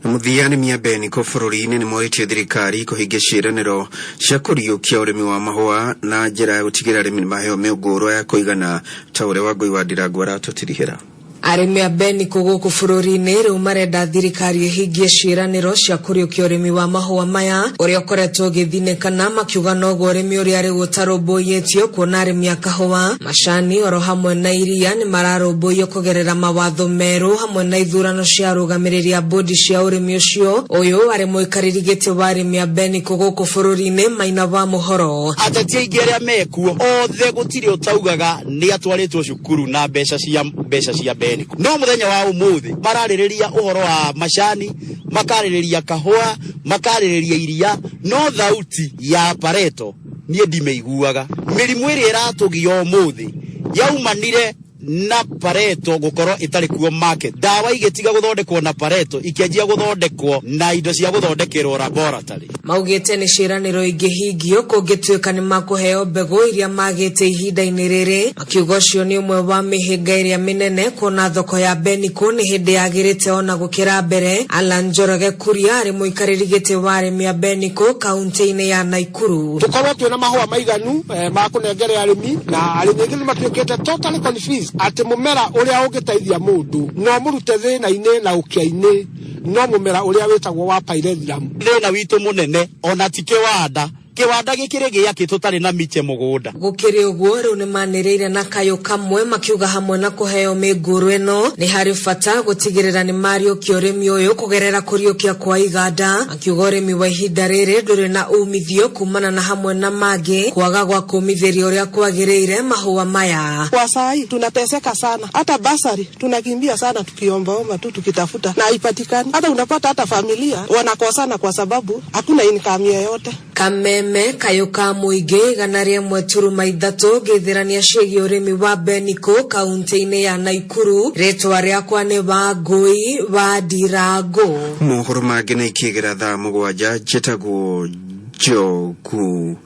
Mũthia nĩ mĩambe bũrũri-inĩ nĩ morĩtie thirikari kũhingia ciĩranĩro cia kũriũkia ũrĩmi wa mahũa na njĩra ya gũtigĩrĩra arĩmi nĩ maheo mĩũngũrwa ya kũigana, ta ũrĩa Wangũi wa Ndirangu aratũtirihĩra. Arĩmi a Beniko gũkũ bũrũri-inĩ rĩu marenda thirikari ĩhingie ciĩranĩro cia kũriũkia ũrĩmi wa mahũa maya ũrĩa ũkoretwo ũgĩthinĩkana, makiuga noguo ũrĩmi ũrĩa rĩu ũtarũmbũiyĩtio, kuona arĩmi a kahũa, macani oro hamwe na iria nĩ mararũmbũiyo kũgerera mawatho merũ hamwe na ithurano cia arũgamĩrĩri a bodi cia ũrĩmi ũcio. Ũyũ arĩ mũikarĩri gĩtĩ wa arĩmi a Beniko gũkũ bũrũri-inĩ, Maina wa Mũhoro. Ateti aingĩ arĩa mekuo othe gũtirĩ ũtaugaga nĩ atwarĩtwo cukuru na mbeca cia Beniko, no mũthenya wa ũmũthĩ mararĩrĩria ũhoro wa macani, makarĩrĩria kahũa, makarĩrĩria iria, no thauti ya Pareto niĩ ndimĩiguaga. Mĩrimũ ĩrĩa ĩratũgia ũmũthĩ yaumanire na Pareto gũkorwo ĩtarĩ kuo market. Ndawa igĩtiga gũthondekwo na Pareto, ikĩanjia gũthondekwo na indo cia gũthondekerwo laboratory. Maugĩte nĩ ciĩranĩro ingĩhingio kũngĩtuĩka nĩ makũheo mbegũ iria magĩte ihinda-inĩ rĩrĩ, makiuga ũcio nĩ ũmwe wa mĩhĩnga ĩrĩa mĩnene, kuona thoko ya Beniko nĩ hĩndĩ yagĩrĩte ona gũkĩra mbere. Alan Njoroge Kuria arĩ mũikarĩri gĩtĩ wa arĩmi a Beniko kaunti-inĩ ya Naikuru. Tukorwo twina mahũa maiganu ma kũnengere arĩmi, na arĩmi aingĩ nĩ matuĩkĩte totally confused atĩ mũmera ũrĩa ũngĩteithia mũndũ no mũrute thĩna-inĩ na ũkĩa-inĩ no mũmera ũrĩa wĩtagwo wa pyrethrum. Thĩna witũ mũnene ona ti kĩwanda, kĩwanda gĩkĩrĩ gĩakĩ tũtarĩ na miche mũgũnda. Gũkĩrĩ ũguo, rĩu nĩ manĩrĩire na kayũ kamwe, makiuga hamwe na kũheo mĩngũrũ ĩno nĩ harĩ bata gũtigĩrĩra nĩ mariũkia ũrĩmi ũyũ kũgerera kũriũkia kwa iganda, makiuga ũrĩmi wa ihinda rĩrĩ ndũrĩ na umithio kumana na hamwe na mangĩ kwaga gwa kũmithĩria ũrĩa kwagĩrĩire mahũa maya. Kwa saa hii tunateseka sana, hata basari tunakimbia sana tukiombaomba tu tukitafuta na haipatikani. Hata unapata hata familia wanakosana kwa sababu hakuna income yoyote. Kameme kayũ ka mũingĩ 101.3, ngĩthĩrania ciĩgiĩ ũrĩmi wa Beniko kaunti-inĩ ya Naikuru. Rĩtwa rĩakwa nĩ Wangũi wa Ndirango. Mohoro mangĩ na ikĩgĩra thaa 7. Njĩtagwo Njogu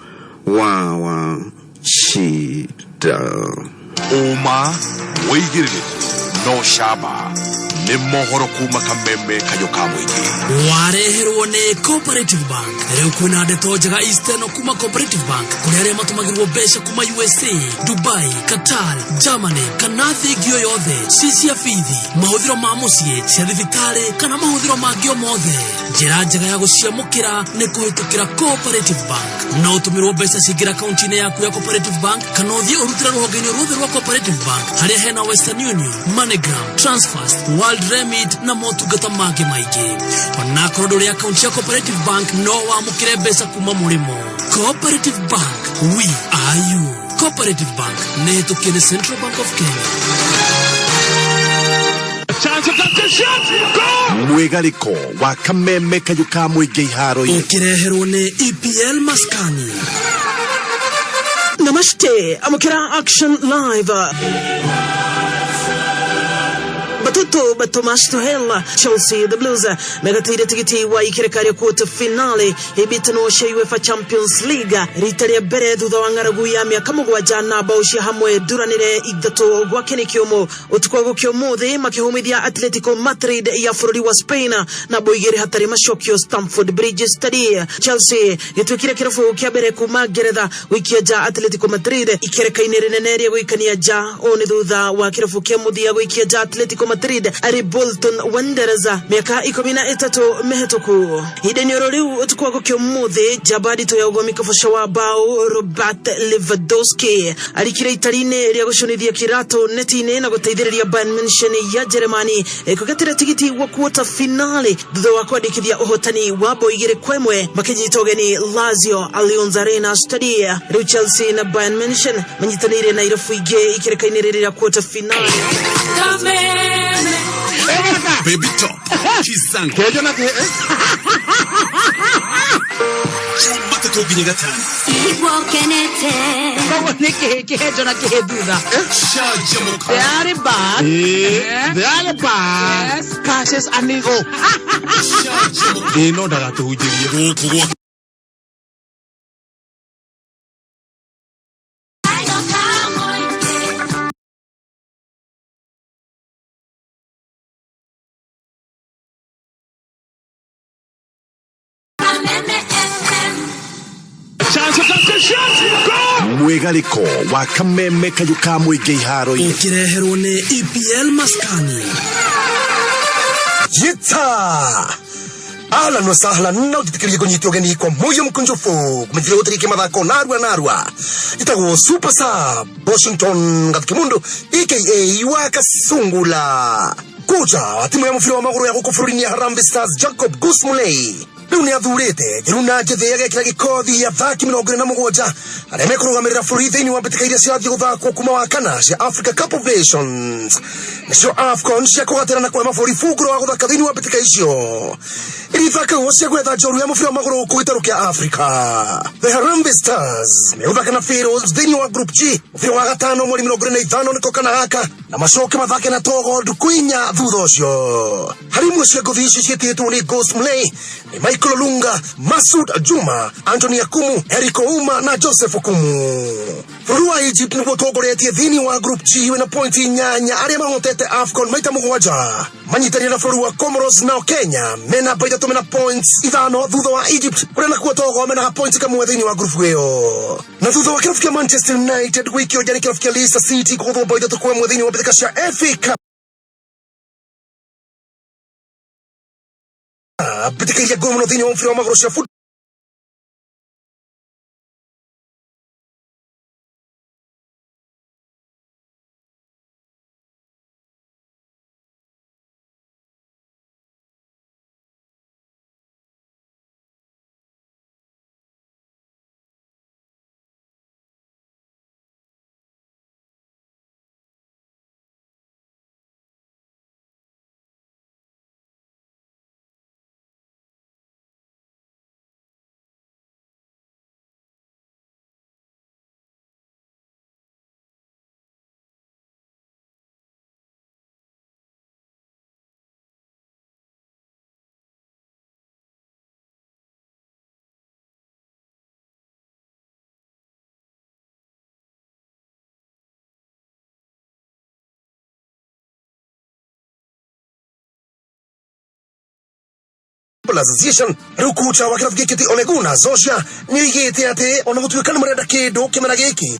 wa Shida. Ũma, wĩigĩrĩrĩku no camba nĩ mohoro kuma Kameme kayũ ka mũingĩ. Wareherwo nĩ Cooperative Bank. Rĩu kwĩna ndeto njega isteno kuma Cooperative Bank, kũrĩ arĩa matũmagĩrwo mbeca kuma USA, Dubai, Qatar, Germany kana thĩ ĩngĩ o yothe, ci cia bithi, mahũthĩro ma mũciĩ, cia thibitarĩ kana mahũthĩro mangĩ o mothe. Njĩra njega ya gũciamũkĩra nĩ kũhĩtũkĩra Cooperative Bank. No ũtũmĩrwo mbeca cingĩra akaunti-inĩ yaku ya Cooperative Bank, kana ũthiĩ ũrutĩre rũhonge-inĩ ruothe rwa Cooperative Bank harĩa hena Western Union, MoneyGram, Transfast, World Remit na motungata mangĩ maingĩ. Onakorwo ndũrĩ akaunti ya Cooperative Bank, no wamũkĩre mbeca kuma mũrĩmo. Cooperative Bank, we are you. Cooperative Bank nĩ hĩtũkie nĩ Central Bank of Kenya. Mwĩgarĩko wa Kameme kayũ ka mũingĩ iharo-inĩ. Ũkĩreherwo nĩ EPL Maskani. Namaste, amukira Action Live. Batuto Thomas Tuchel, Chelsea the Blues megateire tigiti wa ikereka rĩa quarter finale ibitano cia UEFA Champions League rita rĩa mbere thutha wa ng'aragu ya mĩaka 7 na bao cia hamwe nduranĩre 3 gwa kĩnĩ kĩũmũ. Ũtukũ wa gũkĩa ũmũthĩ makĩhũmithia Atletico Madrid ya bũrũri wa Spain na bao 2 hatarĩ macokio Stamford Bridge Stadium. Chelsea gĩtuĩkire kĩrabu kĩa mbere kuma Ngeretha gũikia nja Atletico Madrid ikereka-inĩ rĩnene rĩa gũikania nja. Ũũ nĩ thutha wa kĩrabu kĩa mũthia gũikia nja Atletico Madrid arĩ Bolton Wanderers mĩaka 13 mĩhĩtũku. Ihinda-inĩ oro rĩu, ũtukũ wa gũkĩa ũmũthĩ, njamba nditũ ya ũgomi kũboco wa bao Robert Lewandowski arikire itari-inĩ rĩa gũcũnithia kĩratũ neti-inĩ na gũteithĩrĩria Bayern Munchen ya Jeremani kũgetĩra tigiti wa quarter finale thutha wa kwandĩkithia ũhotani wa bao 2-1 makĩnyita ũgeni Lazio Allianz Arena Stadium. Rĩu Chelsea na Bayern Munchen manyitanĩire na irabu ingĩ ikereka-inĩ rĩrĩ rĩa quarter finale. Baby Top Kizango Kejo na ke. Jumatatu nginya Gatano. Koguo nĩ kĩhĩ kĩhenjo na kĩhĩ thutha. Canjamũka. They are back. They are back. Yes. Cassius Anigo. Ĩ no ndagatũhunjĩrie. Gũkũ gwa Mwĩgarĩko wa kameme kayũ ka mũingĩ iharo-inĩ. Ũkĩreherwo nĩ EPL Maskani. Yita! Ahlan wa sahlan na ũnjĩtĩkĩrie kũnyita ũgeni kwa moyo mkunjufu kũmenyithia gũtarĩkia mathako narua narua njĩtagwo super sub Washington Gathikimundu aka wa Kasungula kocha wa timu ya mũbira wa magũrũ ya gũkũ bũrũri-inĩ ya Harambee Stars Jacob Gus Mulei rĩu nĩ athurĩte njeru na njĩthĩ agekĩra gĩkothi athaki 27 arĩa mekũrũgamĩrĩra bũrũri thĩinĩ wa mbĩtĩka iria cirathiĩ gũthakwo kuma wa kana cia Africa Cup of Nations nacio AFCON cia kũgatĩra na kũhe mabũrũri bunguro wa gũthaka thĩinĩ wa mbĩtĩka icio iria ithakagwo cia gwetha njorua ya mũbira wa magũrũ gũkũ gĩtarũ kĩa Africa. The Harambee Stars megũthaka na Pharaohs thĩinĩ wa Group G mũbira wa gatano mweri 25 nĩko kana gaka na macoke mathake na Togo ndukũ inya thutha ũcio. Harĩ imwe cia ngũthi icio ciĩtĩtwo nĩ Ghost Mulee nĩ Michael Olunga, Masud Juma, Anthony Akumu, Eric Ouma na Joseph Okumu. Bũrũri wa Egypt nĩguo ũtongoretie thĩinĩ wa Group G wĩna pointi inyanya arĩa mahotete AFCON maita mũgwanja manyitanĩire na bũrũri wa Comoros nao Kenya me namba ithatũ mena points ithano thutha wa Egypt kũrĩa nakuo Togo mena points kamwe thĩinĩ wa grupu ĩyo. Na thutha wa kĩrabu kĩa Manchester United gũikio nja nĩ kĩrabu kĩa Leicester City kũgũthwo bao 3-1 thĩinĩ wa mbĩtĩka cia FA Cup mbĩtĩka iria ngũrũ mũno thĩinĩ wa mũbira wa magũrũ cia Football Association rĩu kucha wa kĩrabu gĩkĩ ti Ole Gunnar Solskjaer nĩ oigĩte atĩ ona gũtuĩka nĩ marenda kĩndũ kĩmera gĩkĩ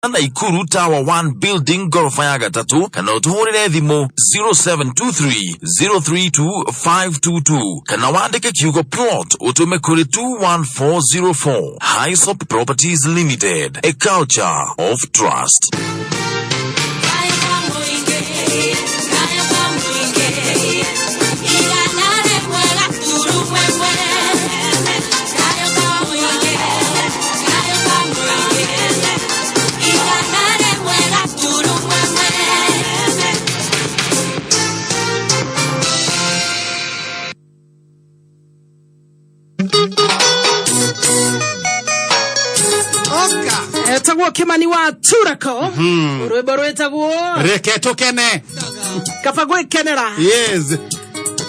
Naikuru Tower 1 Building gorofa ya gatatu kana ũtũhũrĩre thimũ 0723 032 522 kana wandĩke kiugo plot ũtũme kũrĩ 21404. Hyssop Properties Limited, a culture of trust. Etagwo Kimani wa Turako rwĩmbo rwĩtagwo Reke tũkene. Kaba gwĩkenera. Yes.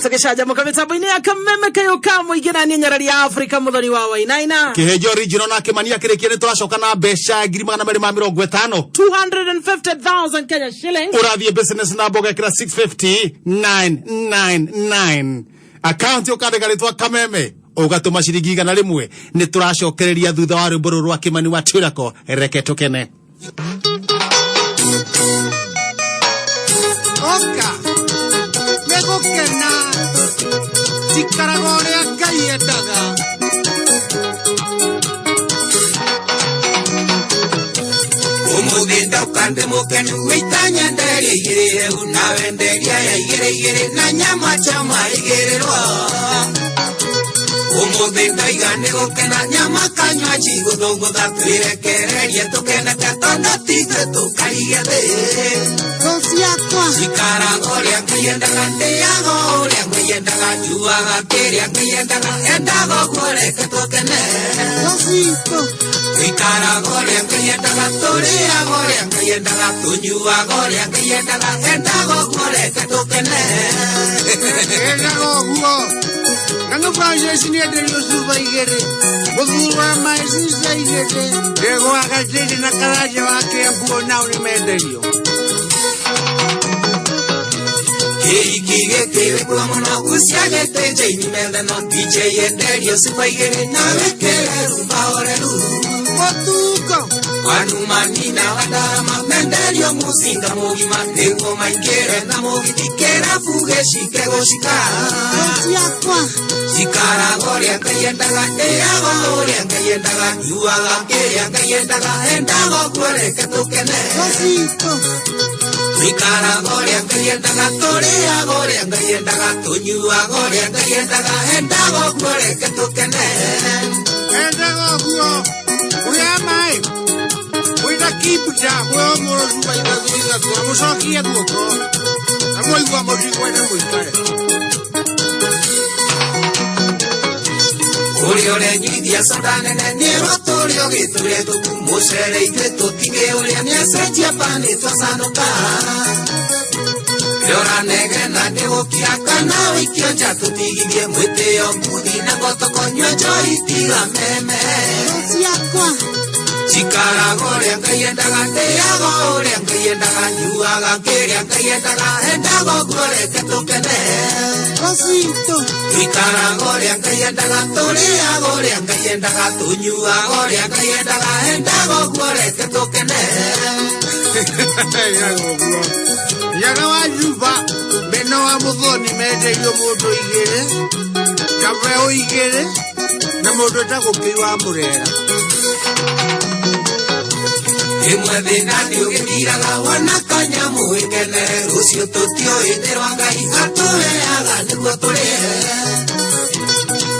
Tũgĩcanjamũka mĩtambo-inĩ ya kameme kayũ ka mũingĩ na niĩ nyarari ya Afrika mũthoni wa Wainaina. Kĩhĩnjo original na Kĩmani akĩrĩkia nĩ tũracoka na mbeca 250,000. 250,000 Kenya shillings. Ũrathiĩ business namba ũgekĩra 650 999 akaunti ũkandĩka rĩtwa kameme Ũgatũma ciringi 100. Nĩ tũracokereria thutha wa rwĩmbo rũrũ rwa Kĩmani wa Tũrako. Reke tũkene. Oka nĩ gũkena njikaraga ũrĩa Ngai endaga. Umuthi ndoka ndĩ mũkenu wĩitanya nderia igĩrĩ hehu nawe nderia ya igĩrĩ igĩrĩ na nyama choma igĩrĩrwo. Umuthi ndoiga nĩ gũkena nyama kanyua cigũthũngũtha twĩrekererie tũkeneke tondũ ti ithuĩ tũkaige thĩ. Ciakwa Cikaraga ũrĩa Ngai endaga, ndĩaga ũrĩa Ngai endaga, njuaga kĩrĩa Ngai endaga, endaga ũguo reke tũkene. Citũ Tũikaraga ũrĩa Ngai endaga, tũrĩaga ũrĩa Ngai endaga, tũnyuaga ũrĩa Ngai endaga, endaga ũguo reke tũkene. Endaga ũguo na nĩ Francis nĩenderio cuba igĩrĩ, mũthuri wa maicica igĩrĩ, ndegwa Gacĩrĩ na Karanja wa Kĩambu onao nĩmenderio. Kĩhiki gĩkĩ wĩkua mũno gucia gĩtĩ njaini metheno DJ yenderio cuba igĩrĩ na wĩkĩre rumba horeru. Mũtungo Wanumanina wadarama menderio mucinga mũgima nĩguo maingĩre na mũgiti kĩrabu gĩcike gũcika. Ciakwa Cikaraga ũrĩa Ngai endaga, ndĩaga ũrĩa Ngai endaga, nyuaga kĩrĩa Ngai endaga, endaga ũguo reke tũkene. Citũ Tũikaraga ũrĩa Ngai endaga, tũrĩaga ũrĩa Ngai endaga, tũnyuaga ũrĩa Ngai endaga, endaga ũguo reke tũkene. Endaga ũguo ũrĩa maĩ wĩna kibuta mweo mũrũ cuba ithatũ ithatũ na mũcokie guoko na mwaigua mũtikwenda mũikare. Ũrĩa ũrenyuithia soda nene nĩerwo tũrĩa ũgĩtũrĩa tũku mũcere ithuĩ tũtingĩũrĩa nĩacenjia pani twacanũka. Rĩoranegena nĩgũkira kana ũikio nja tũtigithie mwĩtĩo nguthi na ngotoko nyua njohi tiga meme. Ciakwa Cikaraga ũrĩa Ngai endaga, ndĩaga ũrĩa Ngai endaga, nyuaga kĩrĩa Ngai endaga, endaga ũguo reke tũkene. Citũ Tũikaraga ũrĩa Ngai endaga, tũrĩaga ũrĩa Ngai endaga, tũnyuaga ũrĩa Ngai endaga, endaga ũguo reke tũkene. Endaga ũguo nyaga wa Juba mena wa Mũthoni mendeirio mũndũ igĩrĩ, kabeo igĩrĩ na mũndũ etagwo Kĩi wa Mũrera. Rĩmwe thĩna nĩ ũgĩthiraga wona kanyamũ wĩkenere, rũciũ tũtiũĩ nĩ rwa Ngai atũheaga nĩguo tũrĩe.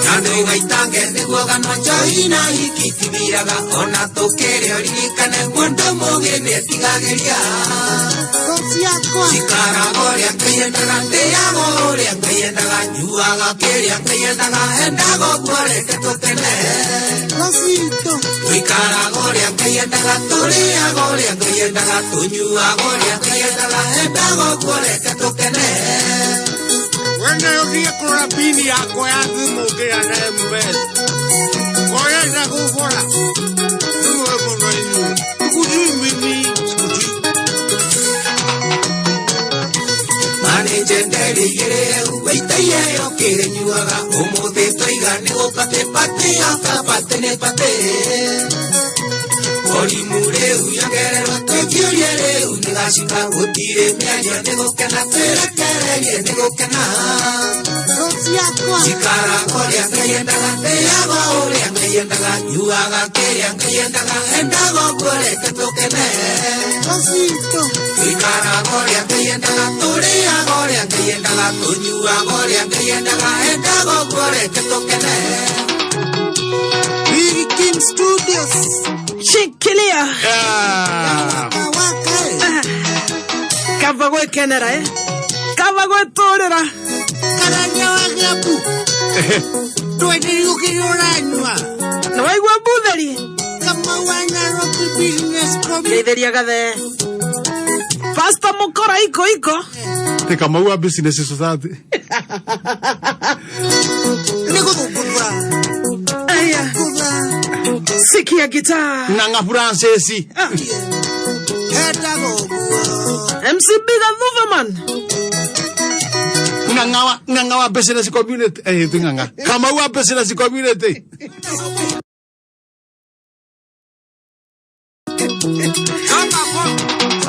Na ndũgaitange nĩguo ganwa njohi na hiki tithiraga, ona tũkĩrĩa ũririkane mũndũ mũgĩ nĩetigagĩria. Ciakwa Cikaraga ũrĩa Ngai endaga, ndĩaga ũrĩa Ngai endaga, nyuaga kĩrĩa Ngai endaga, endaga ũguo reke tũkene. Citũ Tũikaraga ũrĩa Ngai endaga, tũrĩaga ũrĩa Ngai endaga, tũnyuaga ũrĩa Ngai endaga, endaga ũguo reke tũkene. Wenda ũthiĩ kũrora pini yakwa ya thimũ ngĩra na M-Pesa ũrenda gũbora thimũ mũno inyuĩ sikujui mimi sikujui. Manĩnje nderi igĩrĩ hehu wĩitaiye yo kĩrĩnyuaga ũmũthĩ tũiga nĩ gũpatĩ patĩ after patĩ nĩ patĩ. Orimu rĩu yongererwo tũkiũrie rĩu nĩ gacika gũtirĩ mĩario nĩ gũkena twĩrekererie nĩ gũkena. Ciakwa Cikaraga ũrĩa Ngai endaga, ndĩaga ũrĩa Ngai endaga, nyuaga kĩrĩa Ngai endaga, endaga ũguo reke tũkene. Citũ Tũikaraga ũrĩa Ngai endaga, tũrĩaga ũrĩa Ngai endaga, tũnyuaga ũrĩa Ngai endaga, endaga ũguo reke tũkene. Big King Studios Shikilia. Ah. Waka waka Kaba gwĩkenera eh? Kaba gwĩtũrĩra. Karanja wa Kĩambu twenderio kĩrĩa ũranyua Na waigua mbutheri. Kamau wa Nairobi Business Committee Ngeithĩria gathe. Pastor Mukora iko iko. Ti Kamau wa Business Society. Nĩ gũthũngũtha Aya. Sikia gitaa. Na ng'a Francis. Endaga ũguo MC Big Thuverman. Ng'ang'a wa ng'ang'a wa business community eh ti ng'ang'a Kamau wa business community.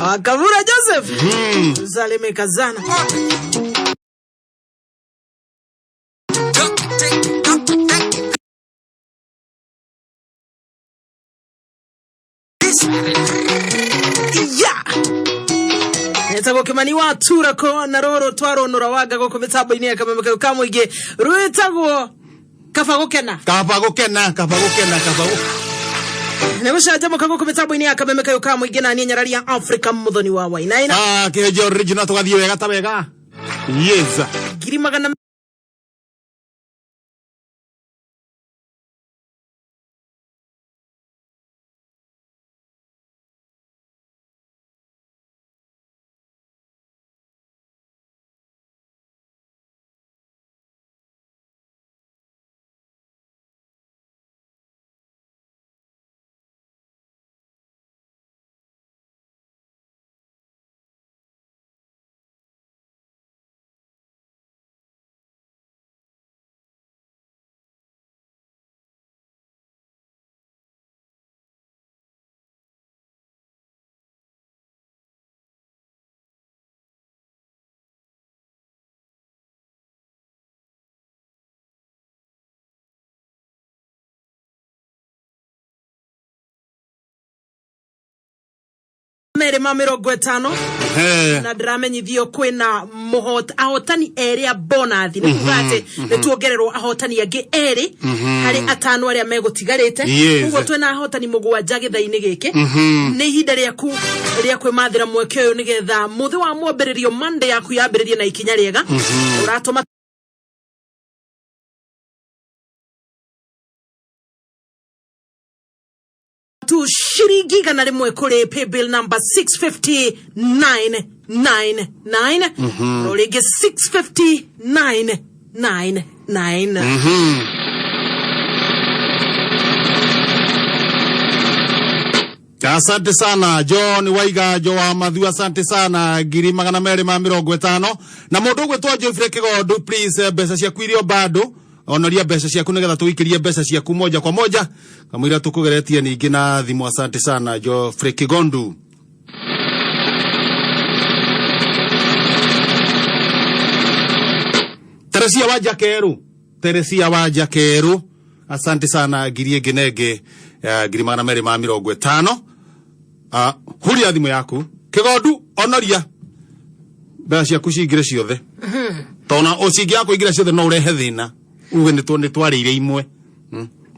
Wakavura Joseph Zalime Kazana. Yeah. Etagwo Kimani wa Turako na rũrũ twaronũra wanga gũkũ mĩtambo-inĩ ya kameme kau ka mũingĩ rwĩtagwo kaba gũkena. Kaba gũkena, kaba gũkena, kaba gũkena. Nĩ gũcanjamũka gũkũ mĩtambo-inĩ ya kameme kau ka mũingĩ na niĩ nyarari ya Africa mũthoni wa Wainaina. Ah, kĩhĩnjio original tũgathiĩ wega ta wega. Yes. 100,000 250 na ndĩramenyithio kwĩna mũhot ahotani erĩ a bonathi nĩ kuga atĩ nĩ tuongererwo ahotani angĩ erĩ harĩ atano arĩa megũtigarĩte. Koguo twĩna ahotani 7 gĩthaa-inĩ gĩkĩ. Nĩ ihinda rĩaku rĩa kwĩmathĩra mweke ũyũ nĩgetha mũthĩ wa mwambĩrĩrio Monday yaku yambĩrĩrie na ikinya rĩega. Ũratũma tu shiringi 100 kũrĩ paybill number 65999. O rĩngĩ 65999. Asante sana John Waiga Jo wa Mathu, asante sana 250,000. Na mũndũ ũgwĩtwo Geoffrey Kĩgondu, please mbeca ciaku irio bado onoria mbeca ciaku nigetha tũikĩrie mbeca ciaku moja kwa moja kamũira tũkũgeretie ningĩ na thimũ. Asante sana Geoffrey Kigondu. Teresia wa Jakeru, Teresia wa Jakeru, asante sana ngiri ĩngĩ na ĩngĩ 250,000. Huria thimũ yaku Kĩgondu, onoria mbeca ciaku cingĩre ciothe tona ũcingĩaga kũingĩra ciothe no ũrehe thĩna uge nĩ twarĩire imwe.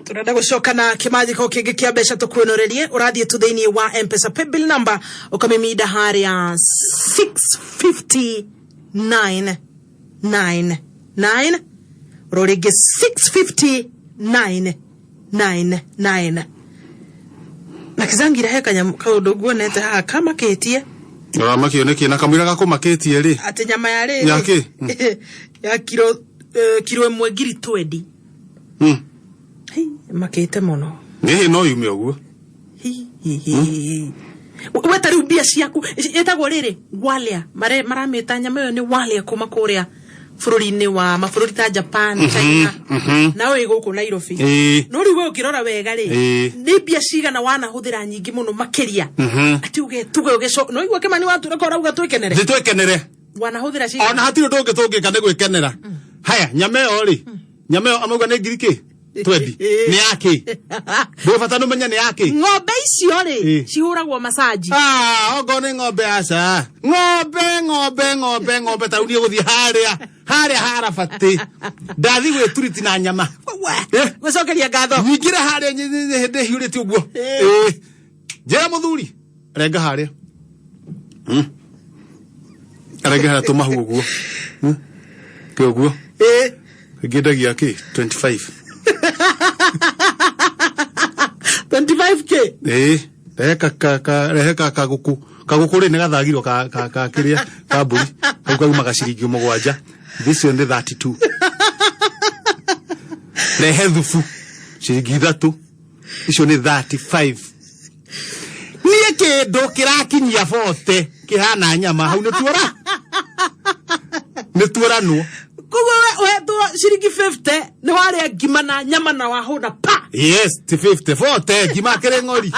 Turenda gucoka na kimajiko kingi kia mbeca tukwinorerie urathie tu thiini wa Mpesa paybill number ukamimida haria 65999 ro ringi 65999 na kizangira he kanyamu kaundu nguonete haha kamakitie. Makio nĩkĩ na kamũira gakũmakĩtie rĩ atĩ nyama ya rĩrĩ Ya kĩ? Ya kiro kiro 1 ngiri 20. Makĩte mũno. Nĩhĩ no yume ũguo. We ta rĩu mbia ciaku ĩtagwo rĩrĩ walia maramĩta nyama ĩyo nĩ walia kuma kũrĩa bũrũri-inĩ wa mabũrũri ta Japan, China na wĩ gũkũ Nairobi. No rĩu we ũkĩrora wega rĩ nĩ mbia cigana wanahũthĩra nyingĩ mũno makĩria atĩ uge tuge ũgĩco no igua Kĩmani watura ko ũrauga twĩkenere. Nĩ twĩkenere. Wanahũthĩra cigana? Ona hatirĩ ũndũ ũngĩ tũngĩka nĩ gwĩkenera. Haya nyama ĩyo rĩ nyama ĩyo amauga nĩ ngiri kĩ 20 nĩ yakĩ ndũ bata nĩ ũmenye nĩ yakĩ. Ng'ombe icio rĩ cihũragwo masaji. Okorwo nĩ ng'ombe aca ng'ombe ng'ombe ng'ombe ng'ombe ta rĩu niĩ gũthiĩ harĩa harĩa harabati ndathi gwĩturiti na nyama gũcokeria ngatho nyingĩre harĩa hĩndĩ hiũrĩte ũguo. Njĩra mũthuri renga harĩa renga harĩa tũmahu ũguo kĩ ũguo ngĩendagia kĩ 25. 25k. Rehe rehe ka kagũkũ kagũkũ rĩ nĩ gathagirwo ka ka ka kĩrĩa ka mbũri kau kaumaga ciringi 7 this one nĩ 32. Rehe thubu ciringi 3 icio nĩ 35. Niĩ kĩndũ kĩrakinyia 40 kĩhana nyama hau nĩ tuoranwo. Ũhetwo ciringi 50 nĩ warĩa ngima na nyama na wahũna pa. Yes, ti 50 40 ngima akĩrĩ ng'ori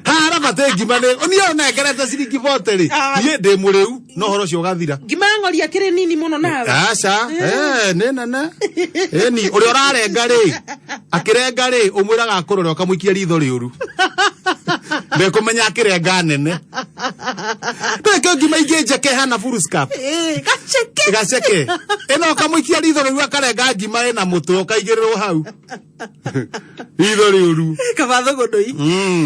harabate ngima nĩ niĩ ũnengerete ciringi 40 rĩ, niĩ ndĩ mũrĩu no ũhoro ũcio ũgathira. Ngima ya ng'ori akĩrĩ nini mũno nawe. Aca, nĩ nene ĩni ũrĩa ũrarenga rĩ, akĩrenga rĩ, ũmwĩraga akũrore ũkamũikia ritho rĩũru, ndekũmenya akĩrenga nene. Ndekĩo ngima ingĩ njeke hana full-scap. Gaceke. Gaceke ĩno ũkamũikia ritho rĩu akarenga ngima ĩna mũtwe ũkaigĩrĩrwo hau ritho rĩũru. Kaba thũgũnũi.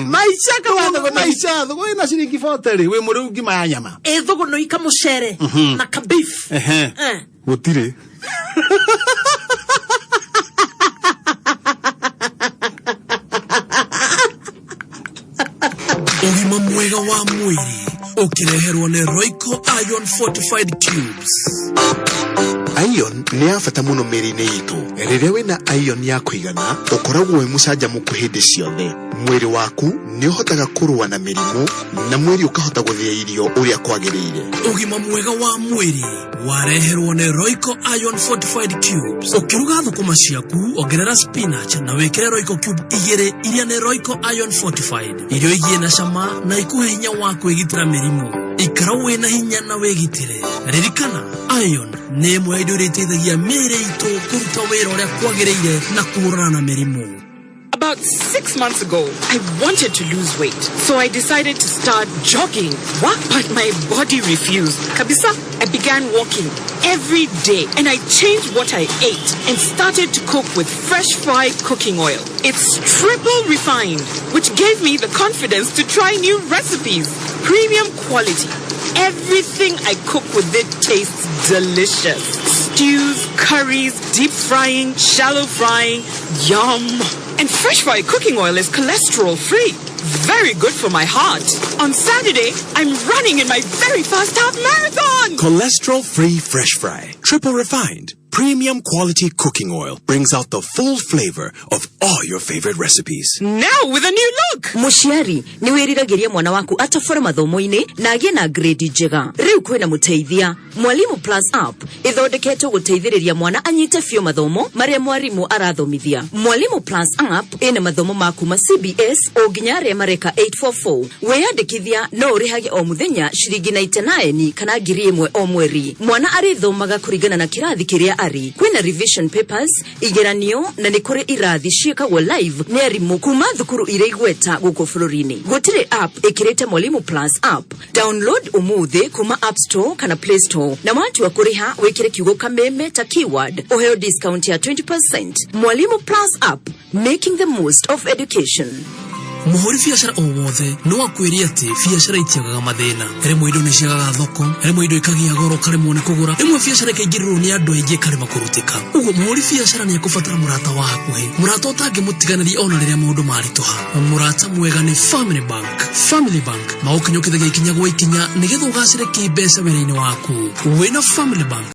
Maica kaba thũgũnũi. Maica thũgũ ĩna ciringi 40 rĩ, wĩ mũrĩu ngima ya nyama. Ĩ thũgũnũi kamũcere na ka beef. Ehe. Gũtirĩ. Ũgima mwega wa mwĩrĩ ũkĩreherwo nĩ Royco Iron Fortified Cubes. Iron nĩ ya bata mũno mĩĩrĩ-inĩ itũ. Rĩrĩa wĩna iron ya kũigana, ũkoragwo wĩ mũcanjamũku hĩndĩ ciothe. Mwĩrĩ waku nĩ ũhotaga kũrũa na mĩrimũ na mwĩrĩ ũkahota gũthĩa irio ũrĩa kwagĩrĩire. Ũgima mwega wa mwĩrĩ wareherwo nĩ Royco Iron Fortified Cubes. Ũkĩruga thũkũma ciaku, ongerera spinach na wĩkĩre Royco cube igĩrĩ iria nĩ Royco Iron Fortified. Irio igie na cama na ikuhe hinya wa kwĩgitĩra mĩrimũ. Ikara wĩna hinya na wĩgitĩre. Ririkana, iron nĩ ĩmwe ya indo iria iteithagia mĩĩrĩ itũ kũruta wĩra ũrĩa kwagĩrĩire na kũhũrana na mĩrimũ. About 6 months ago, I wanted to lose weight, so I decided to start jogging. What? But my body refused. Kabisa, I began walking every day and I changed what I ate and started to cook with Fresh Fry cooking oil. It's triple refined, which gave me the confidence to try new recipes. Premium quality. Everything I cook with it tastes delicious. Stews, curries, deep frying, shallow frying. Yum. And Fresh Fry cooking oil is cholesterol free. Very good for my heart. On Saturday, I'm running in my very first half marathon. Cholesterol free Fresh Fry, triple refined, premium quality cooking oil brings out the full flavor of all your favorite recipes. Now with a new look. Mũciari nĩ wĩriragĩria mwana waku atobore mathomo-inĩ na agĩe na grade njega. Rĩu kwĩna mũteithia. Mwalimu Plus app ĩthondeketwo gũteithĩrĩria mwana anyite biũ mathomo marĩa mwarimũ arathomithia. Mwalimu Plus app ĩna mathomo ma kuma CBS o nginya arĩa mareka 844. Wĩyandĩkithia no ũrĩhage o mũthenya ciringi 99 kana 1,000 o mweri. Mwana arĩthomaga kũringana na kĩrathi kĩrĩa arĩ. Kwĩna revision papers, igeranio, na nĩ kũrĩ irathi ciĩkagwo live nĩ arimũ kuma thukuru iria igweta gũkũ bũrũri-inĩ. Gũtirĩ app ĩkĩrĩte Mwalimu Plus app. Download ũmũthĩ kuma App Store kana Play Store, na watua kũrĩha wĩkĩre kiugo kameme ta keyword ũheo discount ya 20%. Mwalimu Plus app, making the most of education. Mũhũri biacara o wothe no akwĩre atĩ biacara itiagaga mathĩna. Rĩmwe indo nĩ ciagaga thoko, rĩmwe indo ikagĩa goro ũkaremwo nĩ kũgũra, rĩmwe biacara ĩkaingĩrĩrwo nĩ andũ aingĩ ĩkarema kũrutĩka. Ũguo mũhũri biacara nĩ ekũbatara mũrata wa hakuhĩ, mũrata ũtangĩmũtiganĩria ona rĩrĩa maũndũ maritũha. Mũrata mwega nĩ Family Bank. Family Bank magũkinyũkithagia ikinya gwa ikinya nĩgetha ũgacĩre kĩmbeca wĩra-inĩ waku. Wĩna Family Bank.